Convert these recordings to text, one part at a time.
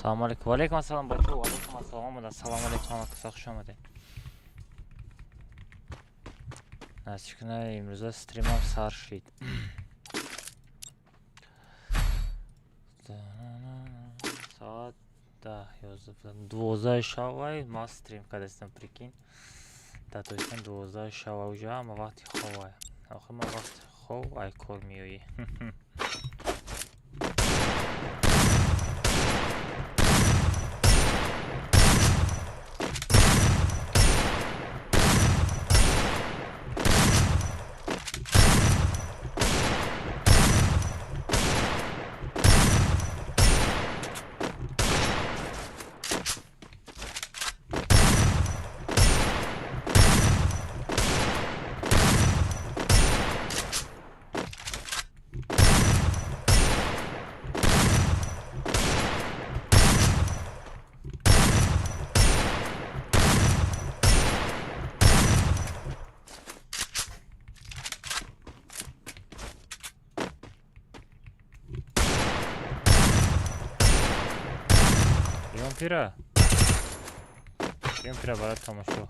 Салому алейкум. Валейкум ассалом, бачо, валейкум ассалом. Омада. Салому алейкум, ҳама каса хуш омадед. Насиб кунад, имрӯза стримам сар шид. Соат 10, 11, 12 шавай ман стрим кардастам, прикинь. Дар Тоҷикистон 12 шава, уже ҳама вақти ховай. Охир ман вақти хов ай кор меоӣ. Пира. Пира, барои тамошо.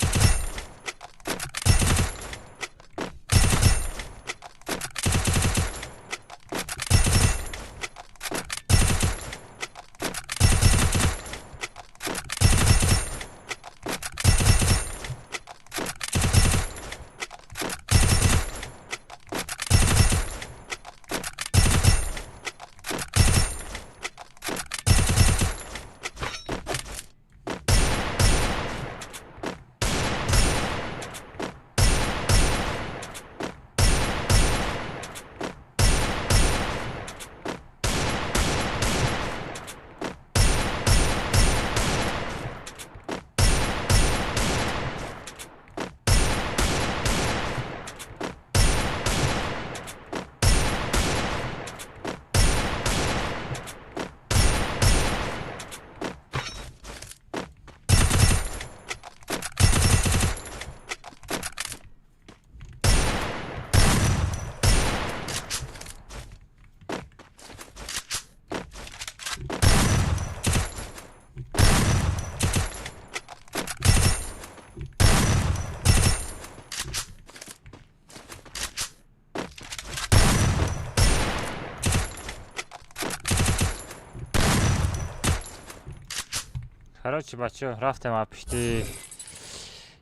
Короче, бачаҳо, рафтем, а пишти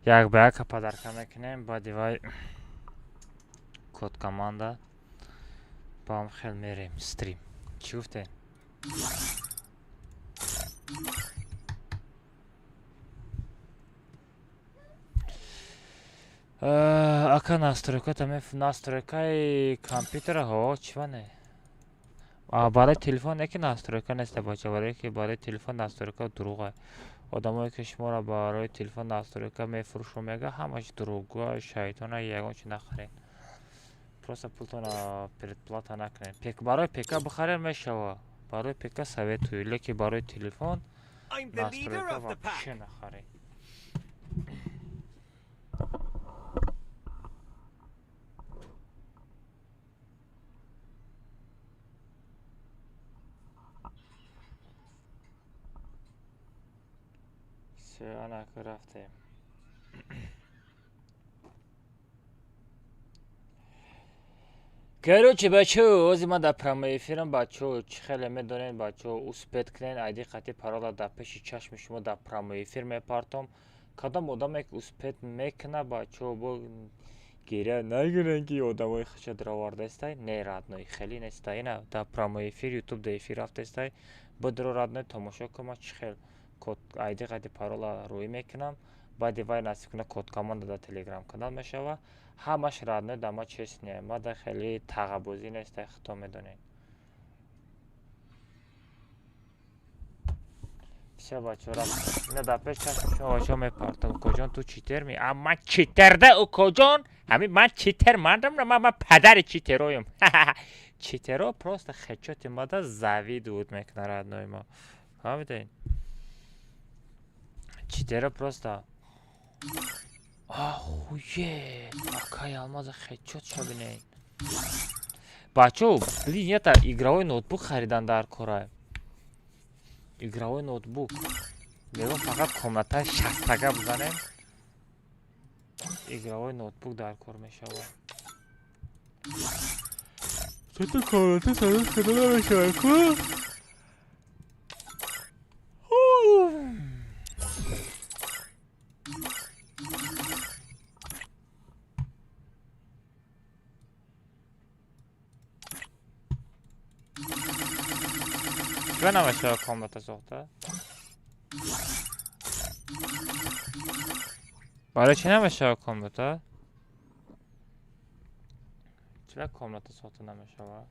як ба яка подарка мекунем, баъди вай код команда ба ҳам хел мерем стрим. Чӣ гуфтем? Ака, настройката настройкаи компютера ҳо, чӣ ване? Барои телефон яке настройка неста, бача, барое ки барои телефон настройка дурӯға. Одамое ки шуморо барои телефон настройка мефурӯшу мега, ҳамаш дурӯғгӯа, шайтона, ягон чи нахаред. Просто пултона предплата накунед. Барои ПК бихаред, мешава. Барои ПК советую, лекин барои телефон настройка вообще нахаред. Анака, рафтем. Короче, бачаҳо, ози ман дар прямой эфирам, бачаҳо, чӣ хеле медонед, бачаҳо, успеть кунед, айди қати парола дар пеши чашми шумо дар прямой эфир мепартом. Кадом одаме ки успеть мекуна, бачаҳо, бо гиря нагирен, ки одамои хиша даровардаистай. Не, родной, хеле нестай. Ина дар прямой эфир ютуб дар эфир рафтаистай. Бидро, родной, тамошо кун, ман чӣ хел код айди қати парола рӯӣ мекунам. Баъди вай, насиб куна, код команда дар телеграм канал мешава. Ҳамаш, родной, да ма честный, ма да хеле тағабозӣ нестай, худтон медонед. Всё, бачаҳо, рафтем. Ина дар пеш чашми шумо, бачаҳо, мепартам. Укоҷон, ту читерми? А ман читерда, укоҷон, ҳамин ман читер мандам, ман падари читероем. Читеро просто хечоти мада завидуют мекунад, родной мо, фаҳмидед? Читеро просто охуеть. Акай Алмаза хечот шабинед. Бачо, блин, ята игровой ноутбук харидан дар кора. Игровой ноутбук. Мегӯям, фақат комнатаи шастага бизанем. Игровой ноутбук дар кор мешавад. Чото комната садо када намешавад ку? Чиба намешавад комната сохта? Барои чӣ намешавад комната? Чиба комната сохта намешавад?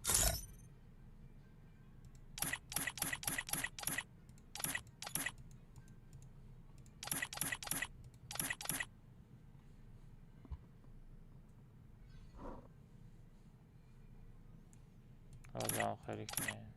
Ҳозир хеле кунем.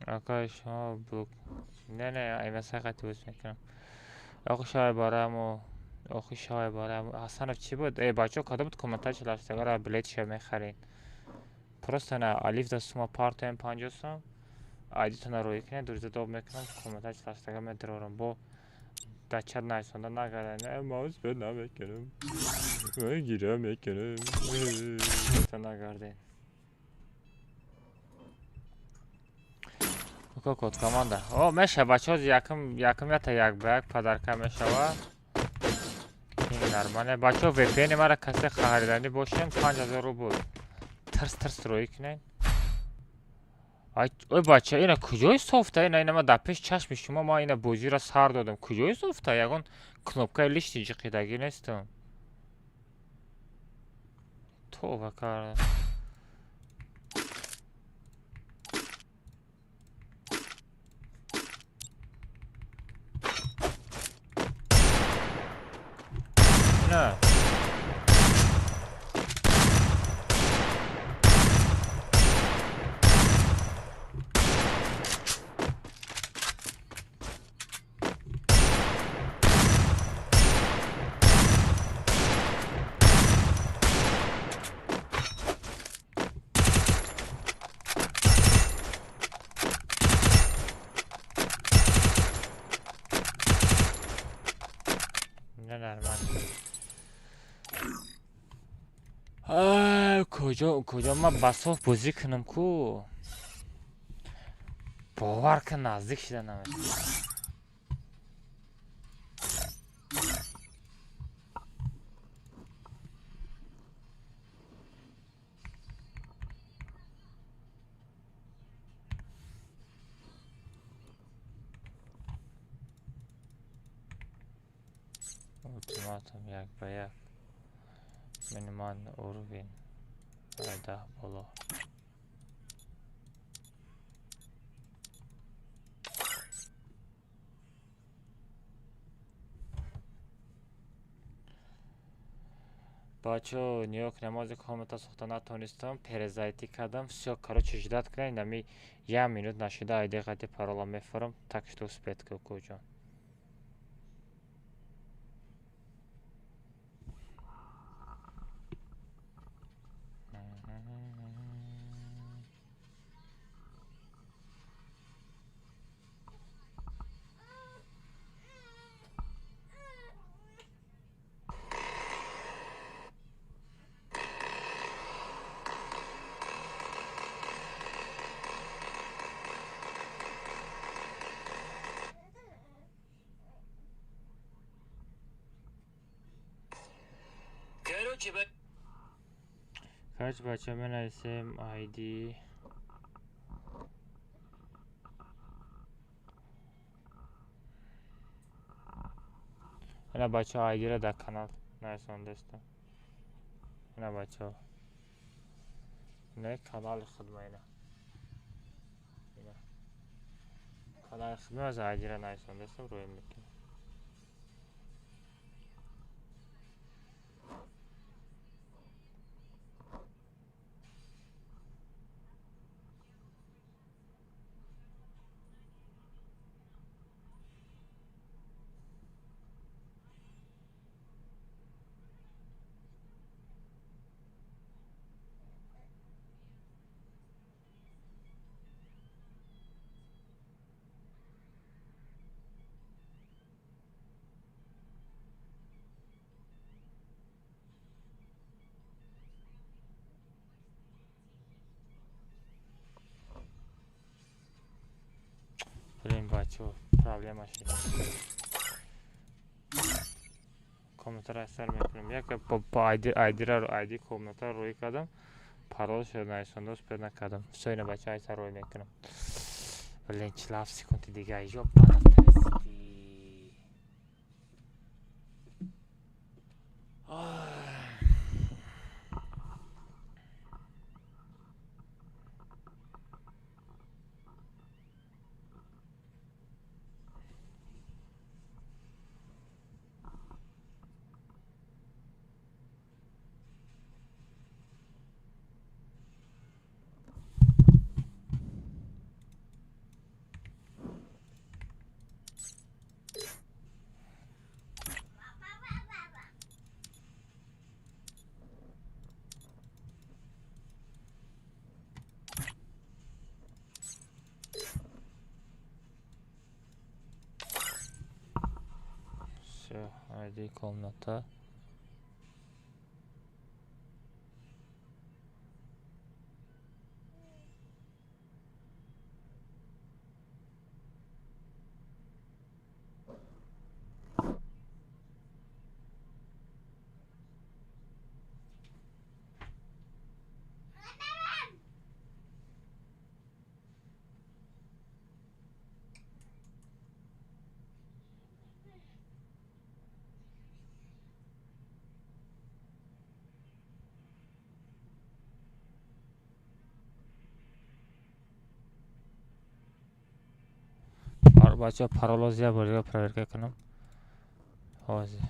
Акай шумо блок. Не, не, аймаса қати боз мекунам. Охи шавай бараму, охи шавай бараму. Ҳасанов чӣ буд? Э, бачаҳо, кадом буд комментар чилаштагара билетша мехаред? Просто на алиф да сума партоем 50 сом. Айдитона рӯй кунед, дуриза доб мекунам, комментар чилаштага медарорам. Бо дар чат нависонда нагардан. Э, ма успеть намекунам. Ман гира мекунам. Нагарден. Ука код команда. О, меша бачаҳо, якум якум ята як ба як подарка мешава. Ин нормале. Бачаҳо, VPN мара касе хариданӣ бошем, 5000 рубл. Тирс тирс рӯй кунед. Ай, ой бача, ина куҷои софта? Ина ма дар пеш чашми шумо ма ина бозиро сар додам. Куҷои софта? Ягон кнопкаи лишний ҷиқидагӣ нестам. Това карда. На. Не, нормально. Куҷо куҷо ман ба соф бозӣ кунам ку? Бовар кун, наздик шида наметавонам. Ультиматум як ба як. Минимальный уровень. 10 боло. Бачо, нигоҳ кунед, намози комната сохта натонистам, перезайти кардам. Всё, короче, ждать кунед, нами як минут нашида айди қати парола мефурам, так что успеть ку куҷо. Короче, бача, менависем ID. Ина бача, ID-ро дар канал нависондастам. Ина бачаҳо. Не канали худма ина. Ина. Канали худма аз айдира нависондастам рӯй мекунам. Блин, бачо, проблема шид. Комнатаро сар мекунем. Як по айдира айди комната рӯй кардам. Парол шуд нависонда успед накардам. Всё, ина бача ай сар рӯй мекунам. Блин, 47 секунди дига. Ёбана тресиди. Всё, ID комната. Бачаҳо, пароло як бор дига проверка кунам. Ҳозир.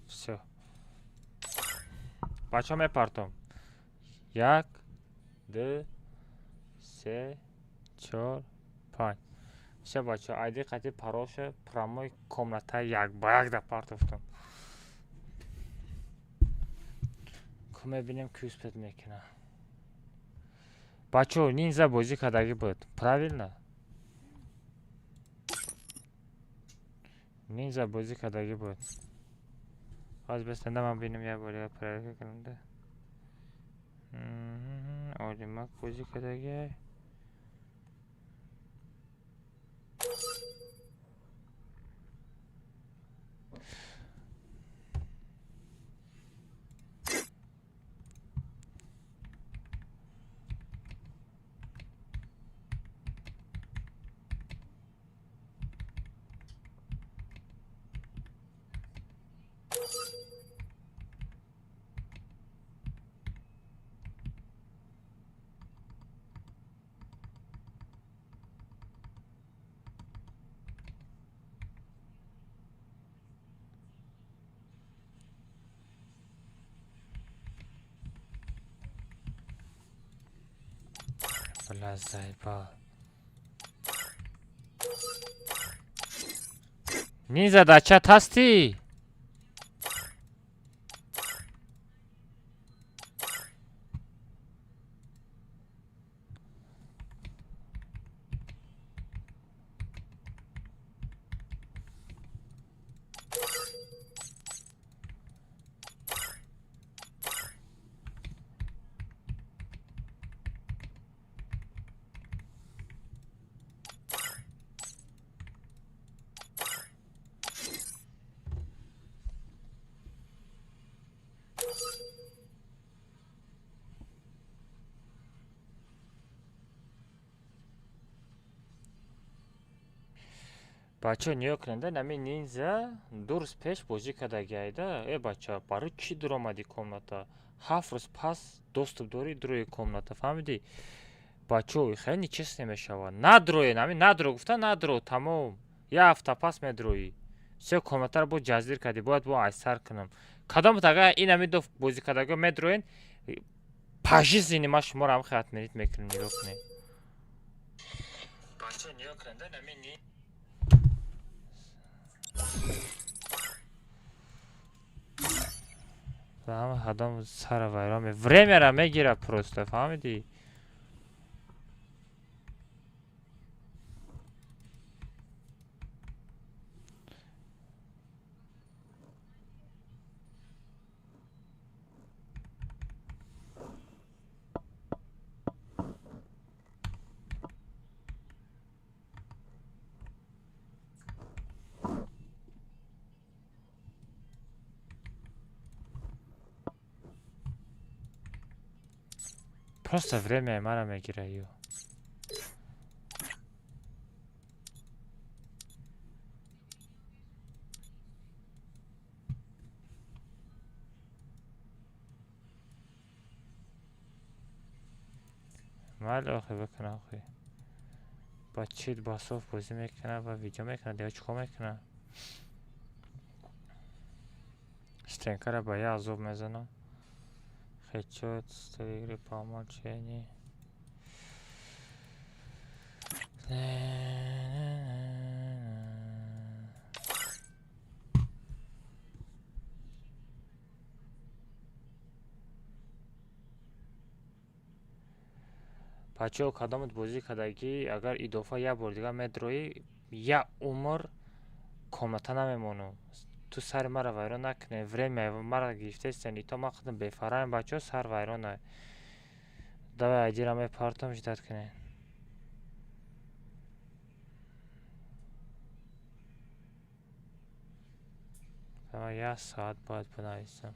Всё. Бачаҳо, мепартом. Як, ду, се, чор, панҷ. Всё, бачаҳо, айди қати паролша прямой комната як ба як да партофтам. Ку мебинем, ки успед мекунад. Бачаҳо, Нинза бозӣ кардагӣ буд. Правильно? Нинза бозӣ кардагӣ буд. Ҳозир бистанда, ман бинам, як бор дига проверка кунам да. Олимак бозӣ кардагиай. Бля, заебал. Нинза, дар чат ҳастӣ? Бачаҳо, нигоҳ кунед, нами Ниндзя 2 рӯз пеш бозӣ кардагиайда. Э, бача, барои чӣ дуромадӣ комната? 7 рӯз пас доступ дорӣ, дурои комната, фаҳмидӣ? Бачаҳо, хеле нечестно мешавад. Надроен, ҳамин надро гуфта, надро, тамом. Як ҳафта пас медроӣ. Все, комнатаро бо ҷазир кардӣ, бояд бо айсар кунам. Кадомат агар ин ҳамин ду бозӣ кардагиҳо медроен, пожизненно ман шуморо ҳам хел отменить мекунам, нигоҳ кунед. Бачаҳо, нигоҳ кунед, ҳамин ҳама ҳадам сара вайрон времяра мегира просто, фаҳмидӣ? Просто время мара мегира ё. Майли, охи, бикунам, охи. Ба чит басоф бозӣ мекунад ва видео мекунад ё чикор мекунад? Стенкара ба як азоб мезанам. Хедшот, стиль игры по умолчанию. Бачаҳо, кадомат бозӣ кардагӣ, агар идофа як бор дигар медроӣ, як умр комната намемонам. Ту сари маро вайрон накунӣ, время маро гирифтаистен, ито ман худам бефарҳанг, бачаҳо, сар вайрона. Давай, айдира мепартом, ждать кунед. Як соат бояд бинависам.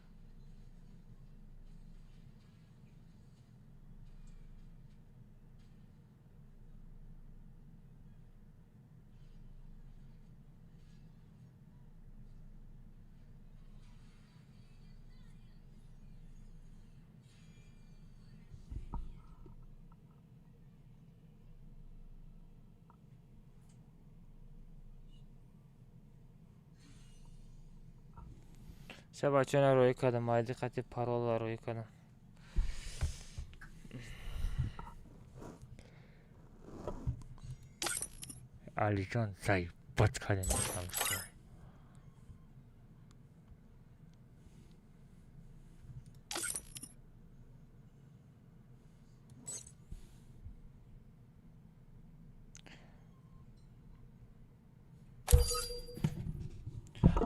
Се, бачаҳо, роӣ кардам, айди қати парола роӣ кардам. Алиҷон, заебать кардем.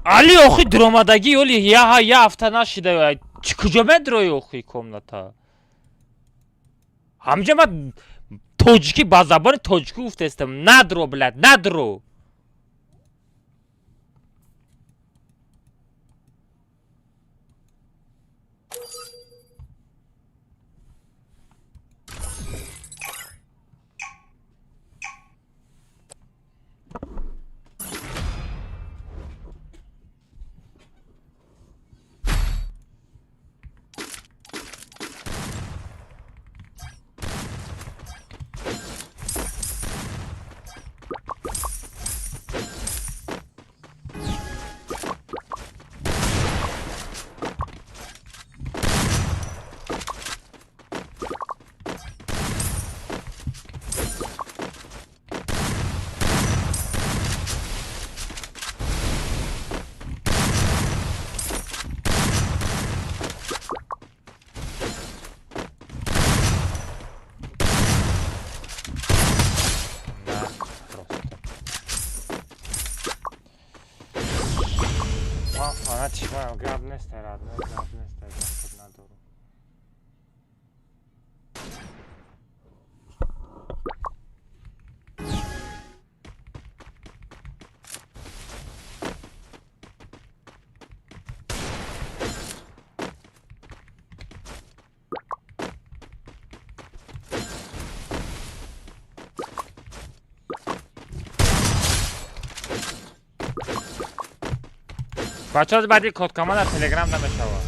Али, охи, дуромадагӣ оли як ҳафта нашида, куҷо медрои, охи, комната? Ҳамҷа ман тоҷикӣ, ба забони тоҷикӣ гуфтаистам: надро, блядь, надро. На, просто. Ман фанати шумоям, гап нест, родной, гап нест, гап надорам. Бачаҳо, баъди кодкама дар Телеграм намешавад.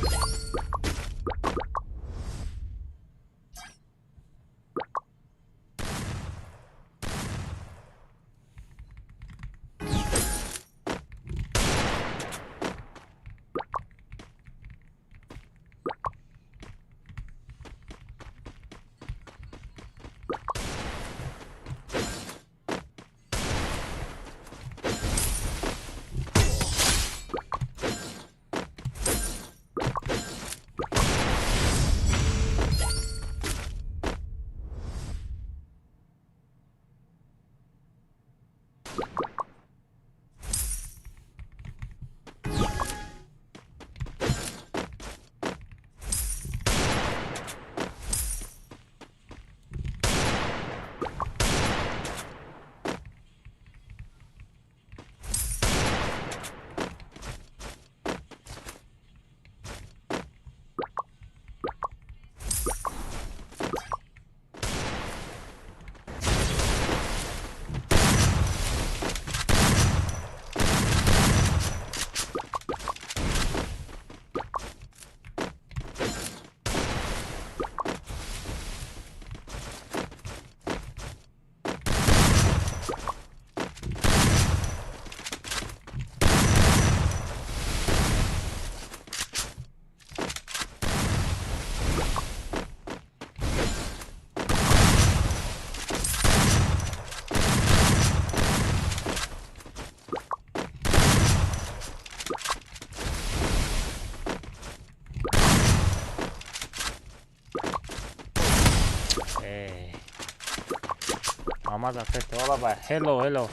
Hello, hello.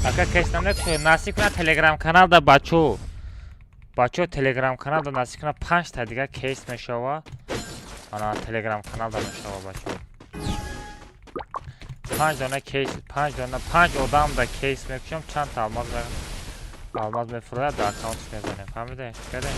Ака кес намекушед, насиб кунад Телеграм каналда бачо. Бачо, Телеграм каналда насиб кунад 5 та дига кейс мешава. Ана Телеграм каналда мешава, бачо. 5 дона кейс, 5 дона, 5 одамда кейс мекушам, чанд та алмаз мефурӯяд, дар аккаунтш мезанем. Фаҳмиде? Каде?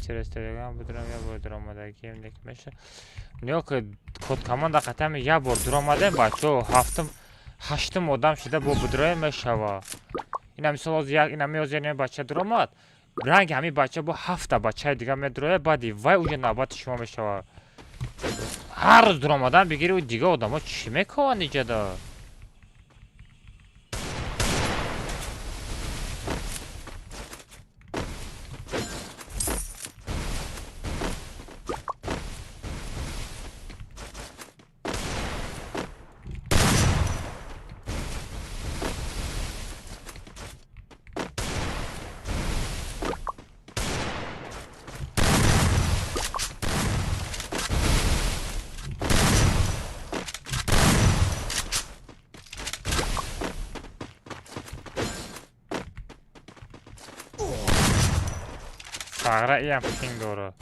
Через Телеграм будурам, я бор дуромадагием нек меша. Ниё ки код команда қатами я бор дуромадем, бачо, ҳафтум ҳаштум одам шуда бо будуроем мешава. Ина мисол оз як ина меоз яъне бача дуромад. Ранги ҳамин бача бо ҳафта бачаи дига медурояд, баъди вай уже навбати шумо мешава. Ҳар рӯз дуромадан бигири, дига одамо чӣ мекунанд иҷада? Сағра иам пинг дорад.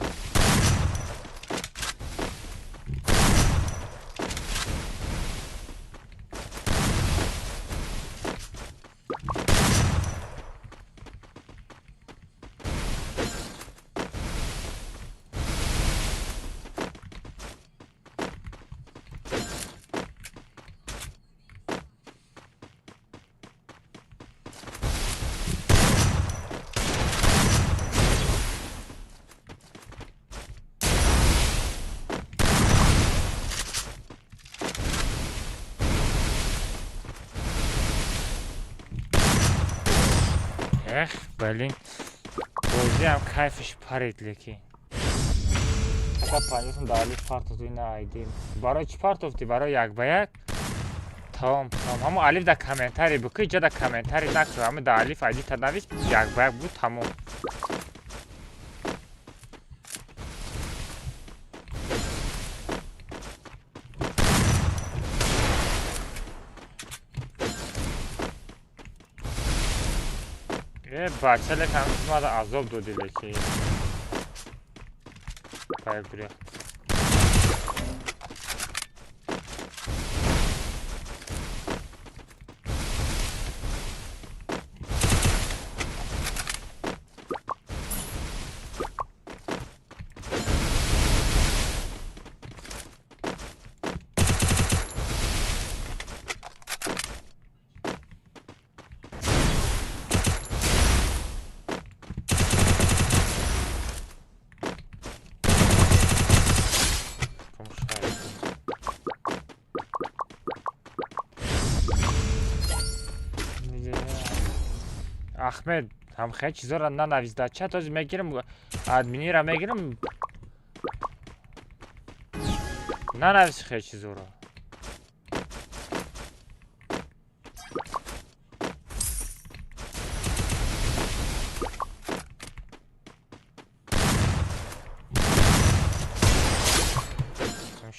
Эх, блин. Бозиам кайфиш парид, лекин. Ака панҷосум дар алиф партофту ина айдим. Барои чӣ партофтӣ? Барои як ба як? Тамом, тамом. Ҳамо алиф дар комментарий бикӣ, иҷа дар комментарий накӯ. Ҳамо дар алиф айдита навис, як ба як буд, тамом. Э, бача, лек ҳамин мада азоб додӣ, леки. Пай гурехт. Ахмед, ҳамхел чизоро нанавис дар чат, ҳозир мегирам, админира мегирам. Нанавис хел чизоро.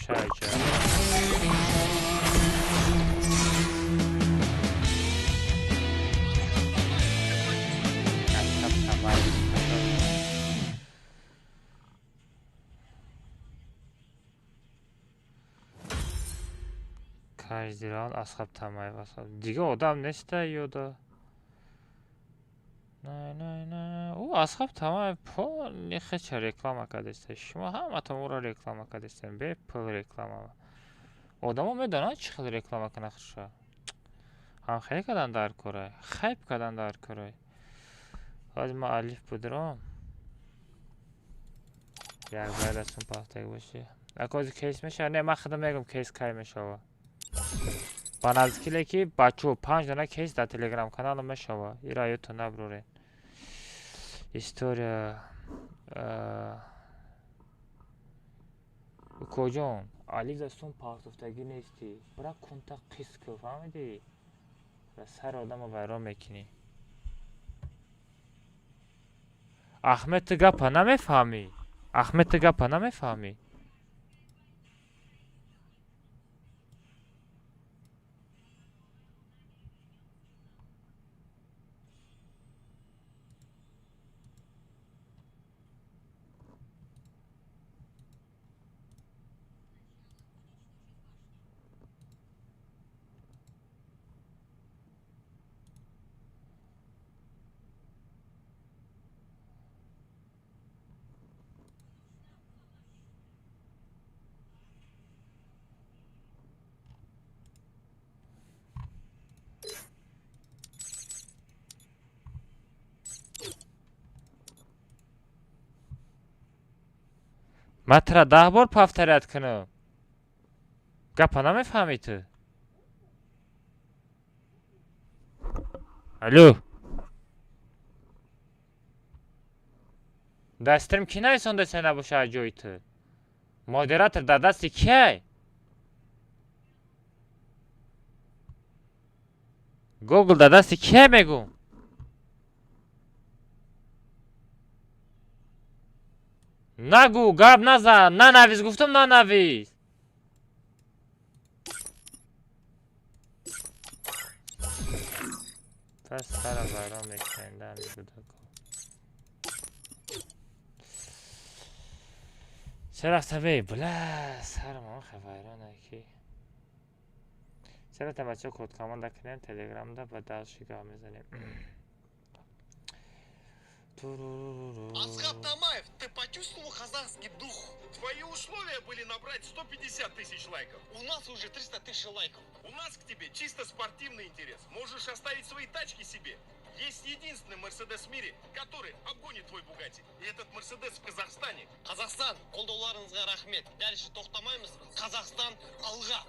Шайҷа. Каждый раунд Асхаб Тамаев, Асхаб. Дига одам неста ёда. На, на, на. Ӯ Асхаб Тамаев полный хеча реклама кардеста. Шумо ҳаматон ӯро реклама кардестем. Бепул реклама. Одамо медонанд, чӣ хел реклама кунад худша. Ҳам хеле кардан дар корай. Хайп кардан дар корай. Ҳозир ман алиф будром. Як баъд аз он пафтаг бошӣ. Ака, ҳозир кейс мешава? Не, ман худам мегӯям, кейс кай мешава. Ба наздикӣ, леки, бачаҳо, панҷ дона кейс дар телеграм каналам мешава. Ира ёдтон набуроред. История. Укоҷон, алиф дастон партофтагӣ нестӣ. Бира кунта қис кӯ, фаҳмидӣ? Ва сари одамо вайрон мекунӣ. Ахмед, ту гапа намефаҳмӣ? Ахмед, ту гапа намефаҳмӣ? Ман тура 10 бор повторять кунам. Гапа намефаҳмӣ ту? Алло. Дар стрим кӣ нависондасе набоша аз ҷои ту? Модератор дар дасти киай? Гугл дар дасти киай, мегӯм? Нагӯ, гап назан, нанавис, гуфтам, нанавис. Пас сара вайрон мекунем дами кӯдако. Ча рафта бе, бла, сарам охе вайрона ки. Ча рафта, бачаҳо, код команда кунем телеграмда, ба дальше гап мезанем. Асхаб Тамаев, ты почувствовал казахский дух? Твои условия были набрать 150 тысяч лайков. У нас уже 300 тысяч лайков. У нас к тебе чисто спортивный интерес. Можешь оставить свои тачки себе. Есть единственный Мерседес в мире, который обгонит твой Бугатти. И этот Мерседес в Казахстане. Қазақстан, қолдауларыңызға рахмет. Дальше тоқтамаймыз. Қазақстан, алға!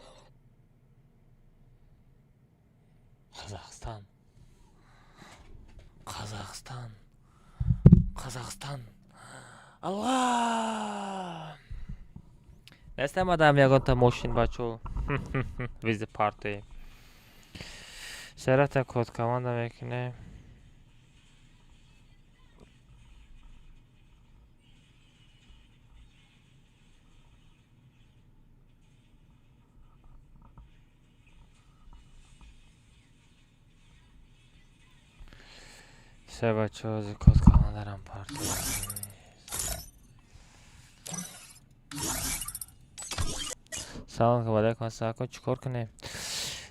Қазақстан. Қазақстан. Қазақстан. Алға! Нестам адам ягонта мошин, бачо. Визи партоем. Серата код команда мекунем. Се, бачаҳо, ҳозир код командарам партоем. Салом алайкум, ассалому, чӣ кор кунем?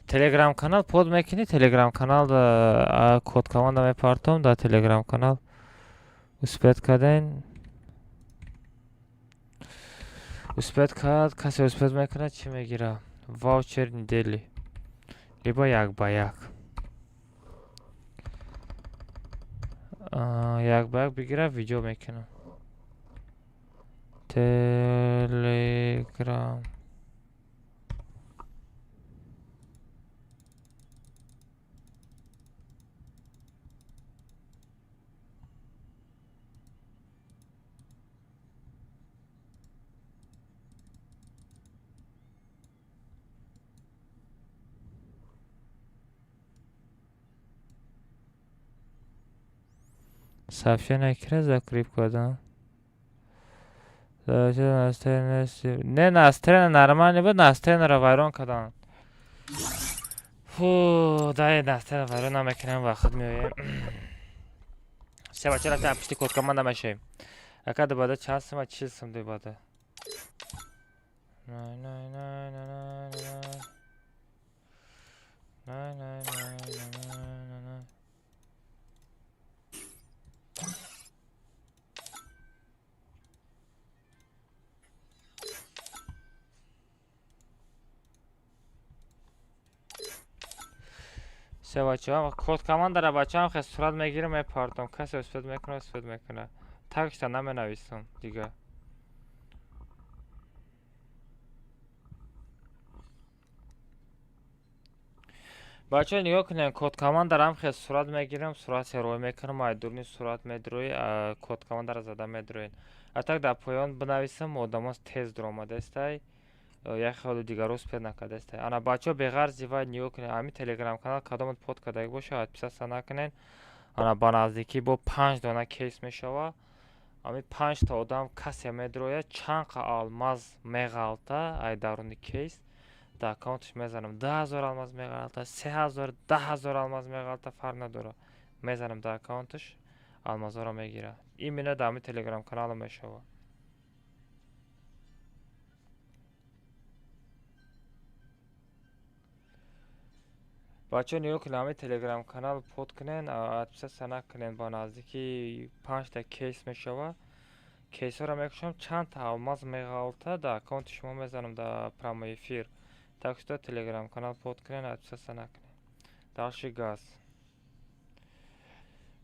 Телеграм канал под мекунӣ, телеграм канал код команда мепартом дар телеграм канал. Успеть карден? Успеть кард, касе успеть мекунад, чӣ мегира? Ваучер недели. Либо як ба як. Як ба як бигира, видео мекунам. Телеграм. Сообщение кира закреп кардам? Не, настроение нормально буд, настроениеро вайрон карданд. Фу, дай настроение вайрон намекунем, вақт меоем. Се, бача, рафтем, пишти код команда мешавем. Ака, дубада чанд сум? 40 сум дубада. Най, най, най, най, най, най, най, най, най, най, най. Се, бачаҳо, код командара, бачаҳам, хе сурат мегирам, мепартом. Касе успеть мекунад, успеть мекунад. Такшта наменависам дига. Бачаҳо, нигоҳ кунед, код командарам хе сурат мегирам, сурат сероӣ мекунам, ай дурни сурат медрои, код командара зада медроед. А так дар поён бинависам, одамо тез дуромадастай, як хеле дигаро успеть накардастай. Ана, бачаҳо, беғарзи вай, нигоҳ кунед, ҳамин телеграм канал кадомат под кардаги боша, подписаться накунед. Ана, ба наздикӣ бо панҷ дона кейс мешава. Ҳамин панҷта одам касе медрояд, чанд қа алмаз меғалта ай даруни кейс, дар аккаунташ мезанам. 2000 алмаз меғалта, 3000, 10 000 алмаз меғалта, фарқ надорад, мезанам дар аккаунташ, алмазҳоро мегирад. Именно дар ҳамин телеграм канало мешавад. Бачаҳо, нигоҳ кунед, ҳамин телеграм канал под кунен, подписаться накунен. Ба наздики панҷта кейс мешавад. Кейсҳоро мекушам, чандта алмаз меғалта, дар аккаунти шумо мезанам дар прямой эфир. Так что телеграм канал под кунен, подписаться накунен. Дальше газ.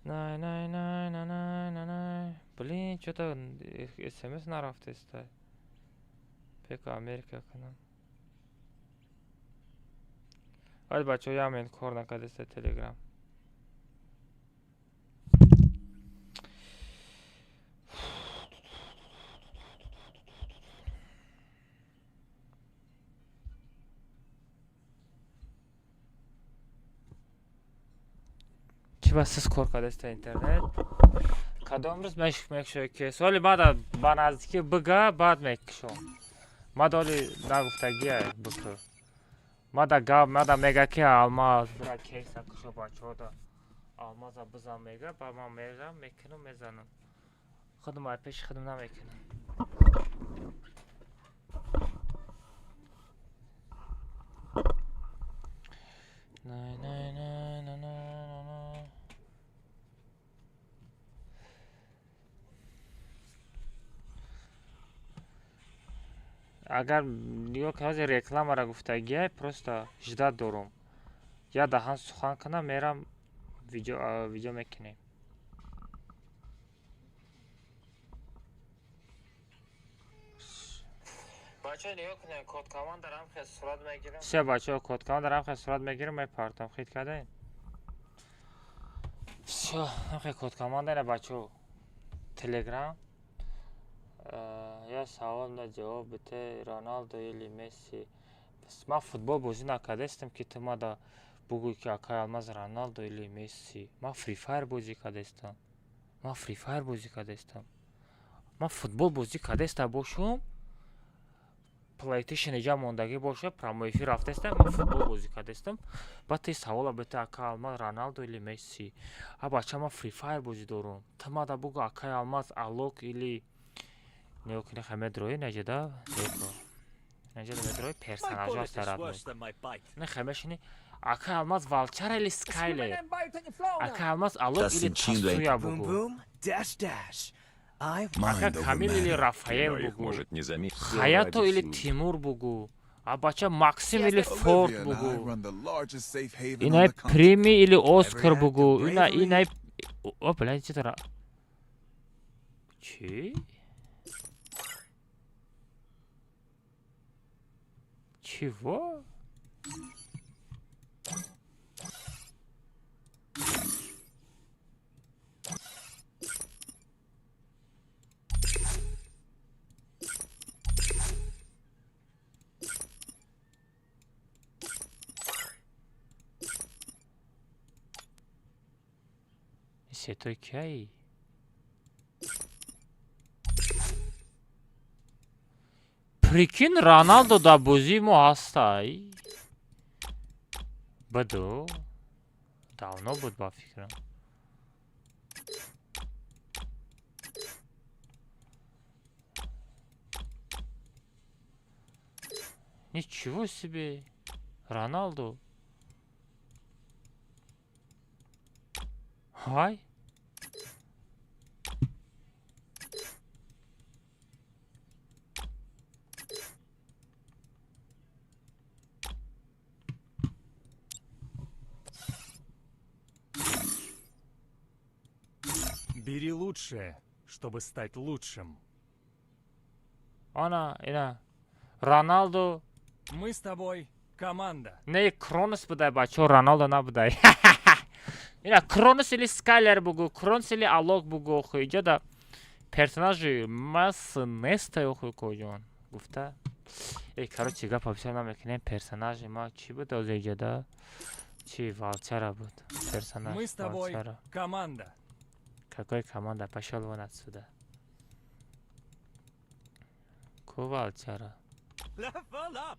Най, най, най, най, най, най, най. Блин, чё-то смс нарафтеста. Пека Америка кунам. Ай, бачаҳо, як минут, кор накардаста телеграм. Чӣ ба сиз кор кардаста интернет? Кадом рӯз мекушои ки соли баъд ба наздикӣ бига, баъд мекушом. Мада оли нагуфтагия бикӯ. Мада гап, мада мега ки алмаз бира, кейса кушо, бачаҳода алмаза бизан мега, ба ман мерам, мекунам, мезанам. Худам ай пеши худам намекунам. Най, най, най, най, най, най. Агар нигоҳ кунед, ҳозир рекламаро гуфтагиай, просто ждать дорум. Я даҳан сухан кунам, мерам, видео мекунем. Бачаҳо, нигоҳ кунед, код командарам хел сурат мегирам. Все, бачаҳо, код командарам хел сурат мегирам, мепартам. Хит кардем? Всё, хел код команда ина, бачаҳо. Телеграм. Я савол на ҷавоб бите, Роналдо или Месси? Ман футбол бозӣ накардастам, ки ту мада Бугӯй, ки акай Алмаз, Роналдо или Месси? Ман Free Fire бозӣ кардастам, ман Free Fire бозӣ кардастам. Ман футбол бозӣ кардаста бошум, PlayStation иҷа мондагӣ боша, прямой эфир рафтастам, ман футбол бозӣ кардастам, баъд ти савола бета: «Ака Алмаз, Роналдо или Месси?» А бача, ман Free Fire бозӣ дорум. Ту мада бугӯ: «Акай Алмаз, Алок или...» Нигоҳ кунӣ, ха, медрои наҷада, наҷада медрои, персонажҳо ҳастарад, нехай мешини: «Акай Алмаз, Валчара или Скайлер? Акай Алмаз, Алок или Тасуя?» Бугӯ: «Ака Камил или Рафаэл?» Бугӯ: «Хаято или Тимур?» Бугӯ: «А бача, Максим или Форд?» Бугӯ: «Инай Прими или Оскар?» Бугӯ: «Ина, инай...» О, бля, читара чӣ? Чего? Сетой кай? Прикинь, Роналдо дар бозии мо ҳастай. Баду давно буд, ба фикрам. Ничего себе, Роналдо! Ҳай. Бери лучшее, чтобы стать лучшим. Ана, ина. Роналдо. Мы с тобой команда. Не, Кронос будай, бачо, Роналдо набудай. Ина, Кронос или Скайлер бугу, Кронос или Алок бугу, охи. Иҷода персонажи мас нестай, охи, коҷон. Гуфта. Эй, короче, гапа бисёр намекунем. Персонажи ма чӣ буд оз иҷода? Чӣ Валчара буд. Персонаж Мы с тобой Валчара. команда. Какой команда? Пошел вон отсюда. Ку Валчара? Level up!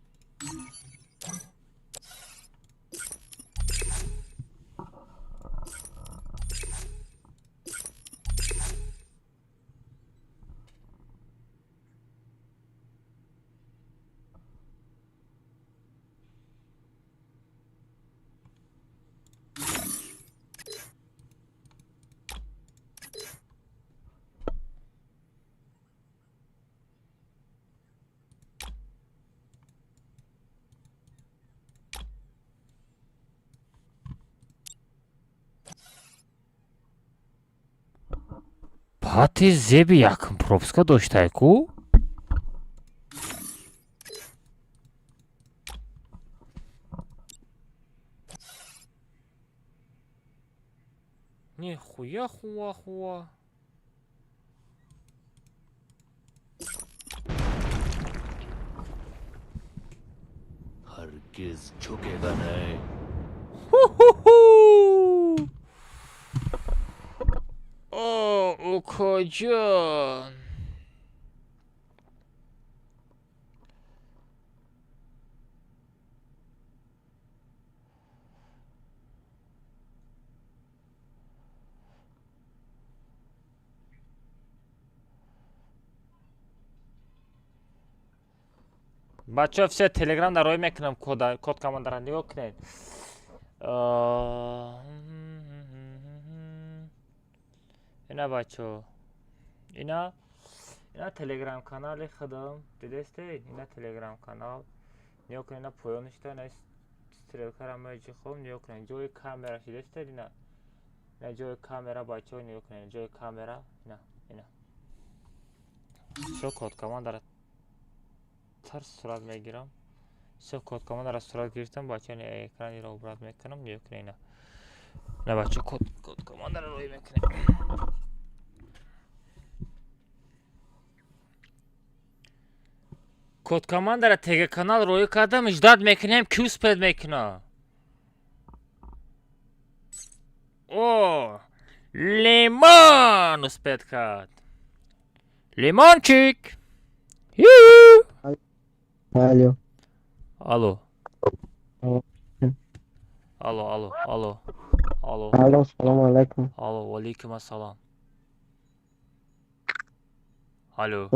Пати зеби якм пропуска доштай ку? Нихуя хуа хуа. हरगिज झुकेगा नहीं। Ху-ху-ху! О, укоҷон. Бачаҳо, все, Телеграм дар роҳӣ мекунам код командара, нигоҳ кунед. Ина, бачаҳо, ина Телеграм канали худам, дидестед? Ина телеграм канал, нигоҳ кунед. Ина поёништа, ина стрелкара меҷихом, нигоҳ кунед, ҷои камера шидестед? Ина ҷои камера, бачаҳо, нигоҳ кунед, ҷои камера. Ина всё, код командара тар сурат мегирам. Всё, код командара сурат гирифтам, бачаҳо. Экраниро убрать мекунам, нигоҳ кунед. Ина, бачаҳо, код командара роҳӣ мекунем. Код командара тега канал роҳӣ кардам, ждать мекунем, ки успеть мекуна. О, лимон успеть кард. Лимончик. Алло. Алло. Алло, алло, алло. Алло. Алло, салом алейкум. Алло, валейкум ассалам. Алло.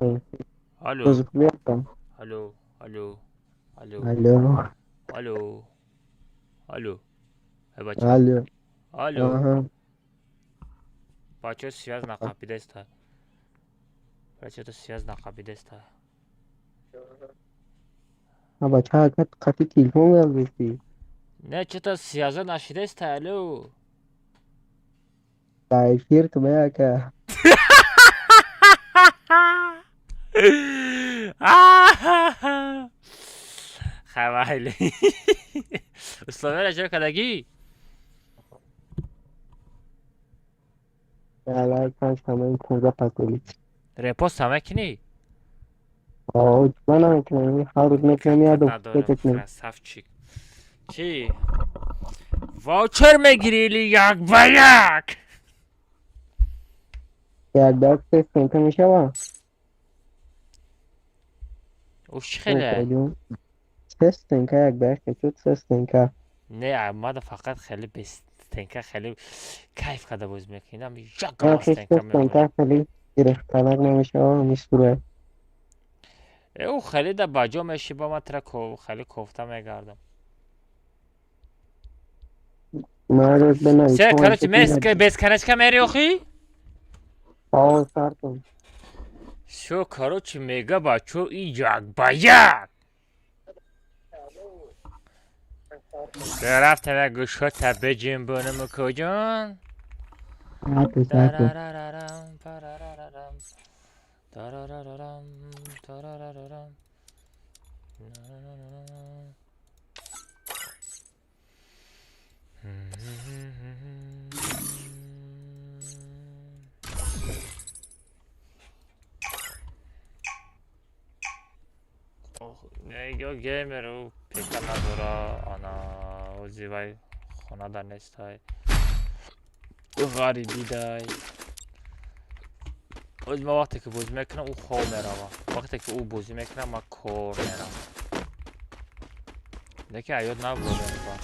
Алло. Алло, алло. Алло. Алло. Алло. Алло. Алло. Алло. Бачо связь нақапидаста. Бачо связь нақапидаста. А бача қати телефон гап. Не, что-то связь нашидаста, алло. Да, эфир ту меака. Хавайли. Условия чо кадаги? Лайк панҷ ҳамаи 15 паколит. Репост ҳама кини? О, ман намекунам, ҳар рӯз мекунам, як Надорам, красавчик. Чи? Ваучер мегири или як ба як? Як ба як се стенка мешава? Уш чӣ хеле? Се стенка як ба як чуд се стенка. Не, мада фақат хеле без стенка хеле кайф карда боз мекунам. Як стенка стенка хеле гирифтанак намешава, мисура. Ӯ хеле да баҷо мешиба, ман тра хеле кофта мегардам. Се, короче, без каначка мери охи? О, сартом. Всё, короче, мега бачо и як ба як. Рафтам як гӯшота биҷинбонам куҷон. Тарарарарам, парарарарам, тарарарарам, тарарарарам. Ё геймер ӯ пека надора, ана ози вай хонада нестай, ғарибидай. Оз ман вақте ки бозӣ мекунам, ӯ хоб мерава. Вақте ки ӯ бозӣ мекунам, ман кор меравам. Лекин аёд набурдам ба.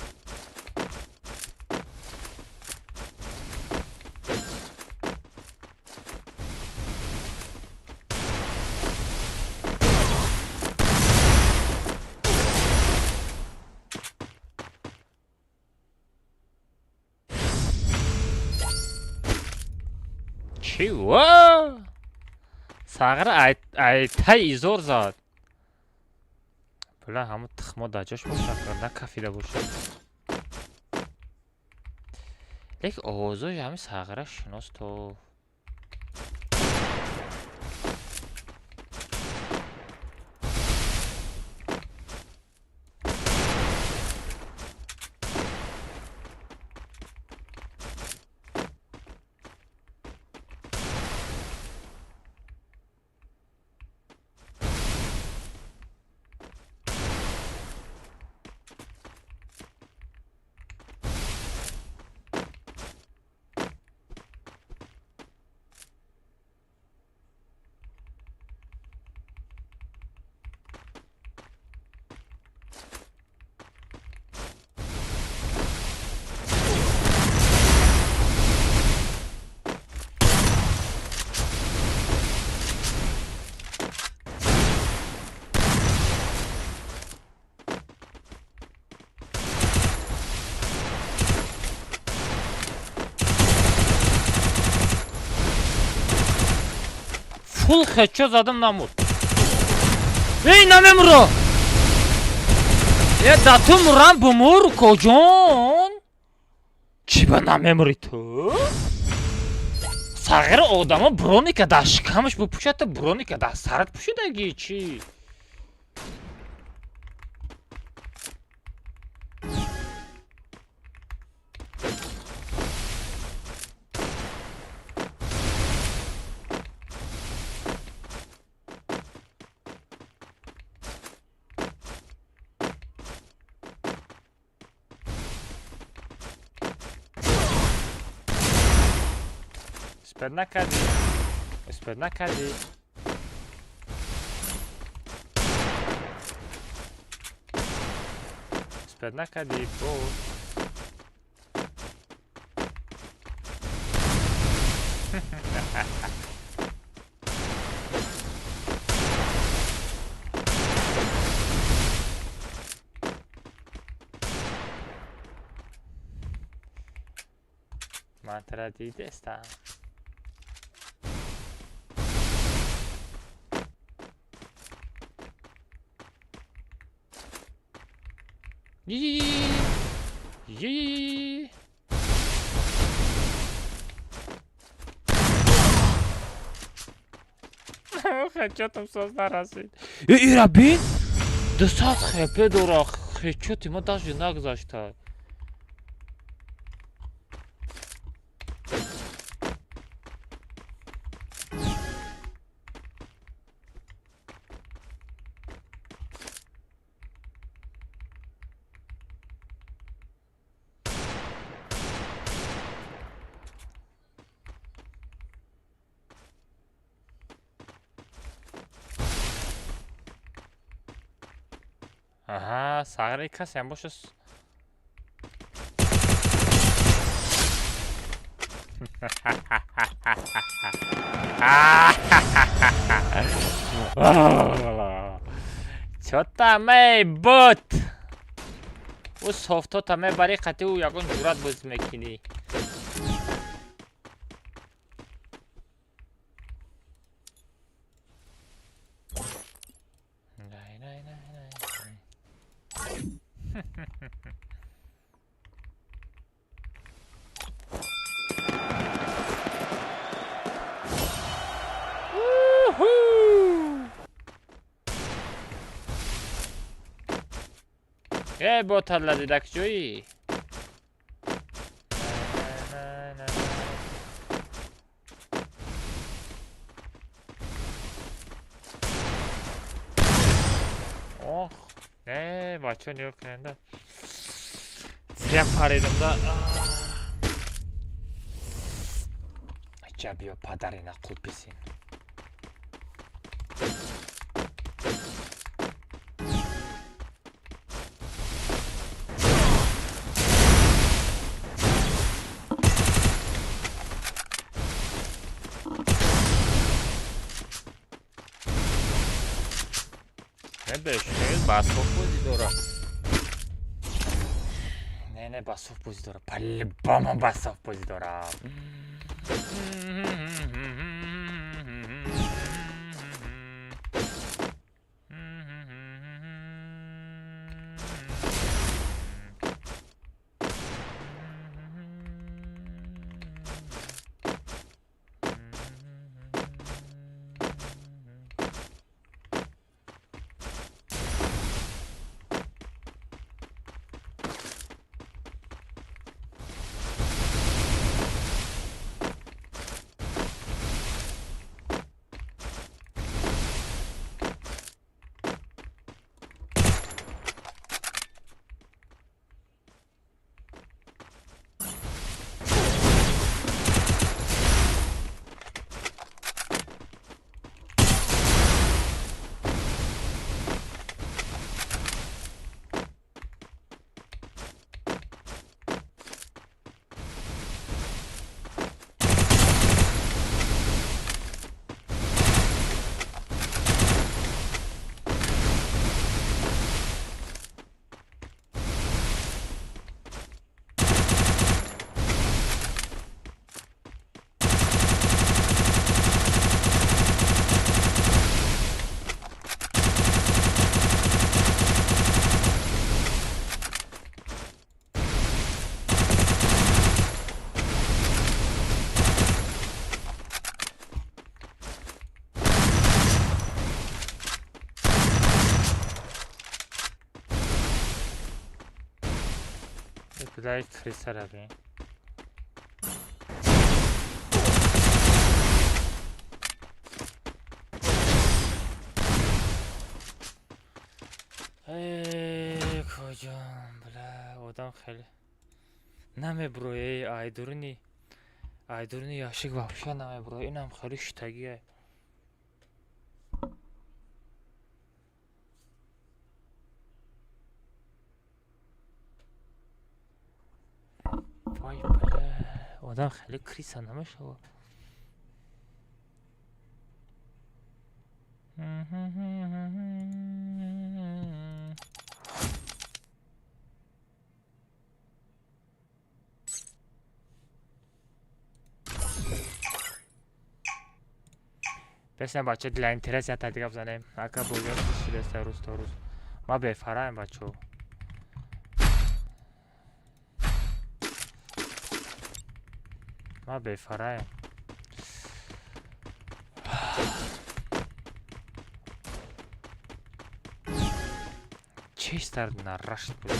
Чӣ ва? Сағир айтай изор зад. Била ҳамун тухмо дар ҷош бошад, накафида бошад. Лекин овозои ҳамин сағира шинос то. Фул хедшот задам, намуд. Эй, намемуро! Э, да ту мурам бумур, коҷон? Чӣ ба намемури ту? Сағир одамо броника дар шикамаш бупӯшад, ту броника дар сарат пӯшидаги чӣ? Успед накардӣ, успед накардӣ. Успед накардӣ, бот. Ман тара дидестам. Е. Чё там созна расид? Ира бин? 200 хп дора. Хечоти ма даже нагзашта. Аҳа, сағри касеам боша. Чё там, эй, бот? Ӯ софтота мебарӣ, қати ӯ ягон ҷуръат бозӣ мекунӣ. Эй, боталла дидак ҷоӣ? Ох, э, бачаҳо нигоҳ кунанда. Зия паридам да. Аҷаб ё падари нақул бисин. Басоф бозӣ дора. Не, не, басоф бозӣ дора. По-любому басоф бозӣ дора. Блядь, крыса. Эй, куҷом, бля, одам хеле намеброи, ай дуруни Айдурни яшик вообще намебуро. Инам хеле шитагие. Вай бля, одам хеле криса намешава. Песня бача для интереса та дига бзанем. Ака бозиёт шидеста рӯз то рӯз. Ма бефараем бачо. Ма бефараем. Чистар нарашт буд.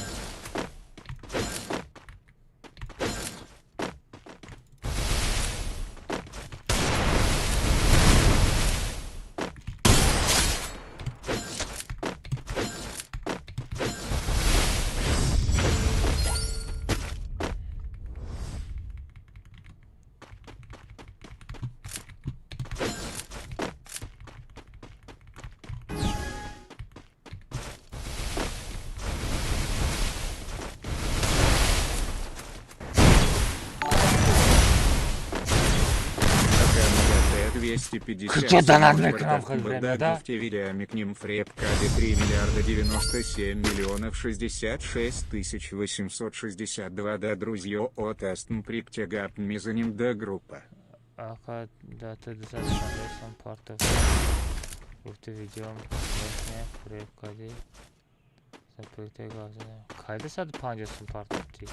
Кто донат мекунам хоть время, да? 3 миллиарда 97 миллионов 66 тысяч 862 да друзья от Астм Приптягап Мизаним да группа. Ака да ты десять партов. Уфты видео препкади. Кайда сад панҷасум партовти.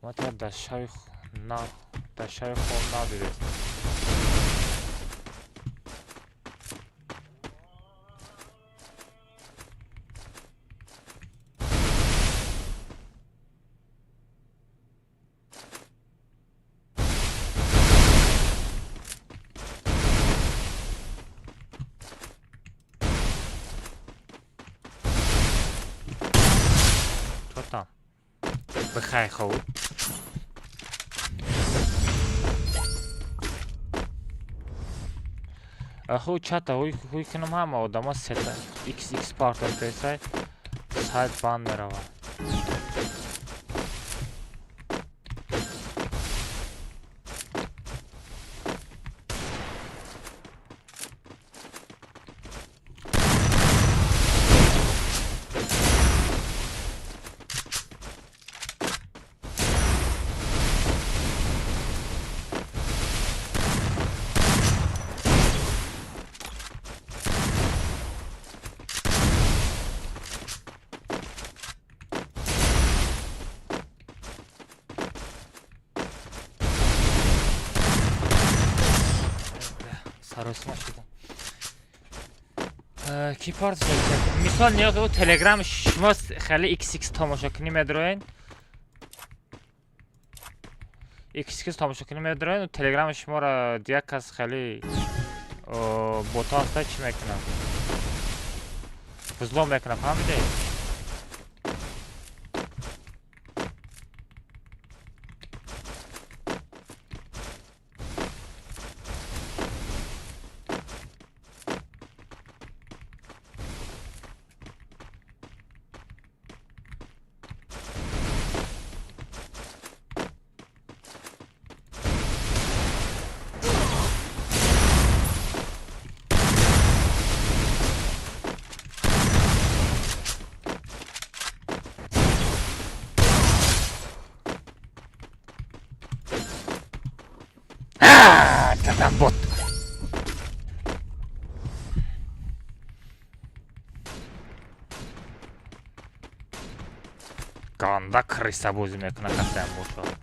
Ма та дар шави на дар шави хоб надидестам. Бихай хов. Аху чата хуй кунам ҳама одамо сета XX партофтесай сайт банд мерава. Ки парт мисол ниёз телеграм шумо хеле XX тамошокунӣ медроен, XX тамошокунӣ медроен, телеграм шуморо дигар кас хеле бота ҳаста чӣ мекунад, взлом мекунад, фаҳмидед? Бот. Ганда крыса бозӣ мекунад касаям бошад.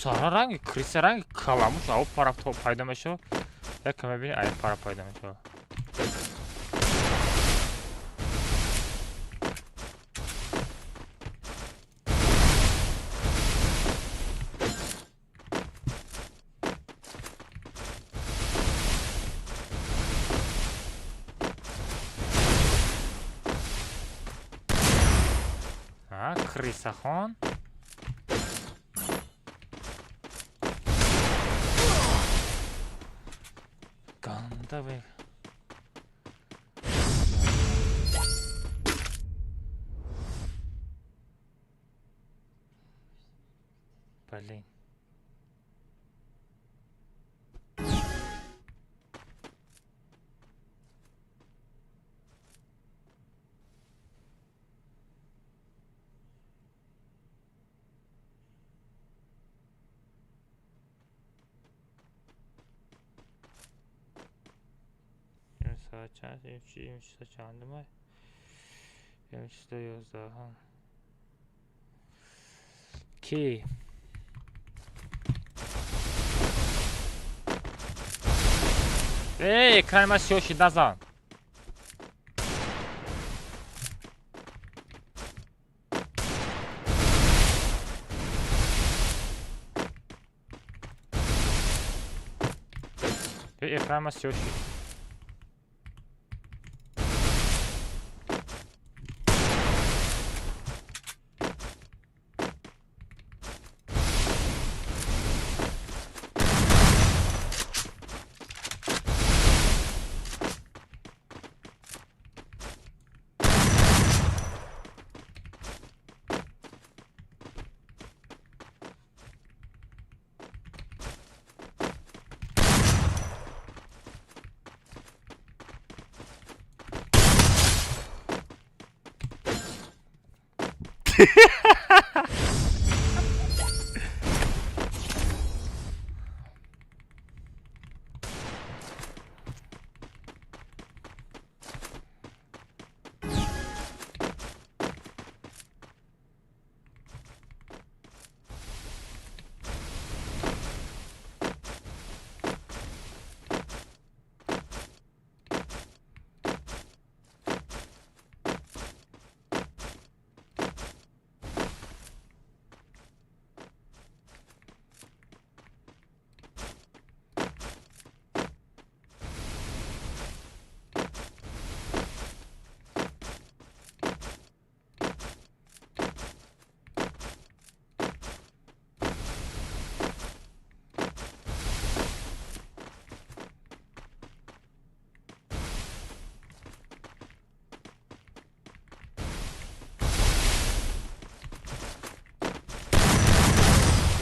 Сара ранги крыса ранги каламуш ав пара пайдо мешавад. Як мебини ай пара пайдо мешавад. Крисахон. Гандавый. Блин. Чанд, 11. Ки эй, экрани ма сиёҳ шид, назан. Экрани ма сиёҳ шид.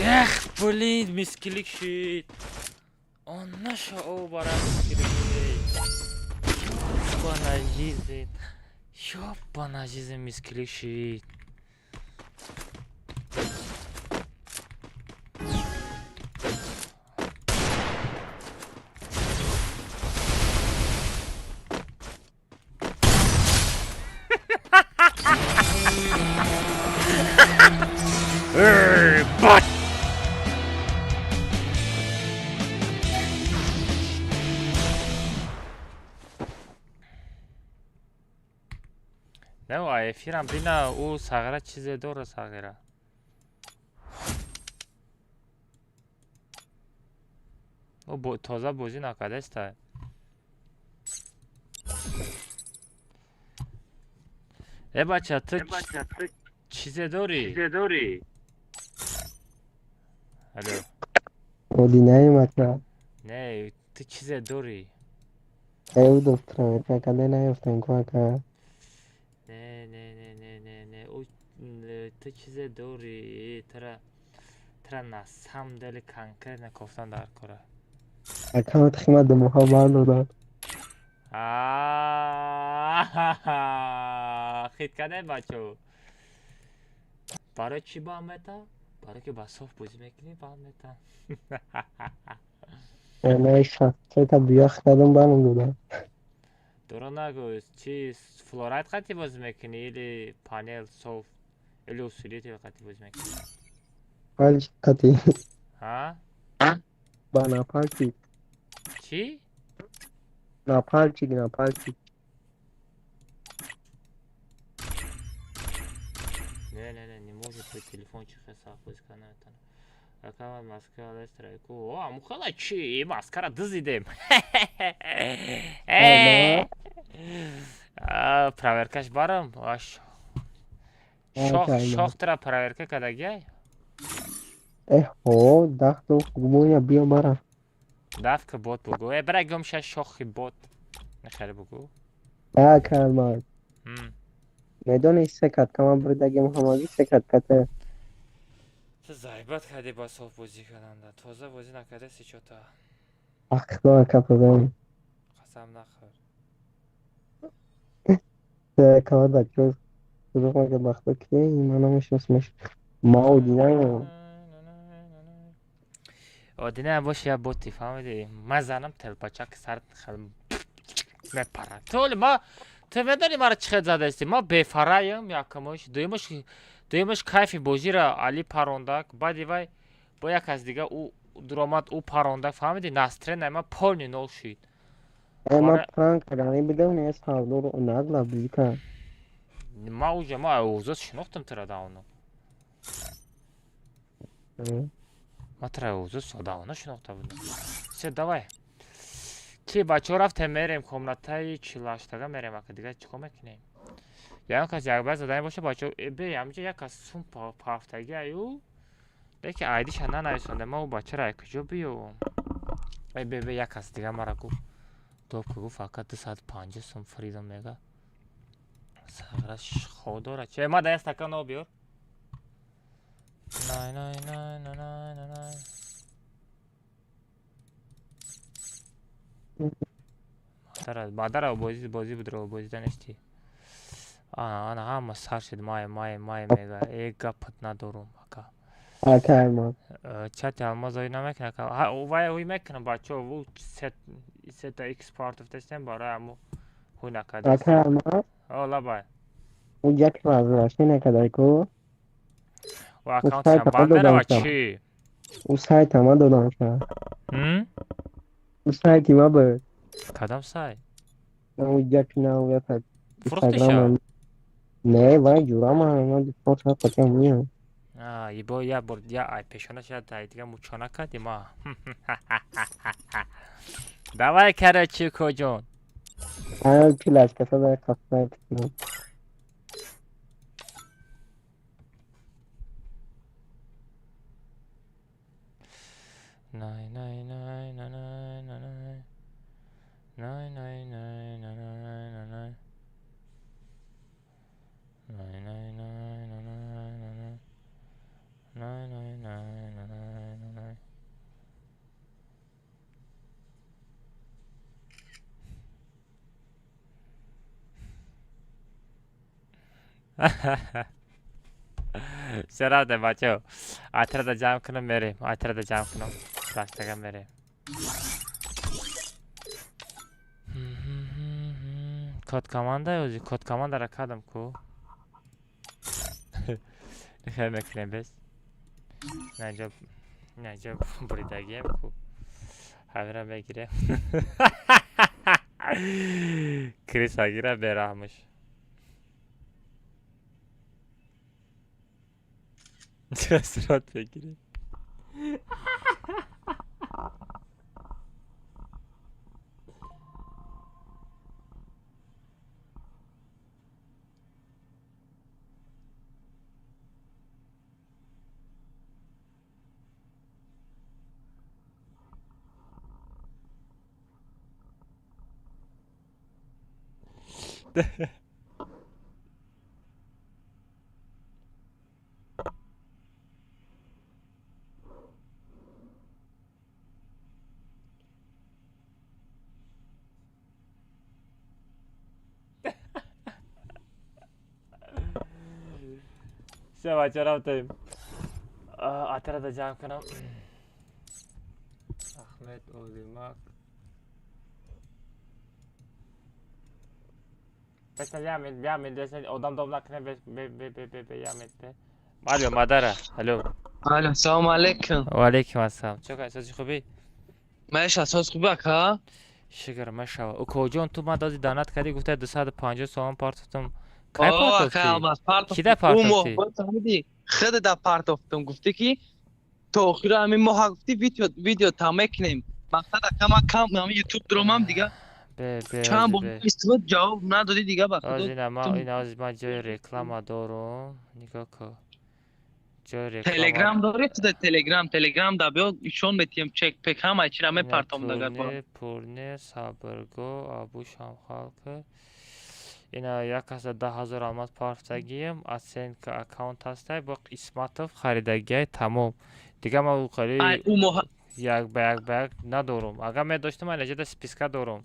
Эх, блин, мисклик шид. Он наша обара мисклик шид. Ёбана жизнь. Ёбана жизнь, мисклик шид. Эй, бать! Не, эфирам бина, ӯ сағира чизе дора, сағира. Ӯ тоза бозӣ накардаста. Э, бача, ту чизе дорӣ? Алло. Одинаи мака. Не, ту чизе дорӣ? Эй, доктор, каде наёфтем куака. Не, не, не, не, не, не. Ӯ ту чизе дорӣ? Тара на самом деле конкретно кофтан дар кора. Аккаунт хима ду моҳа бардодам. Хит кардем, бачо. Барои чӣ ба мета? Барои ки ба соф бозӣ мекунӣ, ба мета. Не, шахсета буях кардам, барм додам. Дуро нагӯ, чи флорайт қати бозӣ мекунӣ или панел софт или усилитель қати бозӣ мекунӣ? Пальчик қати. Ҳа? Ба напальчик. Чӣ? Напальчик, напальчик. Не, не, не, не может быть, телефон чихе сахт бозӣ карда наметавонад. Акама Москва лестрайку. О, амухала чи? Маскара дизидем. Проверкаш барам. Аш. Шох тра проверка кардагиай? Э, ҳо, дахту гумоя биё бара. Дафка бот бугу. Э, бара гум ша шохи бот. Нахайр бугу. А, калмар. Медони се катка ман бурдагим ҳамагӣ се катката. Ту зайбат кардӣ ба соф бозӣ карданда. Тоза бозӣ накардаси чота. Ақло капазан. Қасам нахӯр. Кала бачо. Дурӯғ мага бахто ки ман намешиносмаш. Ма одинаем. Одинаем боши я боти, фаҳмидӣ? Ман занам телпачак сарат хел мепарам. Ту оли ма ту медонӣ маро чӣ хел задаисти? Ма бефараем якамош, дуюмаш кайфи бозиро Али парондак, баъди вай бо як кас дига ӯ дуромад ӯ парондак, фаҳмидӣ? Настроение ма полный нол шид. Э, ма пранк кардани будам, не сардор нагла бозӣ кард. Ма уҷа ма овоз шинохтам тура давно. Ма тура овоз давно шинохта будам. Всё, давай. Ки бачаҳо рафтем мерем комнатаи чилаштага мерем, ака дига чӣ кор мекунем? Ягон кас якбар задани боша бачаҳо, бе ҳамҷа як кас сум пафтаги аю, лекин айдиша нанависонда, ма ӯ бачаро ай куҷо биёвам? Э, бе бе як кас дига мара гуфт, добка гуфт, ака 250 сум фридом мега. Сағра ходора. Че, ма да як стакан об биёр. Най най най най най най най. Мадара бозӣ бозӣ будро бозида нести. Ана ана ҳама сар шуд май май май мега. Э гапат надорум ака. Ака Алмаз. Чати Алмаз ой намекунад ака. Вай ҳуй мекунам бачаҳо, ву сета икс партофтастем барои ҳаму ҳуй накардаст. Ака Алмаз. О, лабай. Ӯ як возвращение накардай ку? Ӯ аккаунташам банд мерава чӣ? Ӯ сайта ма додам ша. Ӯ сайти ма буд. Кадом сайт? Ӯ як нав як Фурӯхтиша? Не, вай ҷурама, ман дифоъ қатъиям меям. А, ибо я бор я ай пешонаш я дай дига мучона кардӣ ма. Давай, короче, коҷон. А, чилаш каса дай қафтай. Най най най най най най най. Най най най най най най най. Най най най най най най най. Най най най най най най най. Всё рафтем бачаҳо. Отряда ҷамъ кунам мерем. Отряда ҷамъ кунам. Раштага мерем. Код команда ёзи код командаро кардам ку. Хел мекунем бес. Наҷа наҷа буридагием ку. Ҳамира мегирем. Крисагира бераҳмаш. Сурат бегирем. Всё, бачаҳо рафтем. Отряда ҷамъ кунам. Ахмед Олимак. Бесна ямед, ямед, бесна одам доб накунем, бе бе бе бе бе бе ямед бе. Алло, мадара, алло. Алло, салом алейкум. Ва алейкум ассалом. Чӣ кай, сози хубӣ? Маша, соз хуб ака? Шукр, машава. Укоҷон, ту ман дози донат кардӣ, гуфта 250 сомон партофтам. Кай О, ака партофтӣ? Алмаз, партофтам. Кида партофтӣ? Фаҳмидӣ? Худа да партофтам, гуфтӣ ки то охири ҳамин моҳа гуфтӣ видео видео там мекунем. Мақсад ака ман кам ҳамин ютуб дуромам дига. Бе, бе, Чанд ҳози бор бе. истифода ҷавоб надодӣ дига ба худо. Ҳози ина ман ин ҳози ман ҷои реклама дорум. Нигоҳ кун. Ҷои реклама. Телеграм дорӣ худат телеграм, телеграм да биё ишон метиҳем чек пек ҳамаи чира Ина мепартом дагар бо. турнир, пурнир, сабргоҳ, Абу Шамхалка. Ина як каса 10 000 алмаз партагием, оценка аккаунт ҳастай, бо Исматов харидагиай тамом. Дига ман Ай хеле ӯ моҳ як ба як ба як надорум. Агар медоштам, ман инҷа списка дорум.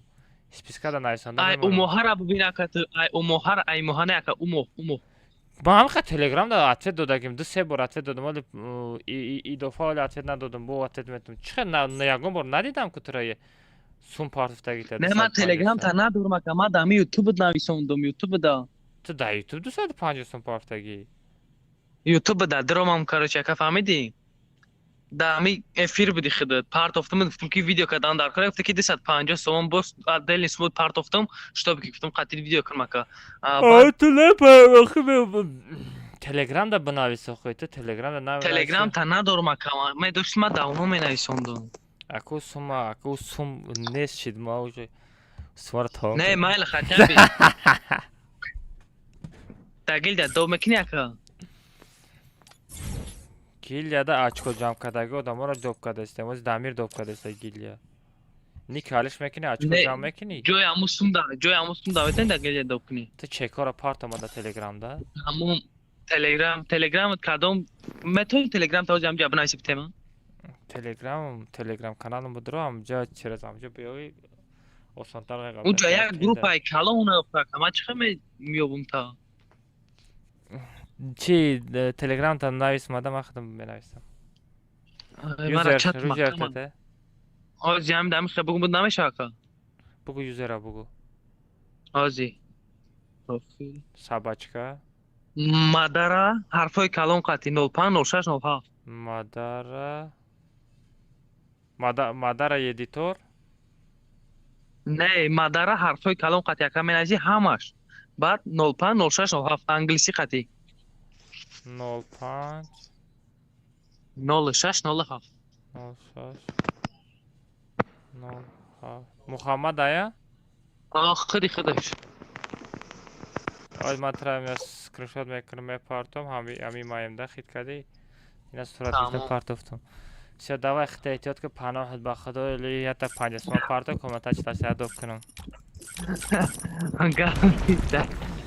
Спискада нависонда ай ӯ мемонам. моҳара бибин ака ту, ай ӯ моҳара, ай моҳа не ака, ӯ моҳ, ӯ моҳ. Ман ҳамин қадр Телеграм да ответ додагим, ду се бор ответ додам, вале илова вале ответ надодам, бо ответ метум. Чӣ хел ягон бор надидам ку тура сум партофтагита Не, ман 250 телеграм та сум. надорам ака, ман дар ҳамин ютуб нависондум, ютуб да. Ту дар ютуб 250 сум партофтагӣ? Ютуб да диромам, короче, ака фаҳмидӣ? Да ҳамин эфир буди худат, партофтум, гуфтум ки видео кардан дар кор, гуфта ки 250 сомон боз отдельный сумма партофтум, чтобы ки гуфтум қатил видео кунам ака. А, баъд Ту не Телеграм да бинавис охи, ту Телеграм да навис. Телеграм та надорам ака, ман доштам, ман давно менависондум. Аку сума, аку сум нест шид, ма уже сумаро тамом Не, кардем. майли хотя бы. Дагил да доб мекунӣ ака? Гильдияда очко ҷамъ кардаги одаморо доб кардаистем. Ози Дамир доб кардаиста гильдия. Ник ҳалиш мекунӣ, очко Не, ҷамъ мекунӣ? ҷои ҳамун сум да, ҷои ҳамун сум да метавонӣ дар гильдия доб кунӣ. Ту чекҳоро партома дар Телеграм да? Ҳамун Телеграм, Телеграмат кадом метавонӣ Телеграм та ҳози ҳамҷа бинависӣ тема? Телеграм, Телеграм каналам будро, ҳамҷа через ҳамҷа биёӣ осонтар Ӯ ҷо як меқаб. группаи калон ёфта ака, ман чӣ хел меёбум та? Чи Телеграм та навис мада, ман худам менависам. Мара Юзер, чат юзер маҳкама. тете. Ҳози ҳамин дар ҳамин бугум буд намешава ака? Бугу юзера бугу. Ҳози. Профил. Собачка. Мадара ҳарфҳои калон қатӣ 05 06 07. Мадара. Мадара едитор. Не, мадара ҳарфҳои калон қатӣ ака менависӣ ҳамаш. Баъд 05 06 07 англисӣ қатӣ. 05 06 07. 06 07. Мухаммад ая? А, худи худаш. Ой, ман тра скриншот мекунам, мепартом, ҳами маемда хит кардӣ. Ина сурат гирифта Тамом. партофтум. Всё, давай хита эҳтиёт ки паноҳат ба худо, или ята 50 сомон парто, комната читашта доб кунам. Гап нест.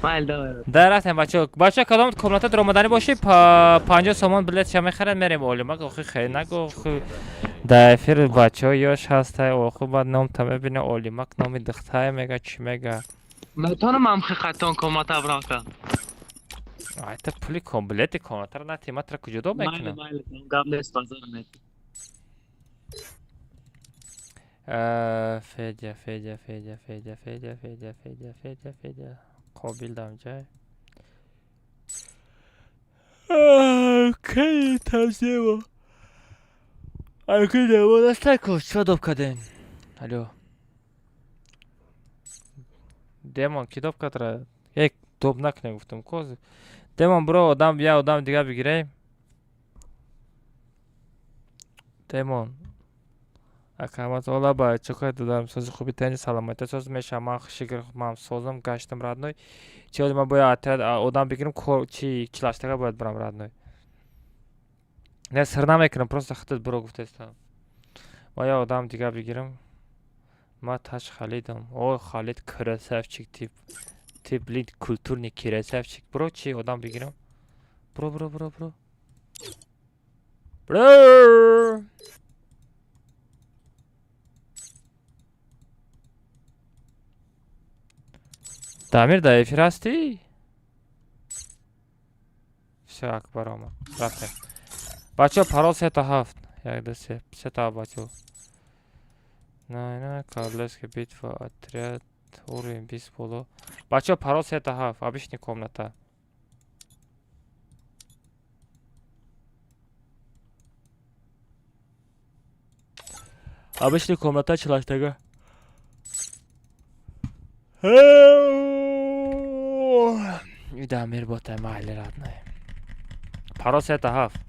Майли, давай. Да рафтем бачаҳо. Бачаҳо кадом комната даромаданӣ бошӣ, 50 сомон билетша мехарад, мерем олимак, охи хеле нагу, охи дар эфир бачаҳо ёш ҳастай, охи баъд номта мебина олимак номи духтае мега, чӣ мега. Метавонам ҳам хиқатон комната бирам ака? Айта пули билети комнатаро натӣ, ман тра куҷо доб Майли, мекунам? майли, гап нест, базар нест. Федя, Федя, Федя, Федя, Федя, Федя, Федя, Федя, Федя. Қобил дамҷай. Кай тавзево. Аки дево дастако, чӣ доб кардем? Алло. Демон ки доб кардра? Як доб накунем гуфтам ко. Демон бро одам, я одам дига бигирем. Демон. Акамат ола ба чӣ додам сози хуби тани саломатӣ соз мешавам ман шикр ман созам гаштам родной. Чи ҳози ман бояд отряд одам бигирам чи чилаштага бояд бирам родной. Не сир намекунам, просто худат биро гуфтаистам. Ма я одам дига бигирам. Ма таш Халидам. О, Халид красавчик тип. Тип блин культурный красавчик. Бро чи одам бигирам? Бро, бро, бро, бро. Бро! Дамир дар эфир ҳастӣ? Всё, Акбар омад. Рафтем. Бачаҳо парол сета ҳафт. Як, ду, се. Сета ҳафт бачаҳо. На, на, королевская битва, отряд, уровень 20 боло. Бачаҳо парол сета ҳафт, обычный комната. Обычный комната чилаштага. Дамир ботай майли родной. Парол сета ҳафт.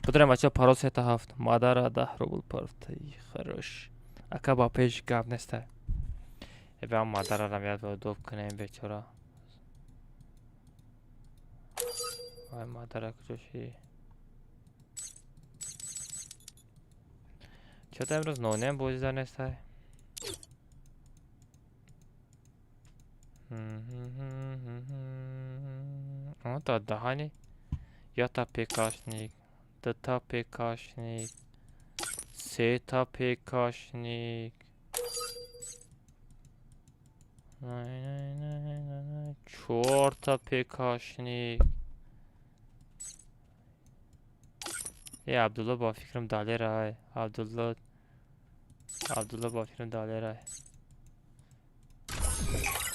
Будрем бачаҳо парол сета ҳафт. Мадара 10 рубл парфтай. Хорош. Ака ба пеш гап нестай. Эба мадарарам як бор доб кунем бечора. Вай мадара куҷо ши? Чё-то имрӯз нонем бозида нестай. Та даҳани якта пекашник, дута пекашник, сета пекашник, чорта пекашник. Э, Абдулло ба фикрам далерай. Абдулло, Абдулло ба фикрам далерай.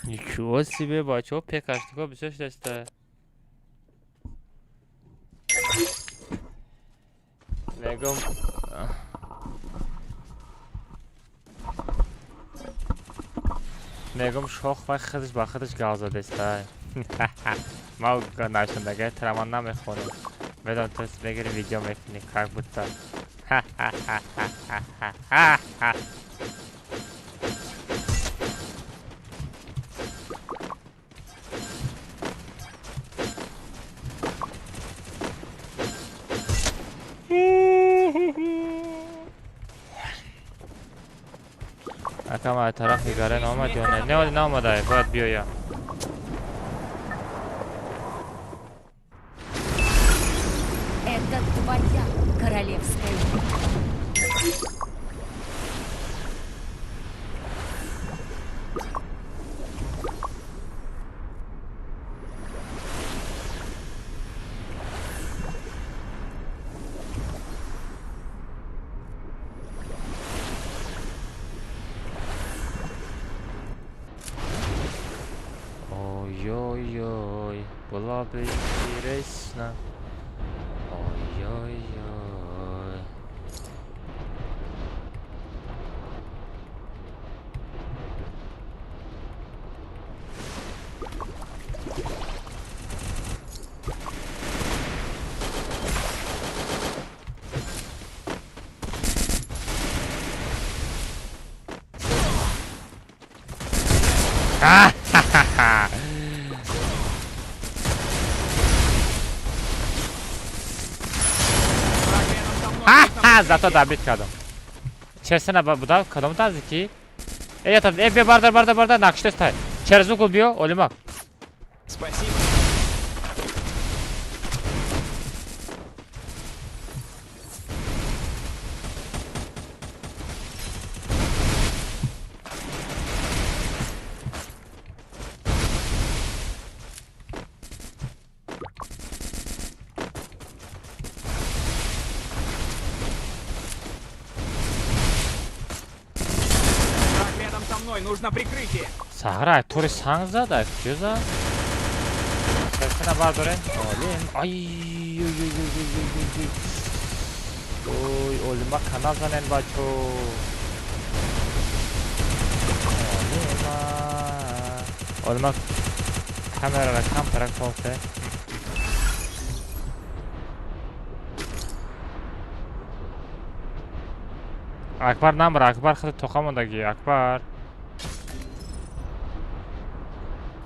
Ничего себе, бачаҳо, пекашникҳо бисёр шудаста. Мегум, мегум, шох вай худаш ба худаш гав задеста. Ма нашундагай траман намехонам. Медонам, ту мегири, видео мекунӣ, как будто. Акам аз тарафи гарен омад ё не? Не, оли наомада, бояд биёям. Это твоя королевская битва. Ой-ой-ой, было бы интересно. Ой-ой-ой. А-ха-ха-ха! Зато добить кардам. Честно, буда кадом наздики? Э, ята, э, биё, бардар, бардар, бардар, нақштестай. Через угол биё, Олимак. Спасибо. Рядом со мной нужно прикрытие. Сахара, тури санг зада, куҷо зад? Честно, бардорем. Олим. Ай, ой, ой, ой, ой, ой, ой. Ой, Олима канал занен, бачо. Олима. Олима камерара камтарак тофте. Акбар намра, Акбар худ тоқа мондагӣ, Акбар.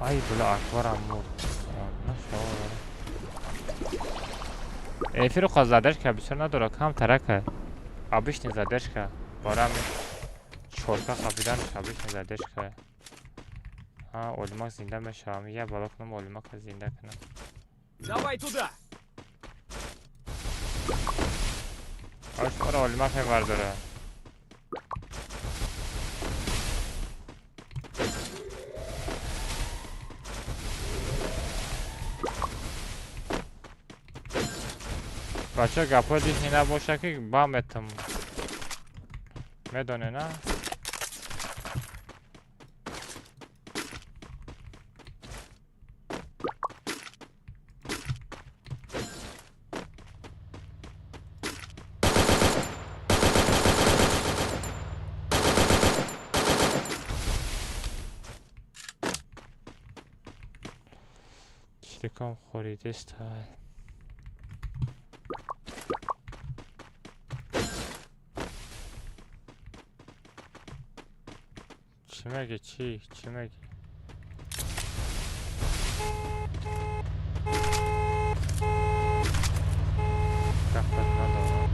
Ай, бля, Акбарам мурд. Эфиру қа задержка бисёр надора, камтарака. Обычный задержка. Барами чорка қапиданаш обычный задержка. А, Олимак зинда мешавам. Я бало кунам, Олимака зинда кунам. Давай туда. Ошкоро Олимак мебардора. Бача, гапҳои лишний набоша, ки баметам. Медоне, на? Чиликом хоридестай. Чӣ меги? Чӣ? Чӣ меги? Гапат надорам.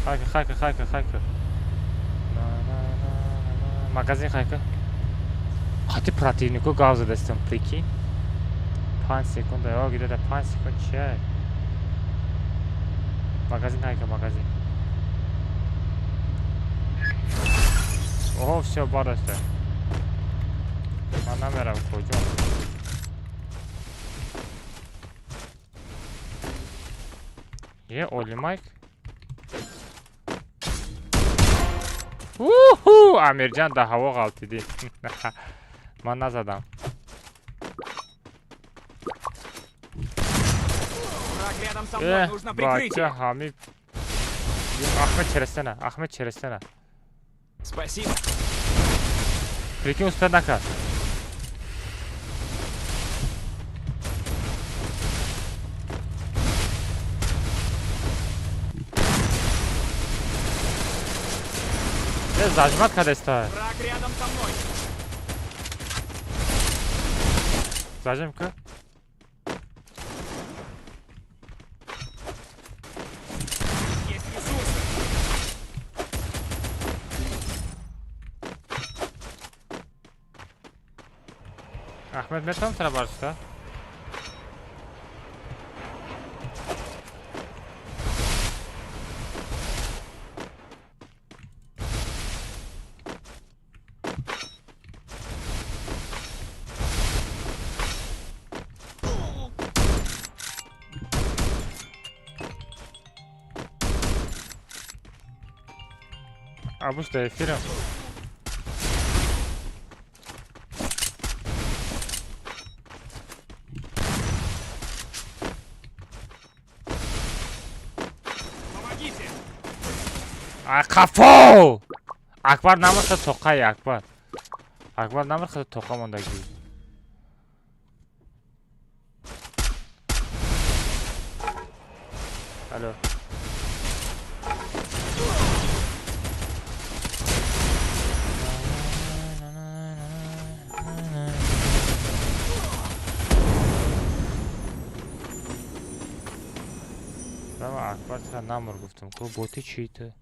Хайка, хайка, хайка, хайка. Магазин хайка. Қати противнико гав задастам, прикинь. 5 секунда, ё гида 5 секунд чия? Магазин хайка, магазин. Оҳо, всё, бардаста. Ман намерам куҷо. Е, оли майк. Уху, Амирҷан дар ҳаво ғалтидӣ. Ман назадам. Бача, ҳами Ахмед черестена, Ахмед черестена. Спасибо. Прикинь, успел накард. Зажмат кадеста. Враг рядом со мной. Зажим-ка. Есть ресурсы. Ахмед, метавонам тара баршта? Абуш да эфирам. Помогите! Қафо! Акбар намурхад тоқаи Акбар. Акбар намурхад тоқа мондагӣ. Алло. Акбар тра намур гуфтам. Ко боти чӣ ту?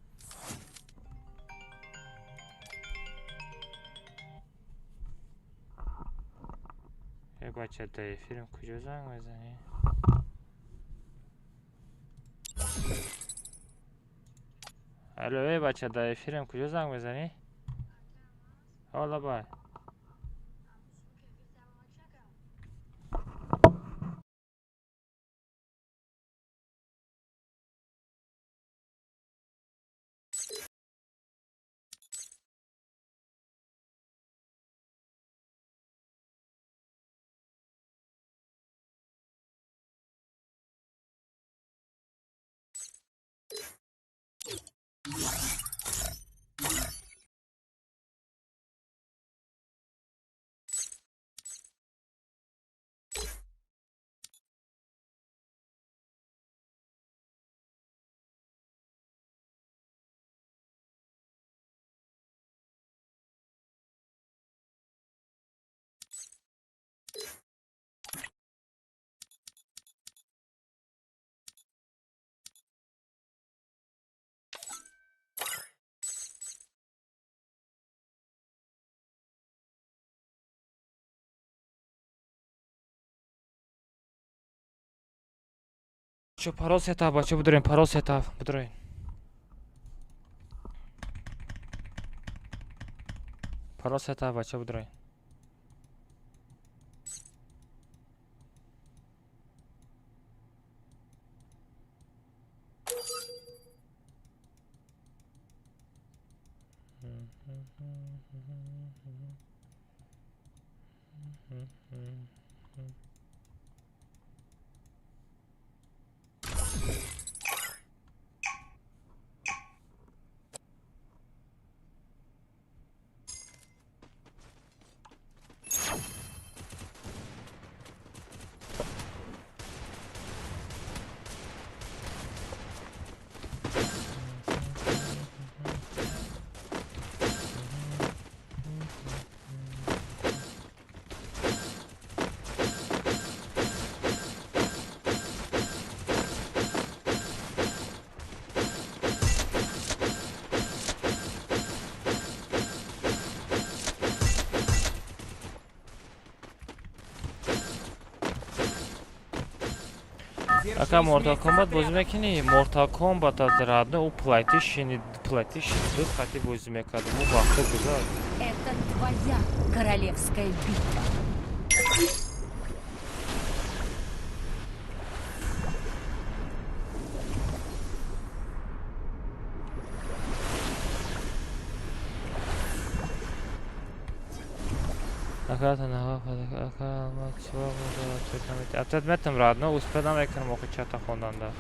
Э бача, дар эфирам куҷо занг мезанӣ? Алло, э бача, дар эфирам куҷо занг мезанӣ? Ҳола бай. Бачо, парол сетав, бачо, бидурем, парол сетав, бидурем. Парол сетав, бачо, бидурем. Ака Mortal Kombat бозӣ мекунӣ? Mortal Kombat аз родной ӯ PlayStation PlayStation 2 қати бозӣ мекардем. Ӯ вақто гузашт. Это твоя королевская битва. Ака танаҳо ака ма чива Аптат метам родной успед намекунам охи чата хонданда.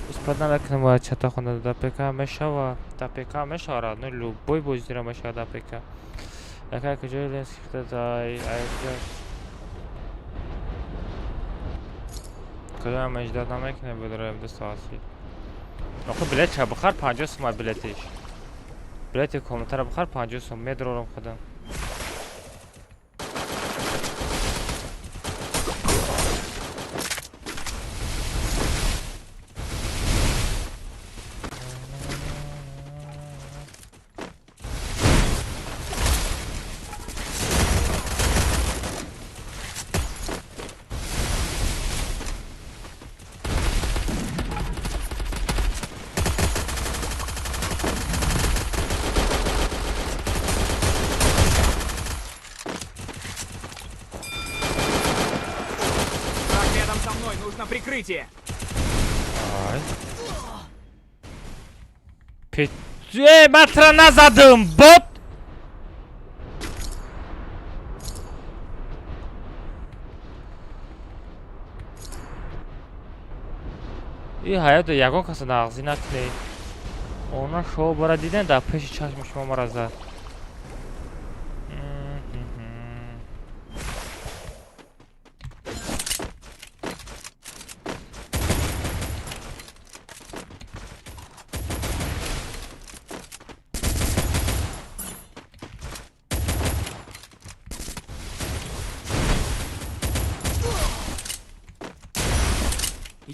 Успед намекунам бояд чата хонданда. Да ПК мешава, да ПК мешава родной любой бозиро мешава да ПК. Ака куҷои ленски дай ай куҷо? Куҷоям эҷдод намекунем бидорем 2 соати. Охи билет ча бихар 50 сум билетиш. Билети комнатаро бихар 50 сум медорам худам. Нужно прикрытие. Ай. Эй, матра назадым, бот! И ҳаёто ягон каса нағзӣ накунед. Она шоу бара диден дар пеши чашми шумо мара зад.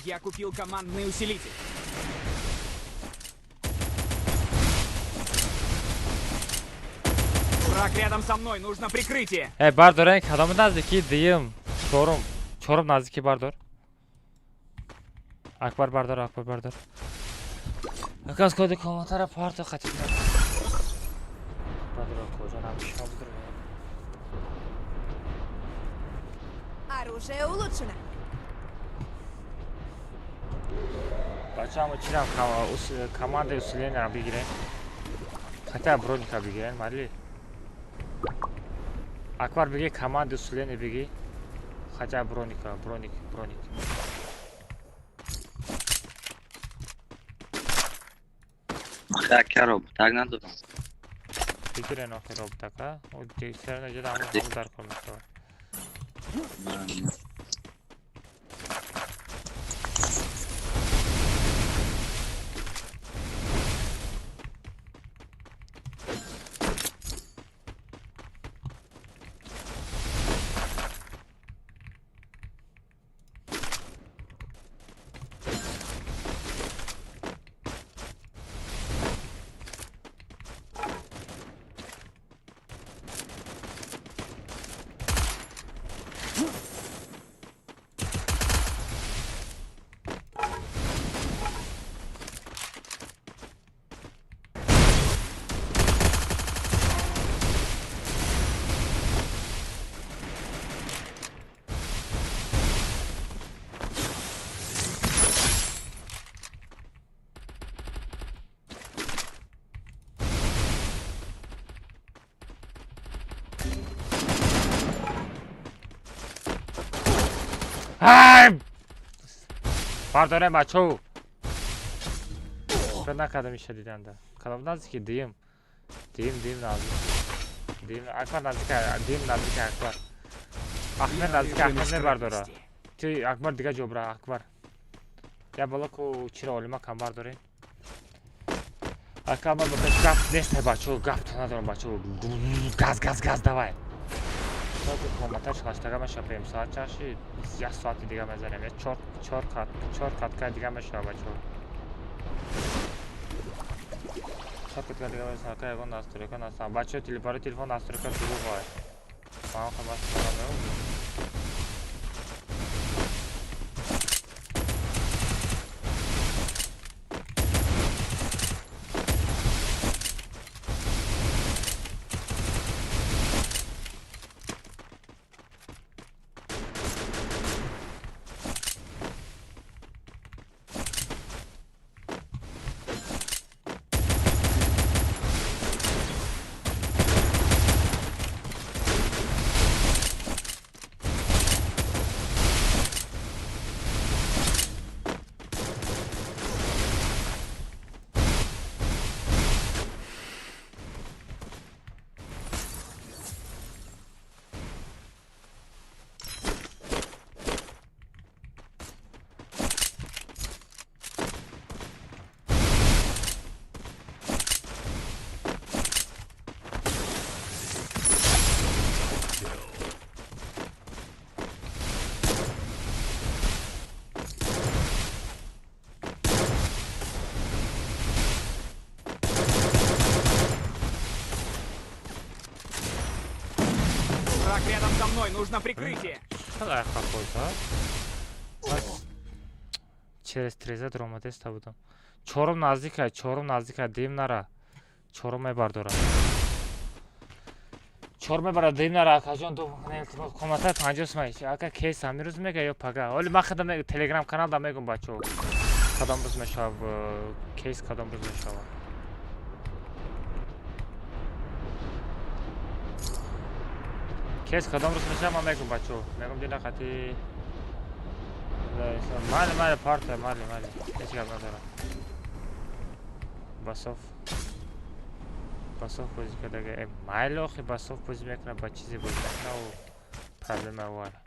Я купил командный усилитель. Враг рядом со мной, нужно прикрытие. Эй, бардор, кадом наздики дим. Чорум. Чорум наздики бардор. Акбар бардор, Акбар бардор. Аказ коди комментара парта хатиб. Бардор, кожа нам шумо бидор. Оружие улучшено. Бачаҳо мо чирам командаи усиленияро бигирем. Хотя броника бигирем, майли. Акбар биги командаи усиления биги. Хотя броника, броник, броник. Ака роботак надорам. Бигирен охи роботака. О серна ҷода ҳамон дар кор мешавад. Бардорем бачо. Фикр накардам иша диданда. Кадом наздики дим. Дим, дим наздик. Дим, Акбар наздик, дим наздик Акбар. Ахмед наздик, Ахмед мебардора. Ти Акбар дига ҷобра, Акбар. Я боло ку чиро олима кам бардорем. Ака ма ба пеш гап нест бачо, гап то надорам бачо. Газ, газ, газ давай. Комната чалаштага мешавем. Соат чаши як соати дига мезанем. Я чор катка дига мешава бачо. 4 катка дига мешава. Ака ягон настройка настан. Бачо барои телефон настройка дурӯғ ай. Ман хабар надорам. рядом со мной, нужно прикрытие. Через треза дуромадеста будам. Чорум наздика, чорум наздика, дим нара. Чорум мебардора. Чор мебара, дим нара, акаҷон, ду комната 50 сомон. Ака кейс ҳамин рӯз мега ё пага? Оли ман худам телеграм канал да мегум бачо. Кадом рӯз мешавад кейс, кадом рӯз мешавад. Кейс кадом рӯз мешавад ман мегум бачо. Мегум дина қати майли, майли, парта, майли, майли. Ҳеҷ гап надорам. Басоф. Басоф бозӣ кардага. Майли охи басоф бозӣ мекунад, ба чизе бозӣ мекунад, ӯ проблема вара.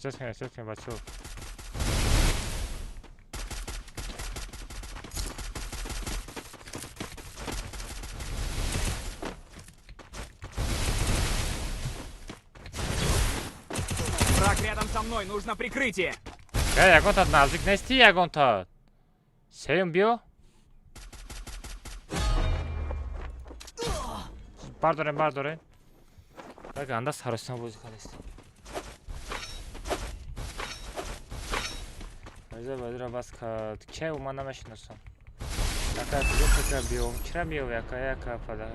Эҳсос кунед, бачаҳо. Враг рядом со мной, нужно прикрытие. Ягонта наздик нести, ягонта. Сеюм биё. Бардорем, бардорем. Так, анда саросима бозӣ кардест. Базира бас кард. Ке ман намешиносам. Ака куҷо фикра биём? Чира биёв яка яка пада.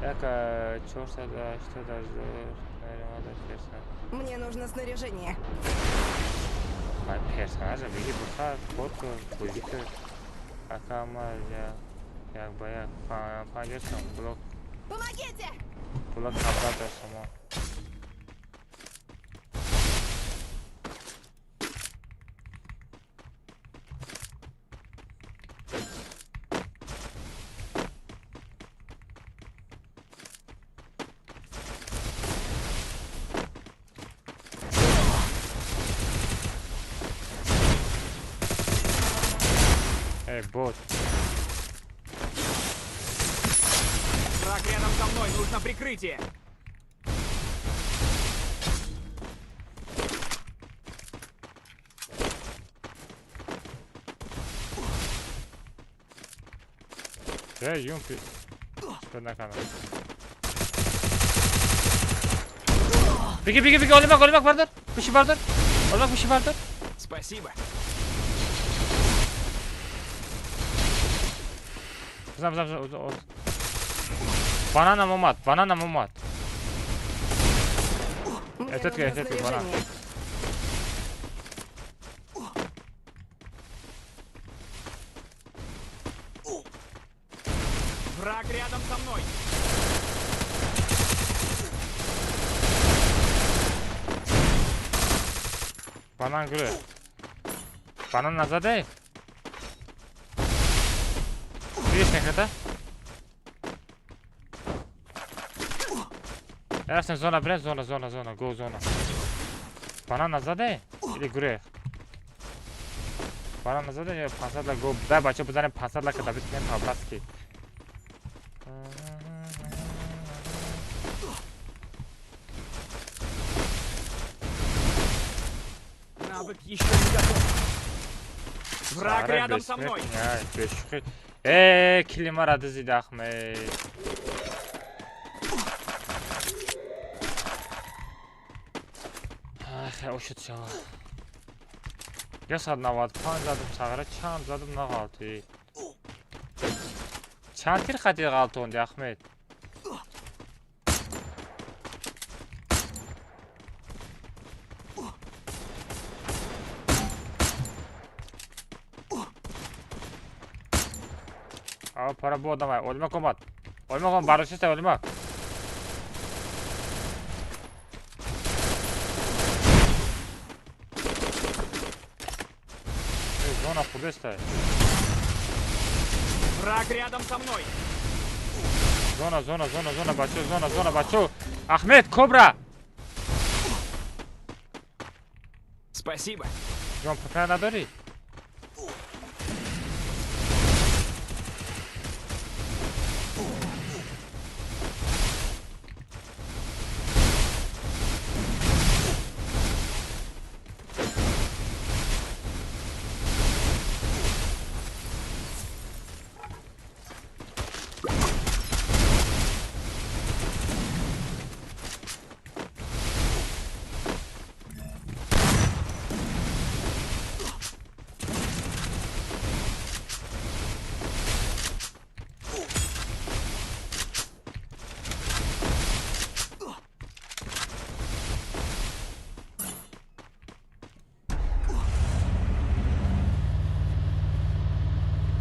Яка 488 персонаж. Мне нужно снаряжение. Ай персонажа беги буха, кор кун, бозӣ кун. Ака ма як ба як 50 сом блок. Помогите! Блок 70 сомон. Бот. Враг рядом со мной, нужно прикрытие. Юмпи. На камеру. Беги, беги, беги, олимак, олимак, бардор. Пиши бардор. Олимак, пиши бардор. Спасибо. Зам, зам, зам. Бананам омад, бананам омад. Этот, банан. Враг рядом со мной. Банан гүле. Банан назад. Видишь, это? Рафтем зона, брем, зона, зона, зона, го зона. Банан назад или гурех? Банан назад ё 500 ла го. Дай бача бизанем 500 ла ка битнем по-братски. Навык еще не готов. Враг рядом со мной. Килима дызид Ахмед. Ах, ошуд шава. 195 задум сағира, чанд задум нағалти. Чанд тир хати ғалтонди Ахмед? А пара бо давай, Олимак омад. Олимак омад, бардоштеста Олимак. Зона худеста. Враг рядом со мной. Зона, зона, зона, зона, бачо, зона, зона, бачо. Ахмед, кобра. Спасибо. Ҷон пакана надорӣ?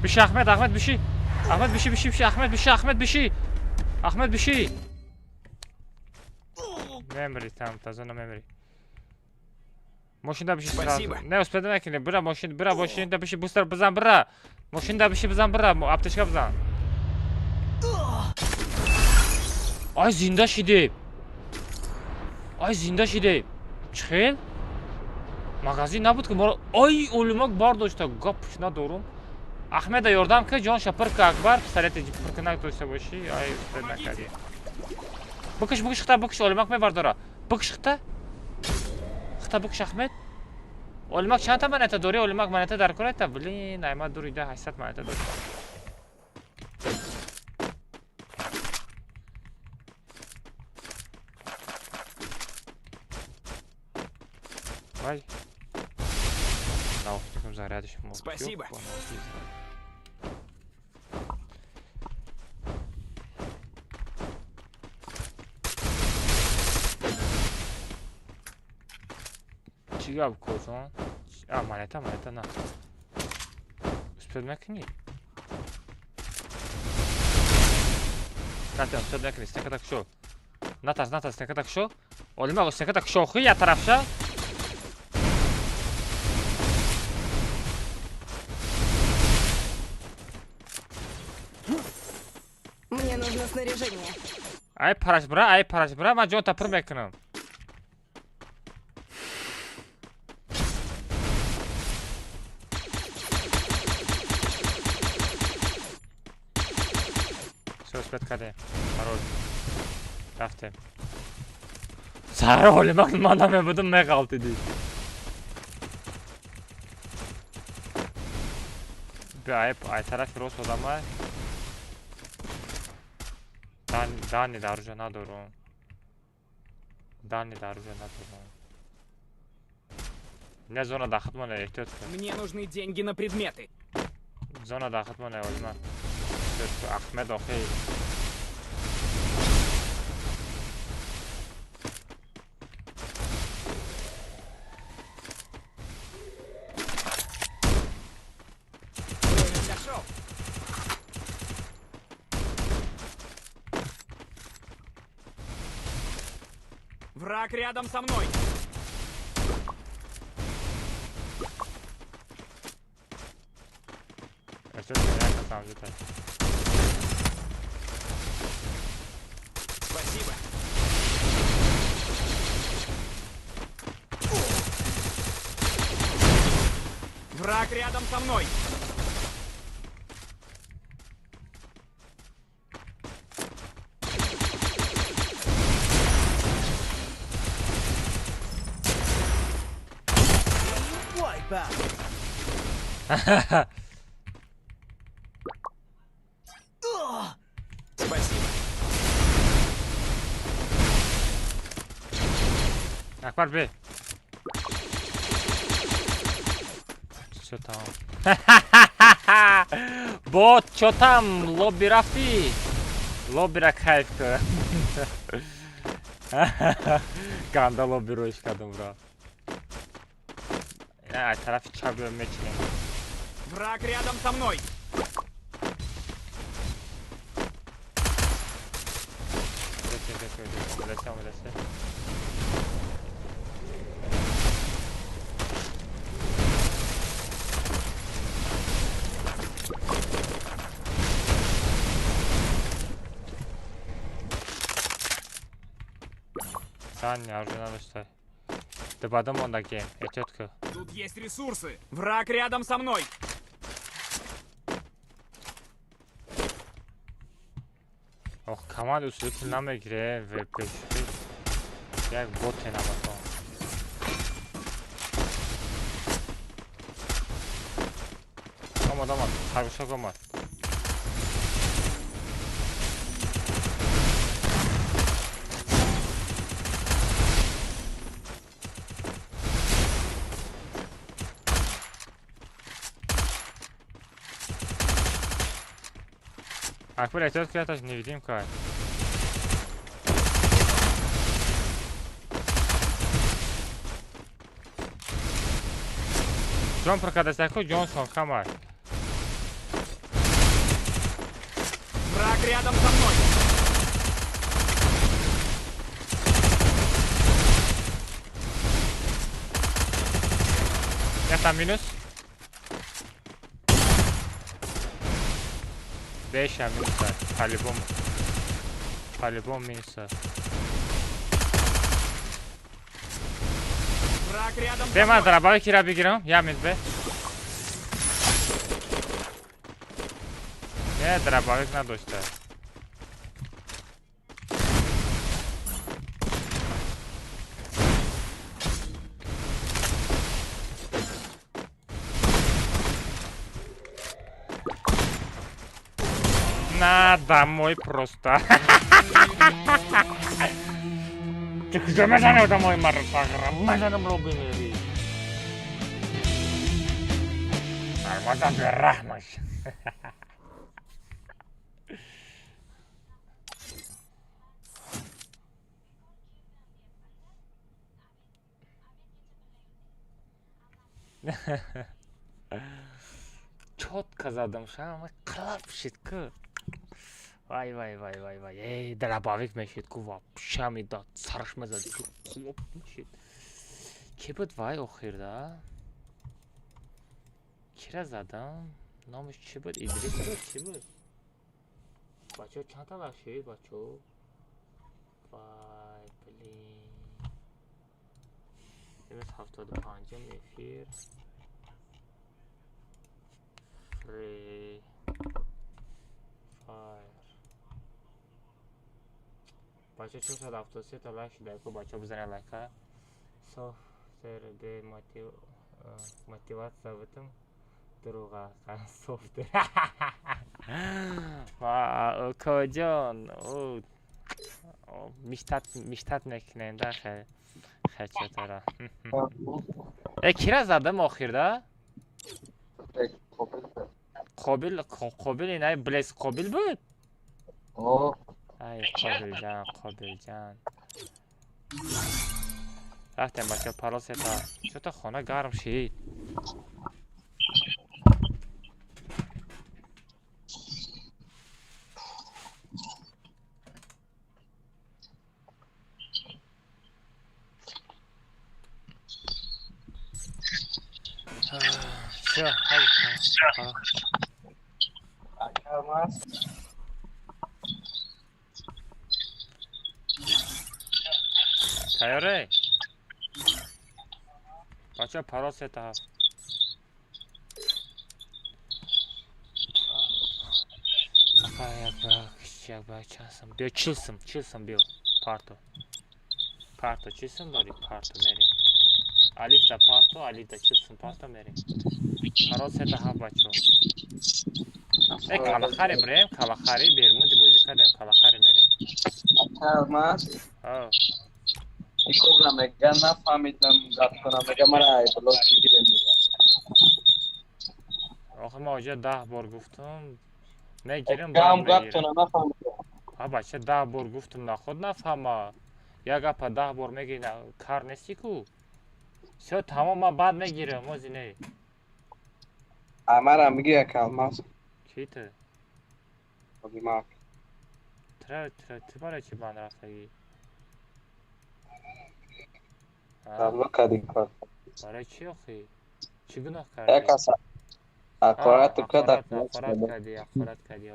Биши Ахмед, Ахмед биши. Ахмед биши, биши, биши, Ахмед биши, Ахмед биши. Ахмед биши. Мемри там, та зона мемри. Мошин да биши сразу. Не успеда накунӣ, бира мошин, бира мошин да биши бустер бизан бира. Мошин да биши бизан бира, аптечка бизан. Ай зинда шидем. Ай зинда шидем. Чӣ хел? Магазин набуд ки моро ай олимак бардошта, гапш надорум. Ахмеда ёрдам ки ҷонша пир ка Акбар, пистолети пиркунак дошта бошӣ, ай успед накардӣ. Бикиш, бикиш, хита бикиш, олимак мебардора. Бикиш хита. Хита бикиш Ахмед. Олимак чандта монета дорӣ? Олимак монета дар кор айта? Блин, ай ма дурида 800 монета доштам. Вай. Наушником зарядишь мог. Спасибо. Чӣ гап козон? А, монета, монета, на. Успед мекунӣ? Натя, успед мекунӣ, стеката кушо. Натарс, натарс, стеката кушо. Олимак, стеката кушо, хи я тарафша. Мне нужно снаряжение. Ай параш бра, ман ҷонта пир мекунам. Всё, успед кардем. Парол. Рафтем. Сари Олимак ман намебудам, меғалтидӣ. Бیا ай тарафи рост одамай. Дани даружа надорум. Дани даружа надорум. Не зона дахат мона эҳтиёт кун. Мне нужны деньги на предметы. Зона дахат мона олима. Эҳтиёт кун. Ахмед охи. Враг рядом со мной. Спасибо. Враг рядом со мной. Спасибо. Акбар бе. Чё там? Бот, чё там? Лобби рафтӣ? Лоббира кайф кун. Ганда лобби роиш кардам, бра. Ай тарафи чап мечинем. Враг рядом со мной. омадасе, омадасе. Зан оружие надоштай. Дебада мондагем, эҳтиёт кун. Тут есть ресурсы. Враг рядом со мной. Ох, команда усилитель намегире, ВП. Як боте наматон. Омад, омад, харгӯшак омад. Акбар, эҳтиёт кун, яташ невидимка. Ҷон пур кардастаку, ҷоншон камай. Враг рядом со мной. Ята минус. Беша минуса, по-любому. По-любому минуса. Враг рядом со Бе, ман мной. дробовик кира бигирам, я минут бе. Не, дробовик надошта. На домой просто. Ты куҷо мезанӣ домой марсагра? Мезанам лоби мери. Сармазан бераҳмаш. Чётко задам шама, клап шид ку. Вай, вай, вай, вай, вай. Эй, дробовик мешид ку, вообще медод. Сараш мезади ку, хлоп мешид. Ки буд вай охир, да? Кира задам? Номаш чӣ буд? Идрис буд, чӣ буд? Бачаҳо чанд та лайк шид, бачаҳо? Вай, блин. Имрӯз 75-ум эфир. Free Fire. Бачаҳо 473 та лайк шида, ку бачаҳо бизанед лайка. Софтер бе мотивация бутум дурӯға софтер. Ва укоҷон, миштат миштат мекунем да хечотара. Э, кира задам охир, да? Қобил, Қобил, инай Блес Қобил буд? Ай, Қобилҷан, Қобилҷан. Рафтем бачаҳо, парол сета. Чӯта хона гарм шид. Всё, ҳал. Тайёре? Бачаҳо парол сета ҳафт. Ака, як бак, як бак, чанд сум? Биё, 40 сум, 40 сум биё. Парто. Парто, 40 сум дорӣ? Парто мерем. Алиф да парто, алиф да 40 сум парто мерем. Парол сета ҳафт бачаҳо. Э, калахари бирем, калахари бермуди бозӣ кардем, калахари мерем. Алмаз, О, кобра мега нафаҳмидам гапкунам, мега мара айблок гирем мега. Охи ма оҷа 10 бор гуфтум, мегирем, баъд Гам мегирем. гаптона нафаҳмидам. Ҳа бача, 10 бор гуфтум, наход нафаҳма. Як гапа 10 бор мегири, кар нести ку. Всё, тамом, ман баъд мегирам, ози не. Амара миги як Алмаз. Ки ту? Озимак. Тра, тра, ту барои чӣ банд рафтагӣ? Блок кардӣ кор. Барои чӣ охи? Чӣ гуноҳ кардӣ? Як кас ҳақорат кард, ҳақорат кардӣ, ҳақорат кардӣ.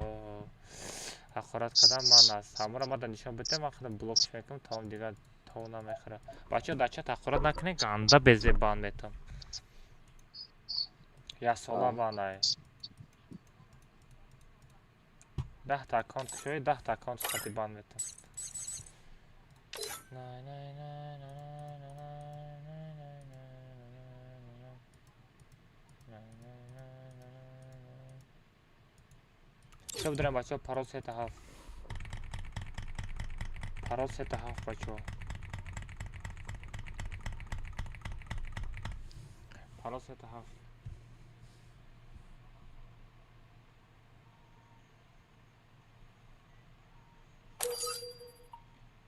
Ҳақорат кардан ман аст. Ҳамора мада нишон бите, ман худам блокш мекунам, тамом дигар тов намехӯра. Бачаҳо, дар чат ҳақорат накунед, ганда безеб банд метам. Як сола банд ай. 10 та аккаунт кушоӣ, 10 та аккаунт хати банд метам. Чӣ бидорем, бачаҳо? Парол сета ҳафт. Парол сета ҳафт, бачаҳо. Парол сета ҳафт.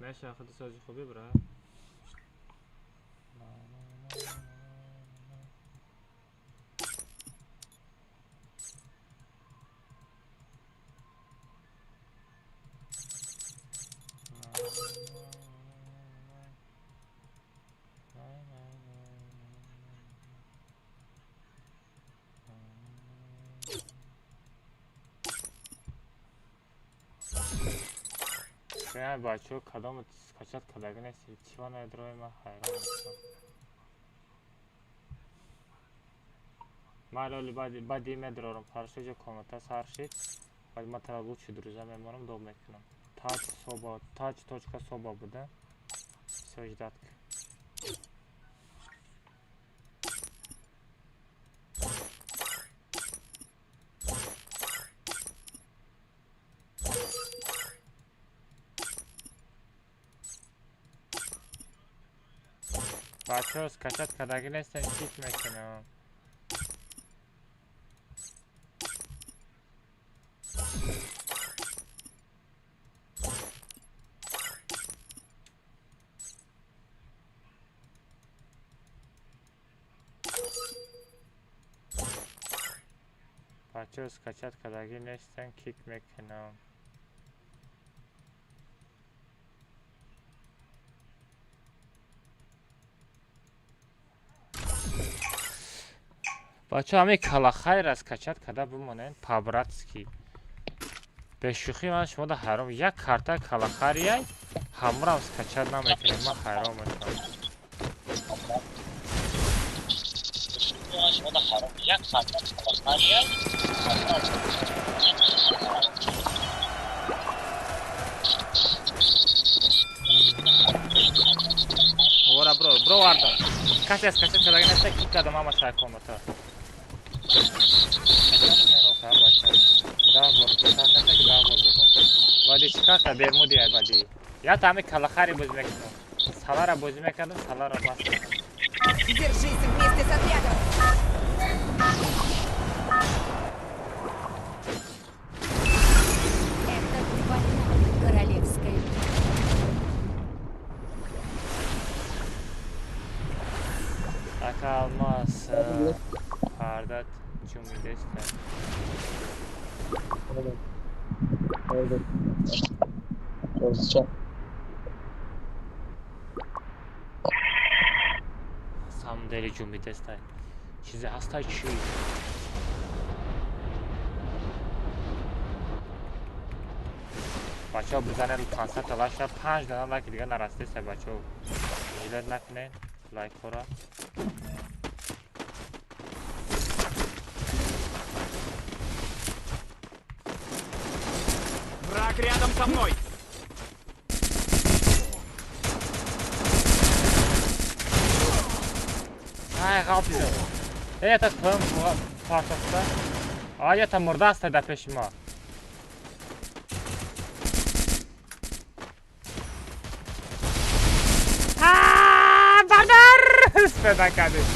Меша, худи сози хубӣ, бра? Бачаҳо, кадом скачать кардагӣ нестед? Чӣ ва наедрои ман ҳайрон мешавам. Ман лоли баъди медрорам. Хорошо, ҷо комната сар шид. Баъд ман тара лучшие друзья мемонам, доб мекунам. Таҷ соба, таҷ точка соба буда. Всё, ждать. Бачаҳо, скачать кардагӣ нестем, кик мекунам. Бачаҳо, скачать кардагӣ нестем, кик мекунам. Бачаҳо, ҳамин калахайр скачать карда бимонед, по-братски. Бешӯхӣ ман шумода ҳайрон. Як карта калахарияй, ҳамрам скачать намекунед, ман ҳайрон мешавам. Вора бро, бро вардам. Касе скачать кардагӣ неста, кик кардам ҳамаша ай комната. 10 бор 10 бор бигум. Баъди чӣ карта бермуди ай баъди. Ята ҳами калахари бозӣ мекунам. Салара бозӣ мекардам, салара бас кардам. Держись вместе с отрядом! Это твоя королевская битва. Ака алмаз пардат ҷумидеста. Самом деле ҷумидеста. Чизе ҳаста чӣ? Бачаҳо, бизанед 500 та лайк, панҷ дона лайк дига нарасидеста, бачаҳо. Жилет накунед лайкҳоро. Враг рядом со мной! Ай, ғалтидам. Это твоем партовта. А я там мурда аста дар пеши мо. Бардар! Спеда кардем.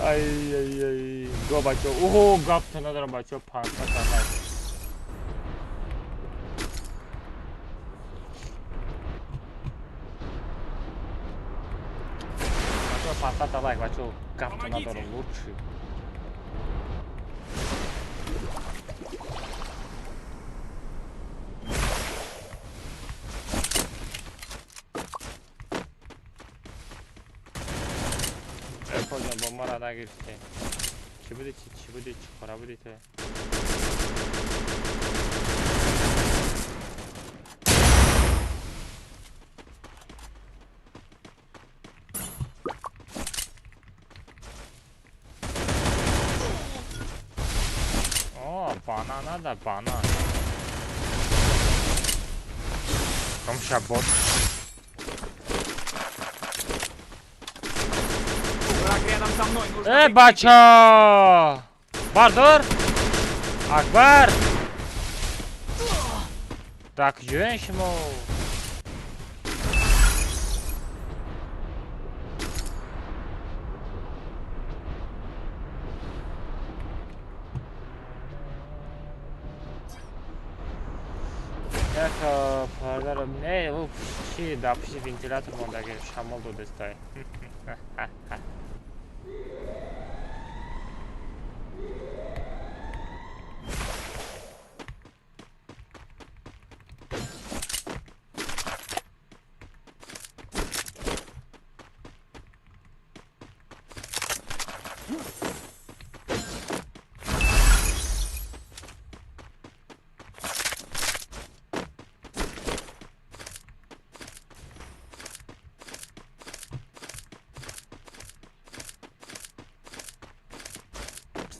Ай, ай, ай. Го, бачаҳо. Оҳо, гапто надорам, бачаҳо, 500 та лайк. Бачаҳо, 500 та лайк, бачаҳо, гапто надорам, лучший. Акоҷон, бо мара нагирифтӣ. Чӣ буди, чӣ буди, чӣ хора буди ту? О, банана да банан. Комша, бот. Враг рядом со мной. Нужно Э, прикрытие. бача! Бардор! Акбар! Так, ҷӯен шумо. Як пардаро не, ӯ чи дар пушти вентилятор мондаги, шамол додестай.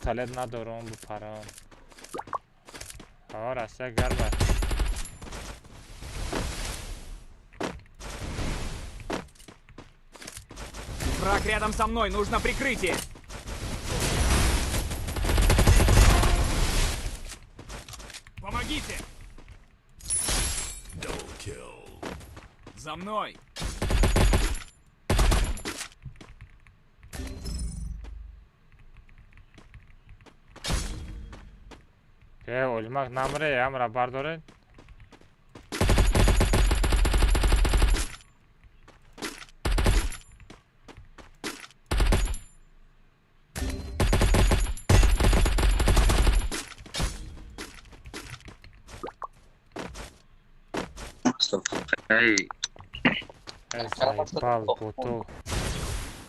Пистолет надорам, бупарам. Ҳа, Россия гарма. Враг рядом со мной. Нужно прикрытие. Помогите! За мной! Э, олимак намре, амра бардорен. Эй, Э, заебал, боту.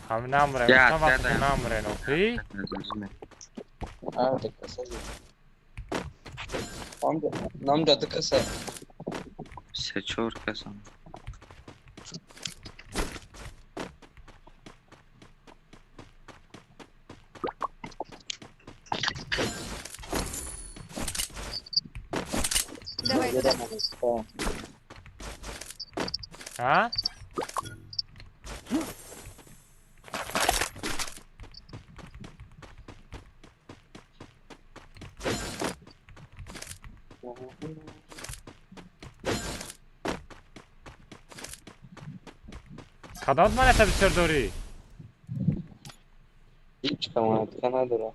Ҳам намре, Я, гуфтам вақте я, ки намрен, охи? А, Нам ду каса. Се чор каса. Давай туда. А? Кадом монета бисёр дорӣ? Ҳеҷ монетка надорам.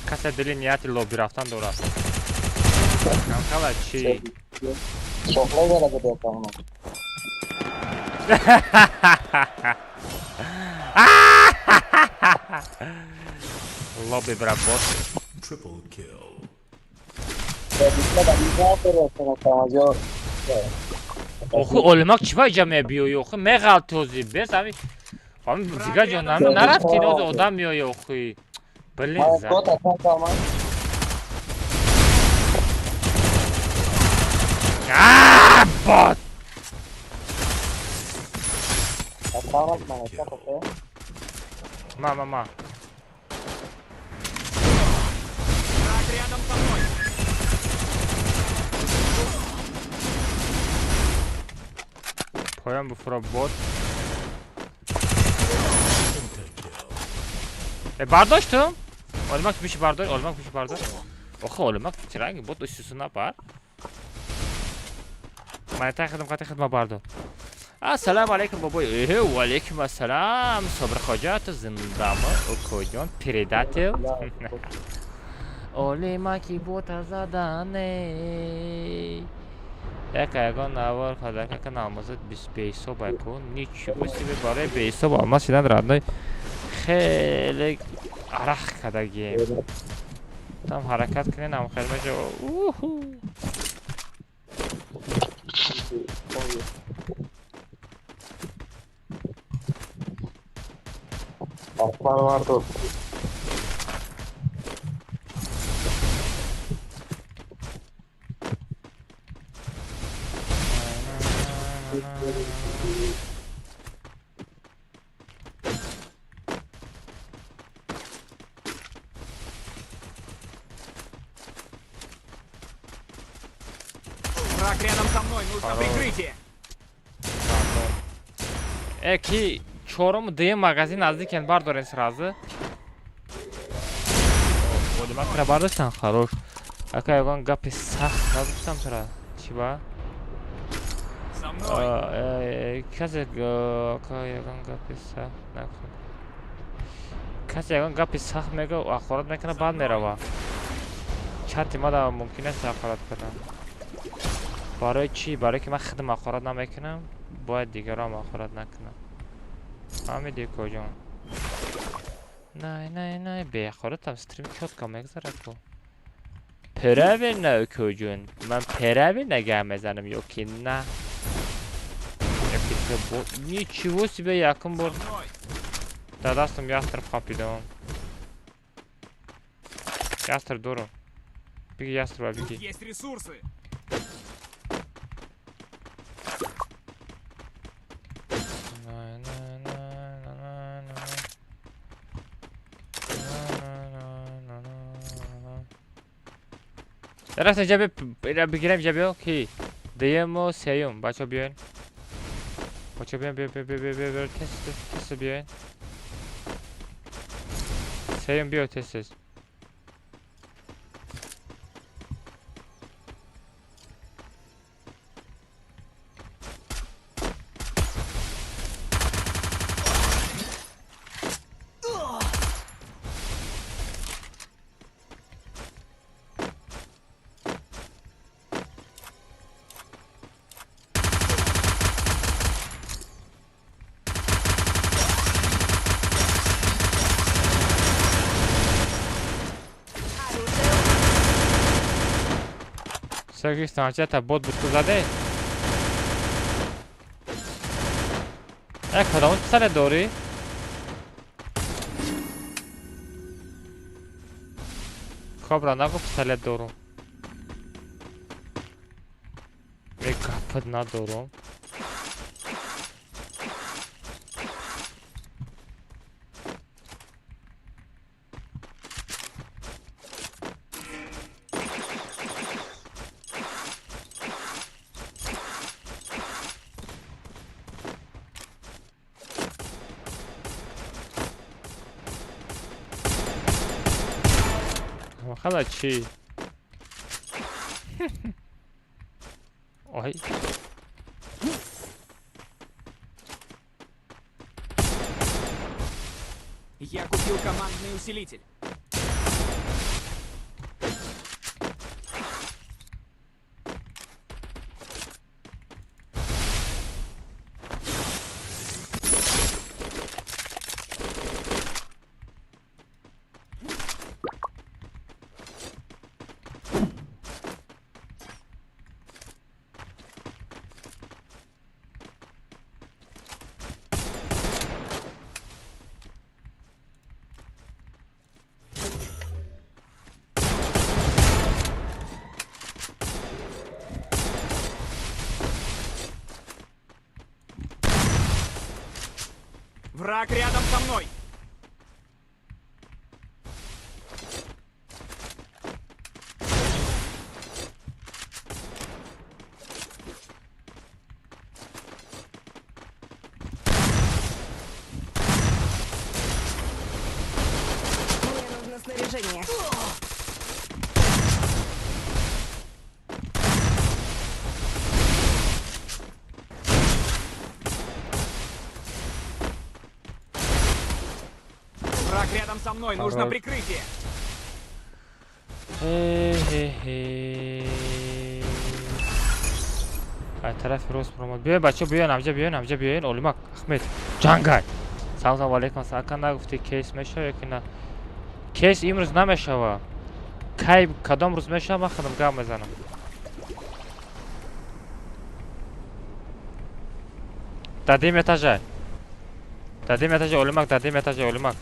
Касе дили нияти лобби рафтан дорад. Камкала чӣ? Шохла дора буда. Лобби бра, бот. Triple kill. Охи, олимак чӣ ба иҷа мебиёӣ, охи? Меғалти ҳози, бес ами ами дигар ҷо нарафти, ҳози одам меояд, охи. Блин, за. А, бот! Ма, ма, ма. Враг рядом со мной. Поён буфуро, бот. Э, бардоштум? Олимак биши бардор, олимак биши бардор. Охи, олимак чиранги бот усюсу напар. Монета хидм қати хидма бардор. Ассалому алайкум, бобой. Э, ва алайкум ассалам. Собир хоҷа, ту зиндамы, укоҷон, предатель. Олимаки бота задане. Яка ягон навор падака алмазот беҳисоб айку. Ничего себе, барои беҳисоб алмаз шидан, родной, хеле арақ кардагием. Там ҳаракат кунен, ам хел мешава. Уху. Atlar vardı. Враг рядом со мной, нужно Хорош. Прикрытие. Э, ки чорум дуюм магазин наздикен, бардорен сразу. Олимакра бардоштан, хорош. Ака, ягон гапи сахт нагуфтам тура. Чӣ ба? За мной. Касе ака ягон гапи сахт нагуфтам. Касе ягон гапи сахт мега, ҳақорат мекунад, баъд мерава. Чати мада мумкин аст ҳақорат кардан. Барои чӣ? Барое ки ман худам ҳақорат намекунам, бояд дигарам ҳақорат накунам. Фаҳмидӣ, коҷон? Най, най, най, беҳақоратам стрим чётко мегзарад ку. Правильно, укоҷон. Ман правильно гап мезанам ё ки на? Ё ки ту бо ничего себе, якум бор За мной. дар дастам ястреб қапидам. Ястреб дорам. Биги ястреба Тут биги. есть ресурсы. Най, най, най, най, най, най. Най, най, най, най, най. Рафт инҷа ира бигирем, инҷа биё, ки дуюму сеюм, бачаҳо биёен, бачаҳо биёен, биё, биё, биё, биё, биё, биё, тез, тез, тез биёен, сеюм биё, тез, тез. Оружие. Сегистан, бот буд ку заде? Э, кадом писаре дорӣ? Кобра, нагу пистолет дорум. Е, гапат надорум. Хала чӣ? Ой. Я купил командный усилитель. Враг рядом со мной. Мне нужно снаряжение. Враг рядом со мной. Нужно Хорош. прикрытие. Ҳе-ҳе-ҳе. Ай тарафи рост промад. Биёен, бачаҳо, биёен, амҷа биёен, амҷа биёен. Олимак, Ахмед, ҷангай. Салом алейкум. Ака, нагуфтӣ, кейс мешава ё ки на? Кейс имрӯз намешава. Кай кадом рӯз мешавам, ман худам гап мезанам. Дар дим этажа. Дар дим этажа Олимак, дар дим этажа Олимак.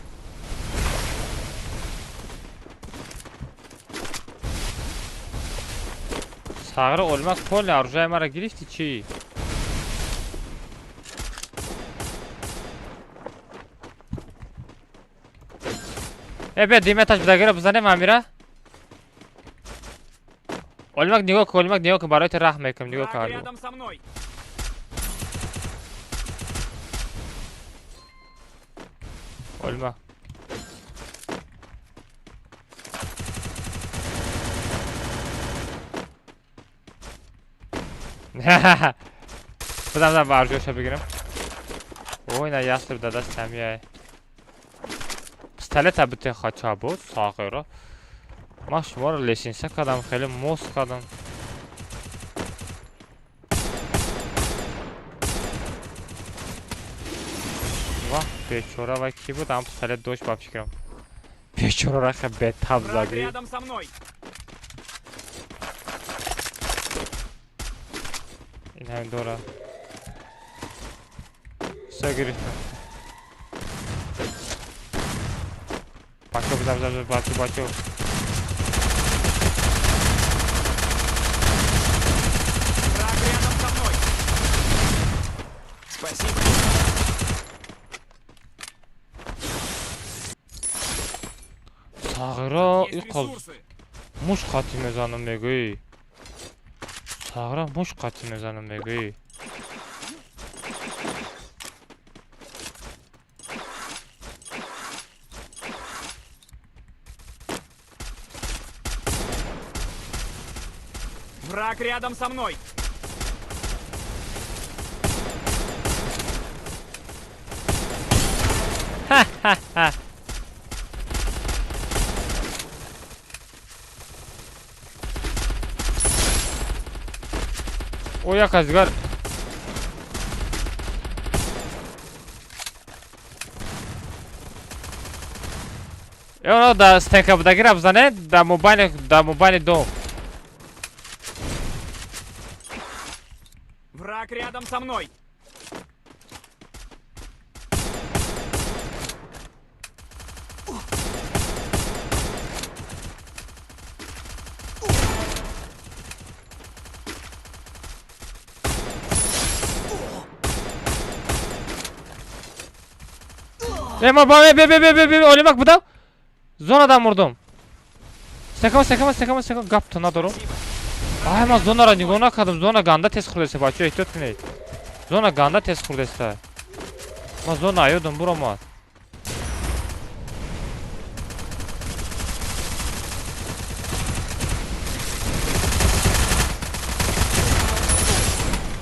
Сағри Олимак полный оружие мара гирифти чӣ? Э, бия дим этаж бидагира бизанем Амира. Олимак нигоҳ кун, Олимак нигоҳ кун, барои ту раҳм мекунам, нигоҳ кун. Рядом со мной. Олимак. Бизан, бизан, ба арҷоша бигирам. Ой, на ястр дадаст ҳамияй. Пистолета бите хача буд, сағиро. Ман шуморо лесинса кардам, хеле мост кардам. Ваҳ, бечора вай кӣ буд? Ам пистолет дошт ба фикрам. Бечора раха бетаб Враг задӣ. рядом со мной. Ин ҳамин дора. Всё гирифтам. Бачо, бизан, бизан, бизан, бачо, бачо. Враг рядом со мной. Спасибо. Сағира Есть иқол ресурсы. муш қатӣ мезанам мегӯӣ. Сағира муш қатӣ мезанам мегӯӣ. Враг рядом со мной. Ха-ха-ха. О, як аз дигар. Э, да стенка будагира бизане, да мобайли, да мобайли дом. Враг рядом со мной. Э, ма ба, бе, бе, бе, бе, бе, Олимак будам. Зонадан мурдум. Стекама, стекама, стекама, стекама, гап ту надорум. Ай, ман зонара нигоҳ накардам. Зона ганда тез хӯрдаста, бачаҳо, эҳтиёт кунед. Зона ганда тез хӯрдаста. Ман зона аёдам буромад.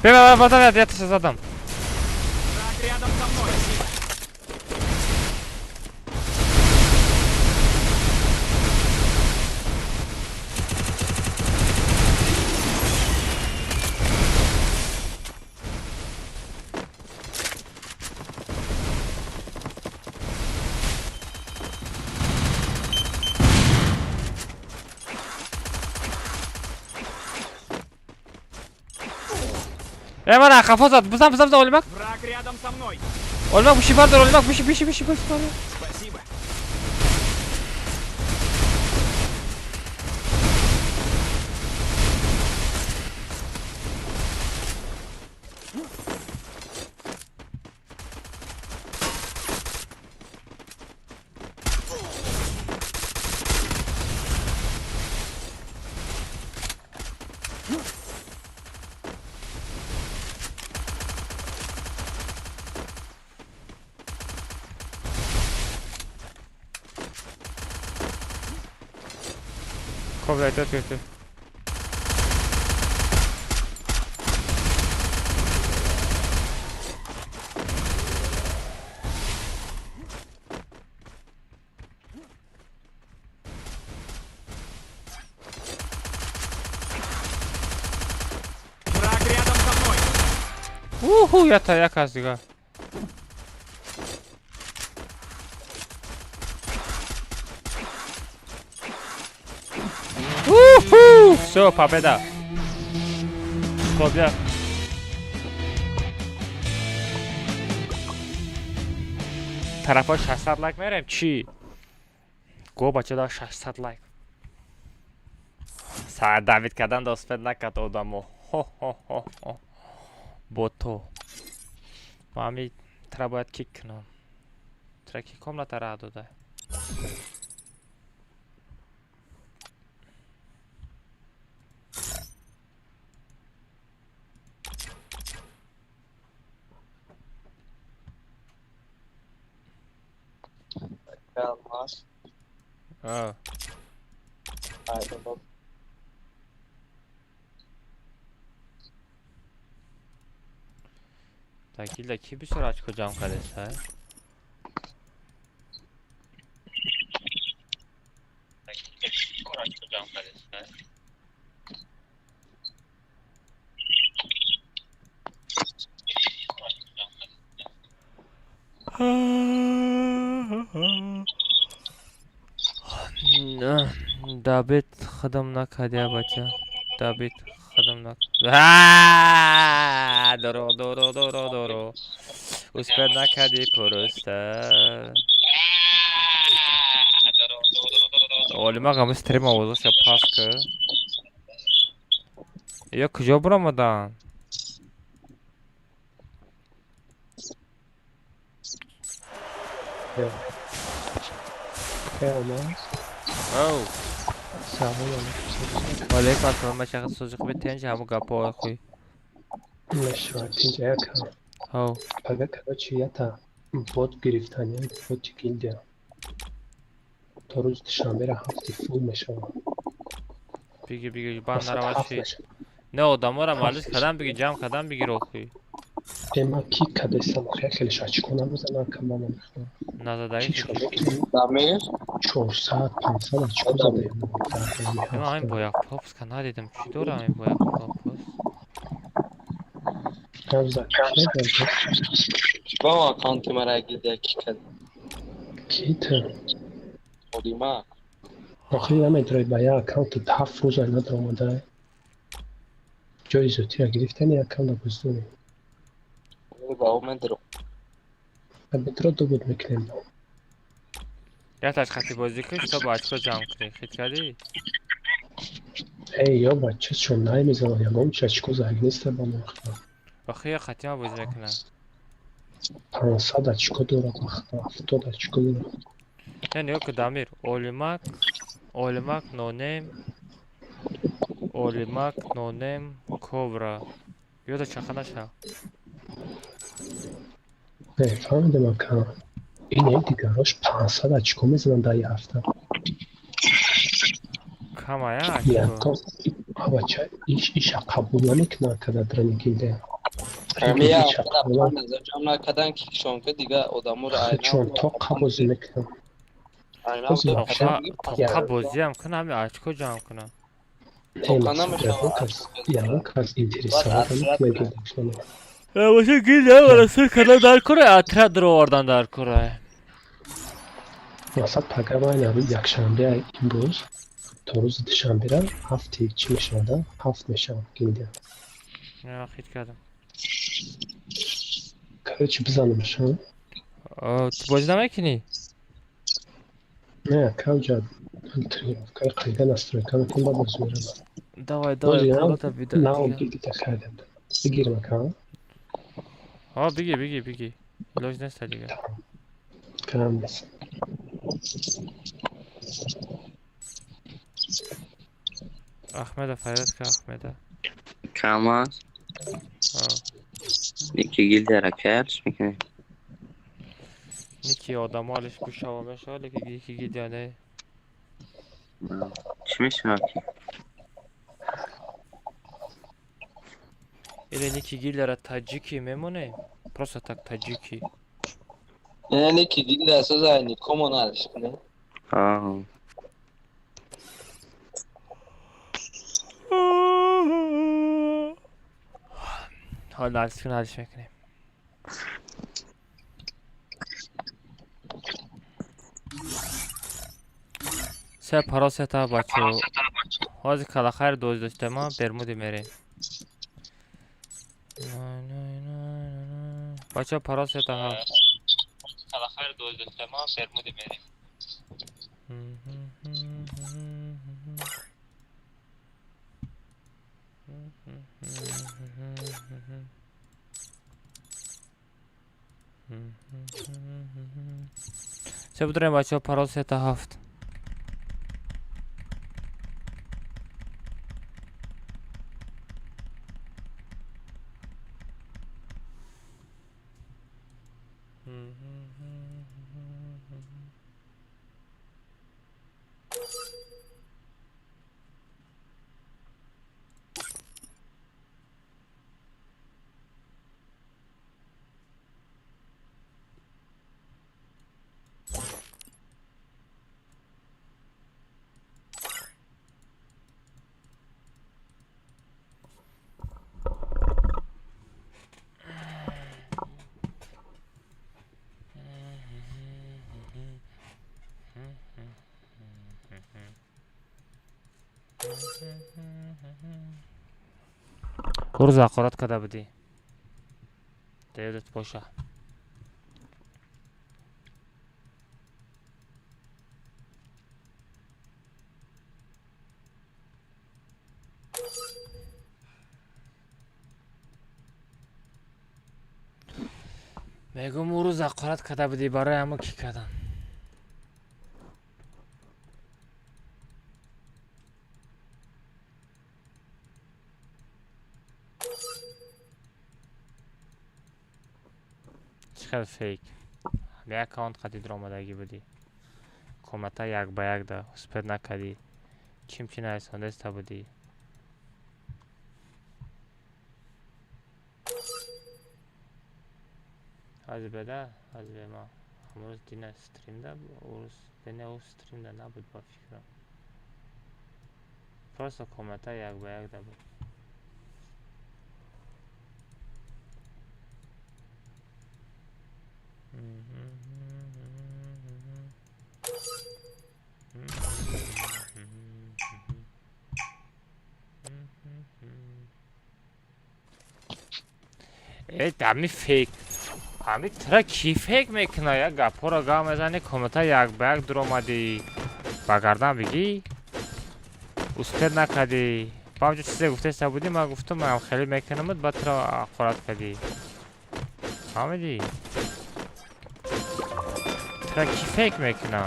Бе, бе, бе, бе, я тиша задам. Враг рядом со мной. Спасибо. Э, мана қафо зад. Бизан, бизан, бизан, Олимак. Враг рядом со мной. Олимак, буши бардор, Олимак, буши, буши, буши, буши, бардор. Спасибо. Хоб, эҳтиёт кун, эҳтиёт. Враг рядом со мной. Уху, ята, як аз дигар. Всё, победа. Хоб, тарафҳои 600 лайк мерем, чӣ го, бача, да 600 лайк сар давид кардан да успед накард одамо. Хо-хо-хо-хо, бо то ма ҳами тра бояд кик кунам, тра ки комната раҳ дода. Алмаз. А. Айда боб. Дар гилда ки бисёр очко ҷамъ кардеса? Дабит худам накардя, бача, дабит худам нак. Доро, доро, доро, доро, успед накардӣ просто. Олима гами стрим овозаша паст ки ё куҷо биромаданд? Оу. Салом алейкум. Валейкум ассалом, бача, сӯзи хуби, тенҷ, ҳамун гапҳои хуй. Мешавад, тинҷ яка. Ҳав. Пага, короче, ята бот гирифтани, боти гилдия. То рӯзи душанбера ҳафти фул мешавад. Биги, биги, банд наравад чи. Не, одаморо маълус кардам, биги, ҷамъ кардам, бигир охуй. Э, ман ки кадестам, охи, як хеле очко намезанам, ка ман намехоҳам. Назадаги. Чӣ шуд? Дамир? 400, 500 очко задаем дар ҳамин Ман ҳамин ҳафта. бояқ пропуска надидам, чӣ дорам ин бояқ пропуск? Ҳамза, кӣ медонад? Ба аккаунти мара гилдия ки кард? Ки ту? Олима. Охи, намедрои ба як аккаунту 7 рӯза надромада. Ҷои зудтира гирифтани аккаунта боздорӣ. Ба ӯ медро. Бедро дубуд мекунем. Якташ хати бозӣ кун, то ба очко ҷамъ кунӣ. Хит кардӣ? Эй, ё бача, чун намезанад, ягон чи очко заги неста ба мо. Охи, я хати ма бозӣ мекунам. 500 очко дорад, вақта 70 очко дорад. Не, нигоҳ ку, Дамир, Олимак, Олимак нонем, Олимак нонем, Кобра. Ёда чақа наша. Не, фаҳмидам, ака. Ин эй дигарош 500 очко мезананд дар як ҳафта. Камая очко. Якон бача иша қабул намекунад, ака, дар драни гилдия. Ҳами я Иша қабул ҷамъ накардан, ки шонка дига одаморо чон тоқа бозӣ мекунам. айна. Бозӣ Тоқа, тоқа Я- бозиам кунам, ҳами очко ҷамъ кунам. Не, Тоқа мақсад, намешавад. ягон кас интересовать Бояд намекунад отряд гилдашона. Баша, гилдия вара сир кардан дар кора, отряд ровардан дар кора. Мақсад, пага ман рӯзи якшанбе, имрӯз то рӯзи душанбера ҳафти чӣ мешавад? Ҳафт мешавад гилдия. Не, хит кардам. Короче, бизанамша. Ту бозӣ намекунӣ? Не, кавҷа тренировкаи қайда настройка мекунам, ба боз мерам. Давай, давай, Бози паролата бида. нав гилдита кардем. Бигирам, ака? Ҳа, биги, биги, биги. Илоҷ неста дига. Кам нест. Ахмеда фарёд ка, Ахмеда. Камаз. Ҳа. Ники гилдияра кай алиш мекунӣ? Ники одамо алиш бишава мешава, леки ники гилдия не. Чӣ мешавад ки? Или ники гилдияра таҷики мемонем? Просто так таҷики. Яъне ки гилдия соза никомон алиш кунем. Аа. Ҳол алиш кун, алиш мекунем. Се парол сета, бачо. Ҳозир калахайр доз доштама бермуди мерем. Бачаҳо, парол сета ҳафт. Калахайр доз доштама бермуди мерем. Се бидорем, бачаҳо, парол сета ҳафт. Рӯз ҳақорат карда будӣ. Да ёдат боша. Мегӯм, ӯ рӯз ҳақорат карда будӣ, барои ҳамо кӣ кардам. Чӣ хел фейк? Ҳами аккаунт қади даромадагӣ будӣ. Комната як ба як да успеть накардӣ. Чим чи нарасондаста будӣ. Ҳозир беда, ҳозир бе ма. Ҳамрӯз дина стримда, урӯз бене ӯ стримда набуд ба фикрам. Просто комната як ба як да буд. Э, ҳами фейк. Ҳами тра кӣ фейк мекуна? Як гапҳоро гап мезанӣ, комната як ба як дуромадӣ. Ба гардан бигӣ? Успеть накардӣ. Ба ҳамҷо чизе гуфтеста будӣ, ман гуфтам, ман хеле мекунамуд, баъд тра ҳақорат кардӣ. Фаҳмидӣ? Тра кӣ фейк мекуна?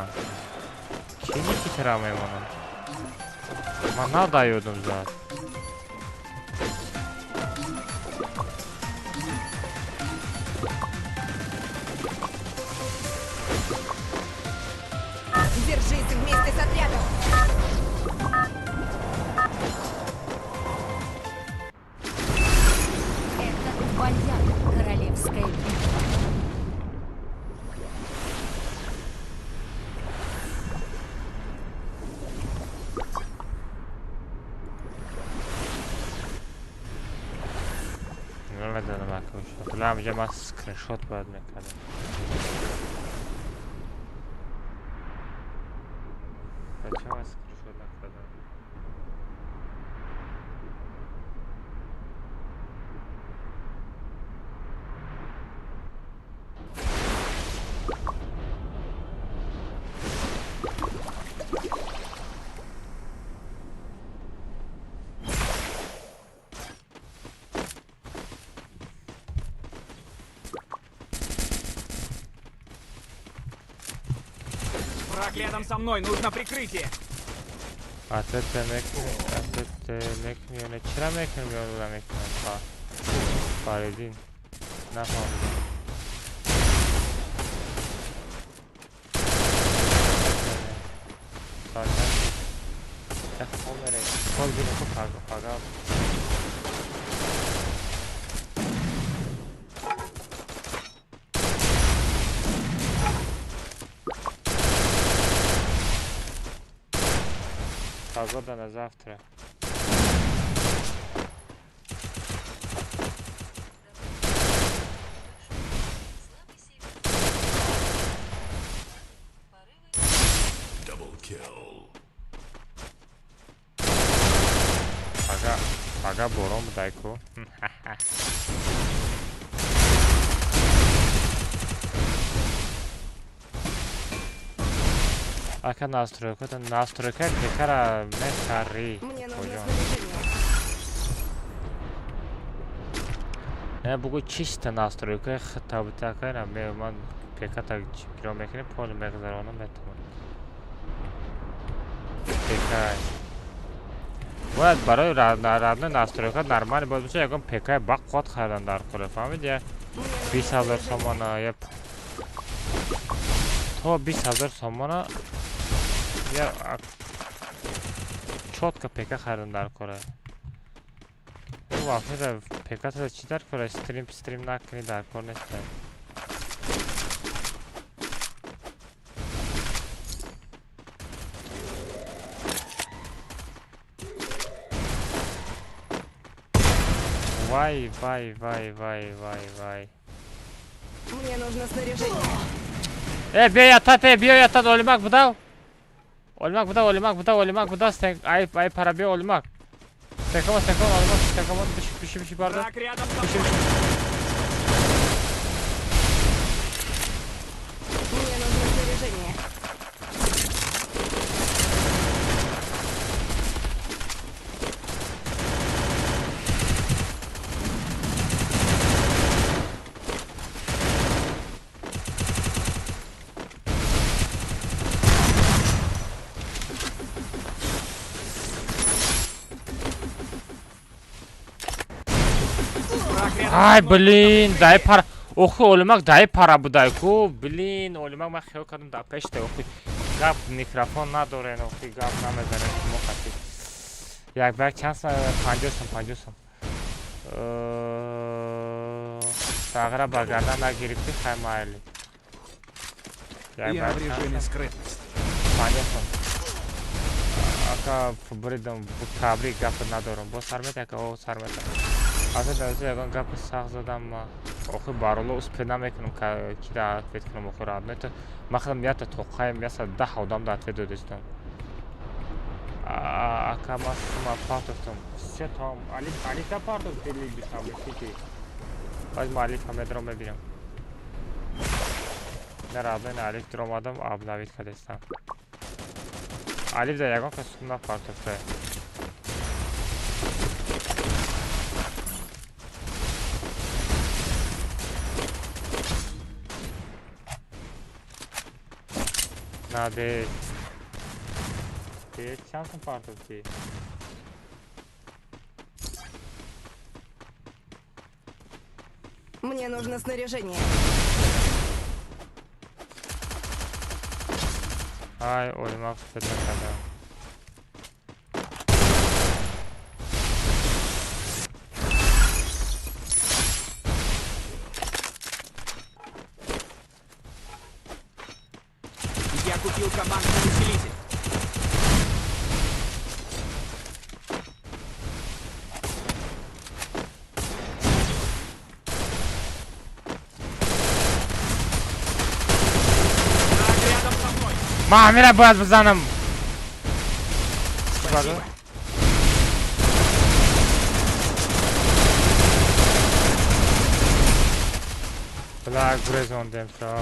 Кӣ ники тра мемонад? Ман надаёдам зад. Держись вместе с отрядом! Это твоя королевская битва. Намедонам, акушо. Ҳамҷа ман скриншот бояд мекардам. Зачем ман скриншот накардам? Враг рядом со мной, нужно прикрытие. Ответ мекунӣ ё не? Чира мекунем ё намекунем? Фаридин. Нафаҳмидам. Соат чанд шуд? Як хоб мерем. Хоб гирем ку пага. Погода на завтра. Double kill. Пага борон будай ку. Ака настройка, настройка пекара мехари. Не бугу чисто настройка хитабита кайна ман пека так гиро мекунем, пол мегзаронам метавонам. Пека. Бояд барои родной настройка нормально бояд бошад, ягон пекаи баққувват харидан дар кор, фаҳмид? Я 20 000 сомона, я то 20 000 сомона я чётко пека харидан дар кор. Вақте пека чӣ дар кор? Стрим стрим накунӣ дар кор нест. Вай, вай, вай, вай, вай, вай. Мне нужно снаряжение. Биё ятат, биё ятат, олимак будав. Олимак будав, олимак будав, олимак будав, стенк, ай, ай, пара биё олимак. Стенкома, стенкома, олимак, стенкома, биши, биши, биши, барда. Биши, биши. Мне нужно снаряжение. Ай, блин, дай пара. Охи, олимак, дай пара будай ку. Блин, олимак, ман хиёл кардам дар пеш дай. Охи, гап микрофон надорен, охи, гап намезанем шумо хати. Як ба як чанд сом? 50 сом, 50 сом. Сағра ба гардан нагирифтӣ, хай майли. Як ба Я в режиме скрытности. 50 сом. Ака, буридам, табрик гап надорам. Бо сар мета, ака, о, сар мета. Аз дараҷа ягон гапи сахт задам ма. Охи бароло успе намекунам ки да ответ кунам охи родной. Ман худам ята тоқаем, 110 одам да ответ додистам. Ака ман сума партофтам. Всё там. Алиф, алиф да партофт или бисам ки. Баъд ма алиф ҳамедро мебинам. На родной на алиф дуромадам, обновить кардистам. Алиф да ягон кас сум напартофта. На бе. Бе чанд сум партофтӣ? Мне нужно снаряжение. Ай, олимак успеть накардам. Я купил командный усилитель. Враг рядом со мной. Мамира бояд бизанам. Спасибо. Бля, гурезондем шо.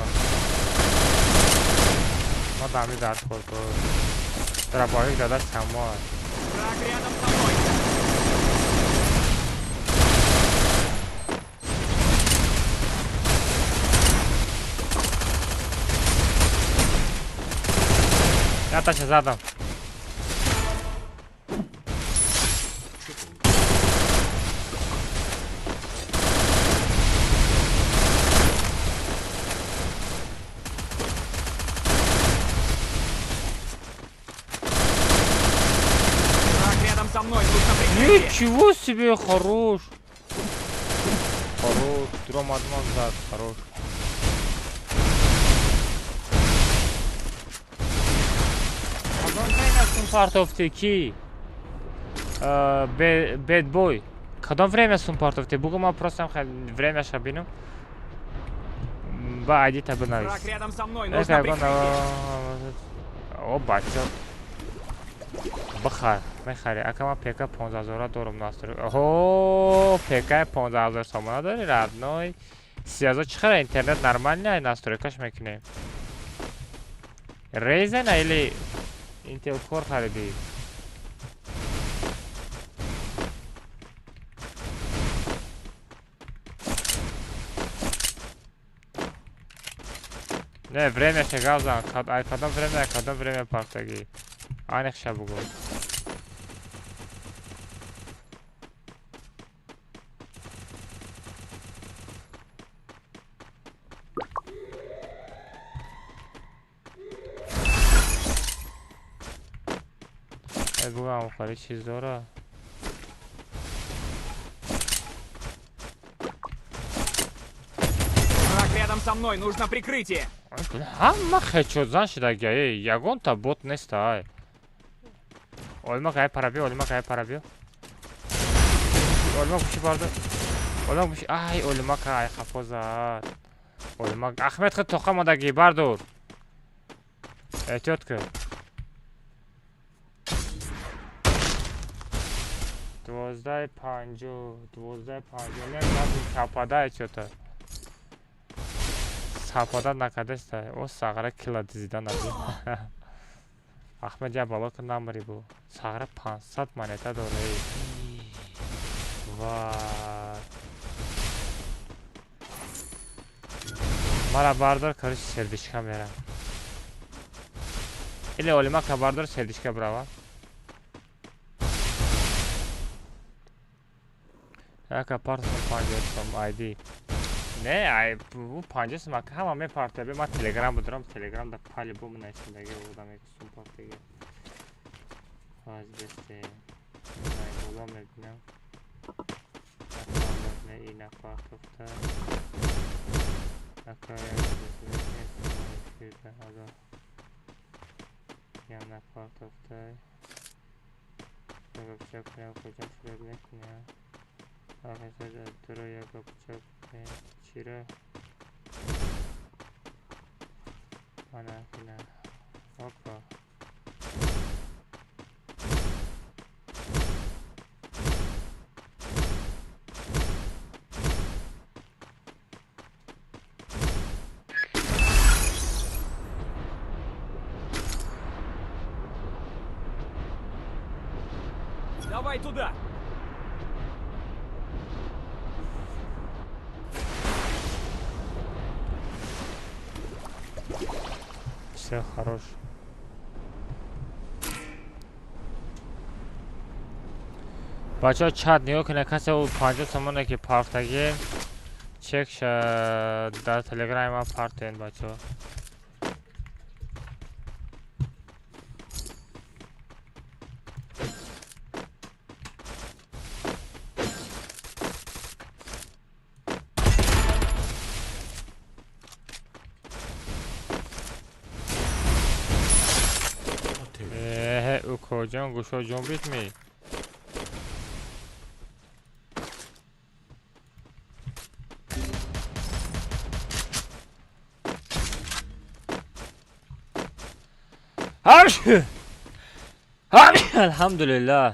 Ма дами дар кор ку. Дробовик дада само. Враг рядом со мной. Я тача задам. Враг рядом со мной, нужно прикрытие. Ничего себе, хорош. Хорош, дром одно зад, хорош. Кадом время сум партофтӣ ки? Bad boy. Кадом время сум партофтӣ? Бугу ман просто хел времяша бинам. Ба айдита бинавис. Враг рядом со мной, Э, нужно ягон, прикрытие. О, бачо. Бихар, мехари. Ака ман ПК 15 000 дорум настрой. Оҳо, ПК 15 000 сомона дори, родной. 30 000 чӣ хела интернет нормальный настройкаш мекунем. Ryzen или Intel Core харидӣ? Не, время гап зан. Ай кадом время, кадом время партагӣ? Аниқша бугӯ. Бугӯ, хали чиз дора? Враг рядом со мной, нужно прикрытие. Ҳама хечозан шудагия, ягонта бот неста, ай. Олмак ай пара биё, олмак ай пара биё. Олмак гӯши бардор. Олмак гӯши, ай олмак ай хафо зад. Олмак Ахмед худ тоқа мондагӣ бардор. Эҳтиёт кун. 12:50, 12:50, не, сапада чё-то. Сапада накадаста. О сағра кила дизида наби. Ахмед я бало ки намри бу. Сағра 500 монета дора. Вай. Мара бардор, короче, сердечка мерам. Или олимака бардор, сердечка брава. Яка партом 50 сом ID. Не, ай, 50 сом ака ҳама мепартабе. Ман телеграм будурам, телеграм да по-любому нависондаги одаме ки сум партаги. Ҳаз бесте. Ай, боло мебинам. Не, ина партофта. Ака як ям напартофта. Гапчак кунам, куҷо фиреб мекунам. Дуро як гапчак чира. Ана ина. Опа. Давай туда! Все, хорош. Бачаҳо, чат нигоҳ кунед, касе ӯ 50 сомоне ки партагӣ чек дар телеграми ман партоен, бачаҳо. Эҳе, укоҷон, гӯшо ҷунбид ми? Алҳамдулиллаҳ.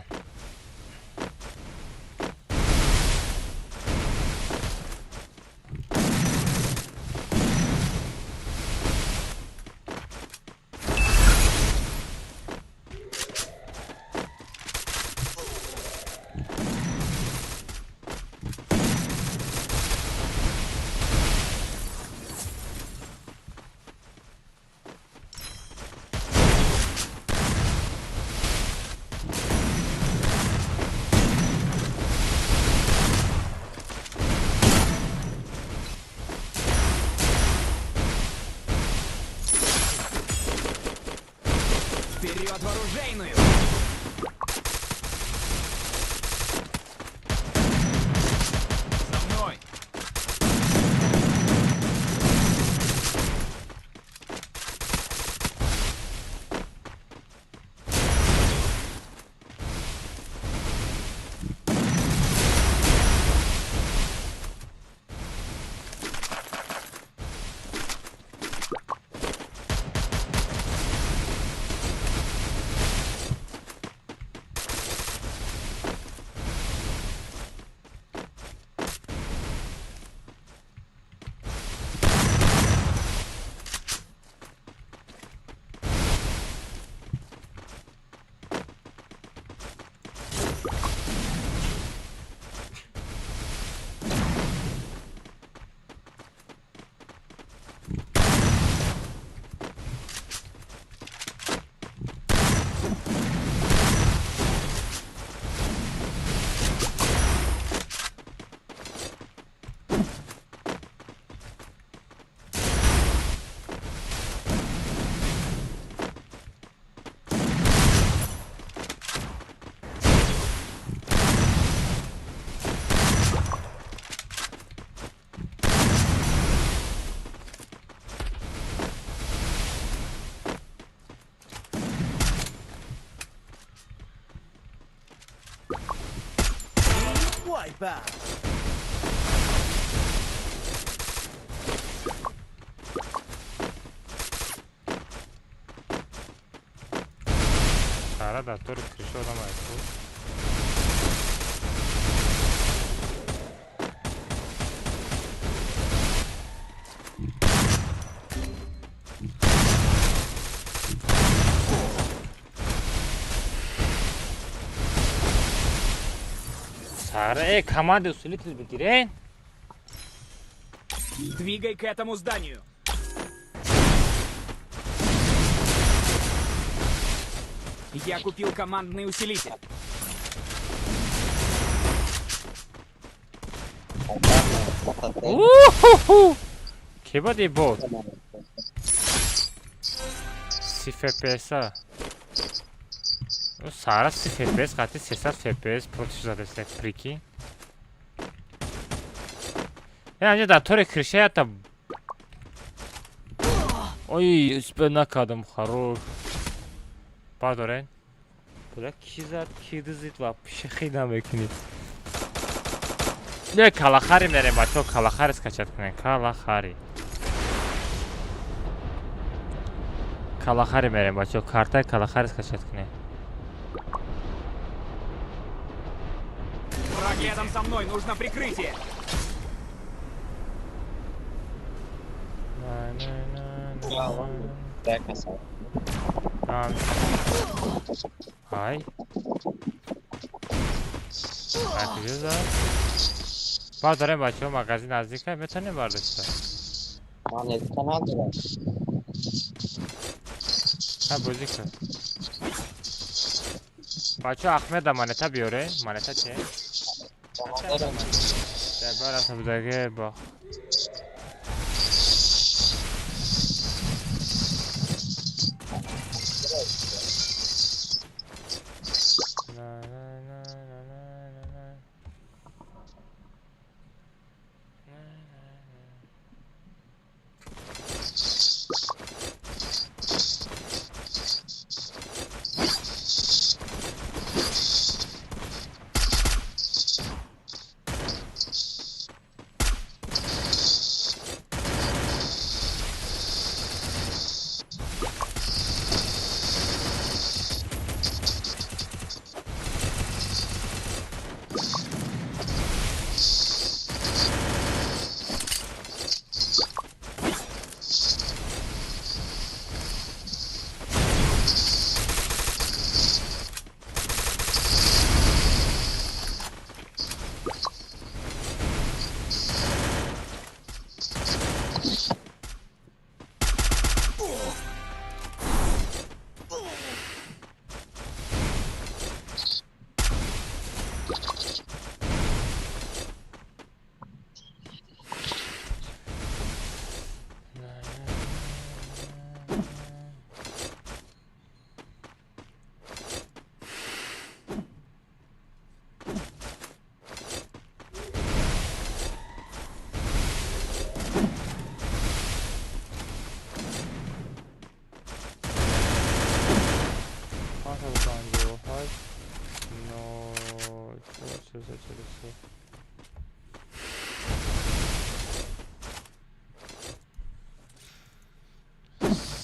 Вперед в оружейную! За мной! Bloodbath. Сара дар тори крыша одам айку. Сара, команды усилитель бигирен. Двигай к этому зданию. Я купил командный усилитель. У-ху-ху! Кебади бот. 30 FPS-а. Сара 30 FPS, қати 300 FPS против задесек, прикинь. Я анҷа дар тори крыша ята. Ой, успел накардам, хорош. Бардорен. Бля, ки зад, ки дизид ва пишихи намекунӣ. Не, калахари мерем, бачаҳо, калахари скачать кунем, калахари. Калахари мерем, бачаҳо, картаи калахари скачать кунем. Враг рядом со мной, нужно прикрытие. Ай. Ай, куҷо зад? Бардорем, бачаҳо, магазин наздика, метавонем бардошта? Монетка надорам. Ҳа, бозӣ кун. Бачаҳо, Ахмеда монета биёре. Монета че? Дар рафта будаге бо.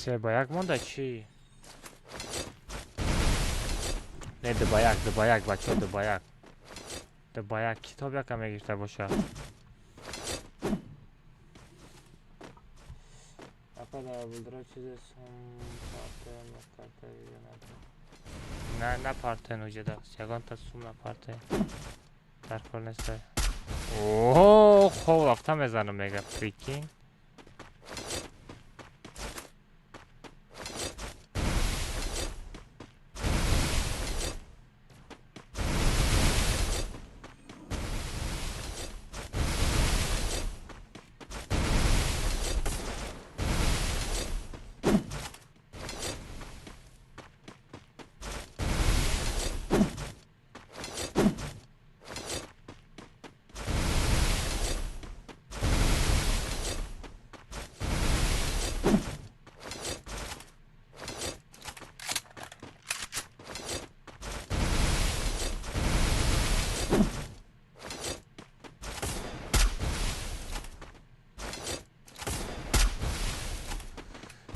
Се ба як монда чӣ? Не, ду ба як, ду ба як, бачаҳо, ду ба як. Ду ба як, китоб якам мегирифта боша. Апа дар булдура чизе сум парте, на напартен уҷада, ягонта сум напарте. Дар кор неста. Оҳо, хоб рафта мезанам, мега, прикинь.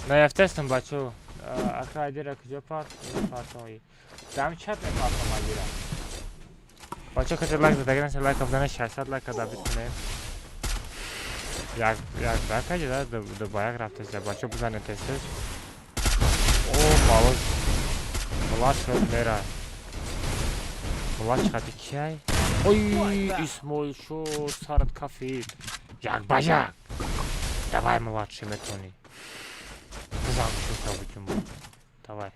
Наёфтастам, бачо. Ака, айдира куҷо парт? Партои. Дам чат мепартам айдира. Бачо, касе лайк задаги насе, лайк бзане, 600 лайка добить кунем. Як як бака ҷада ду ба як рафтеста. Бачо, бизане тез тез. О, малоз. Млад шуд мера. Млад хати кияй? Ой, Исмоил шо сарат кафид. Як ба як. Давай, младший, метони. Бизан шута буҷумо. Давай.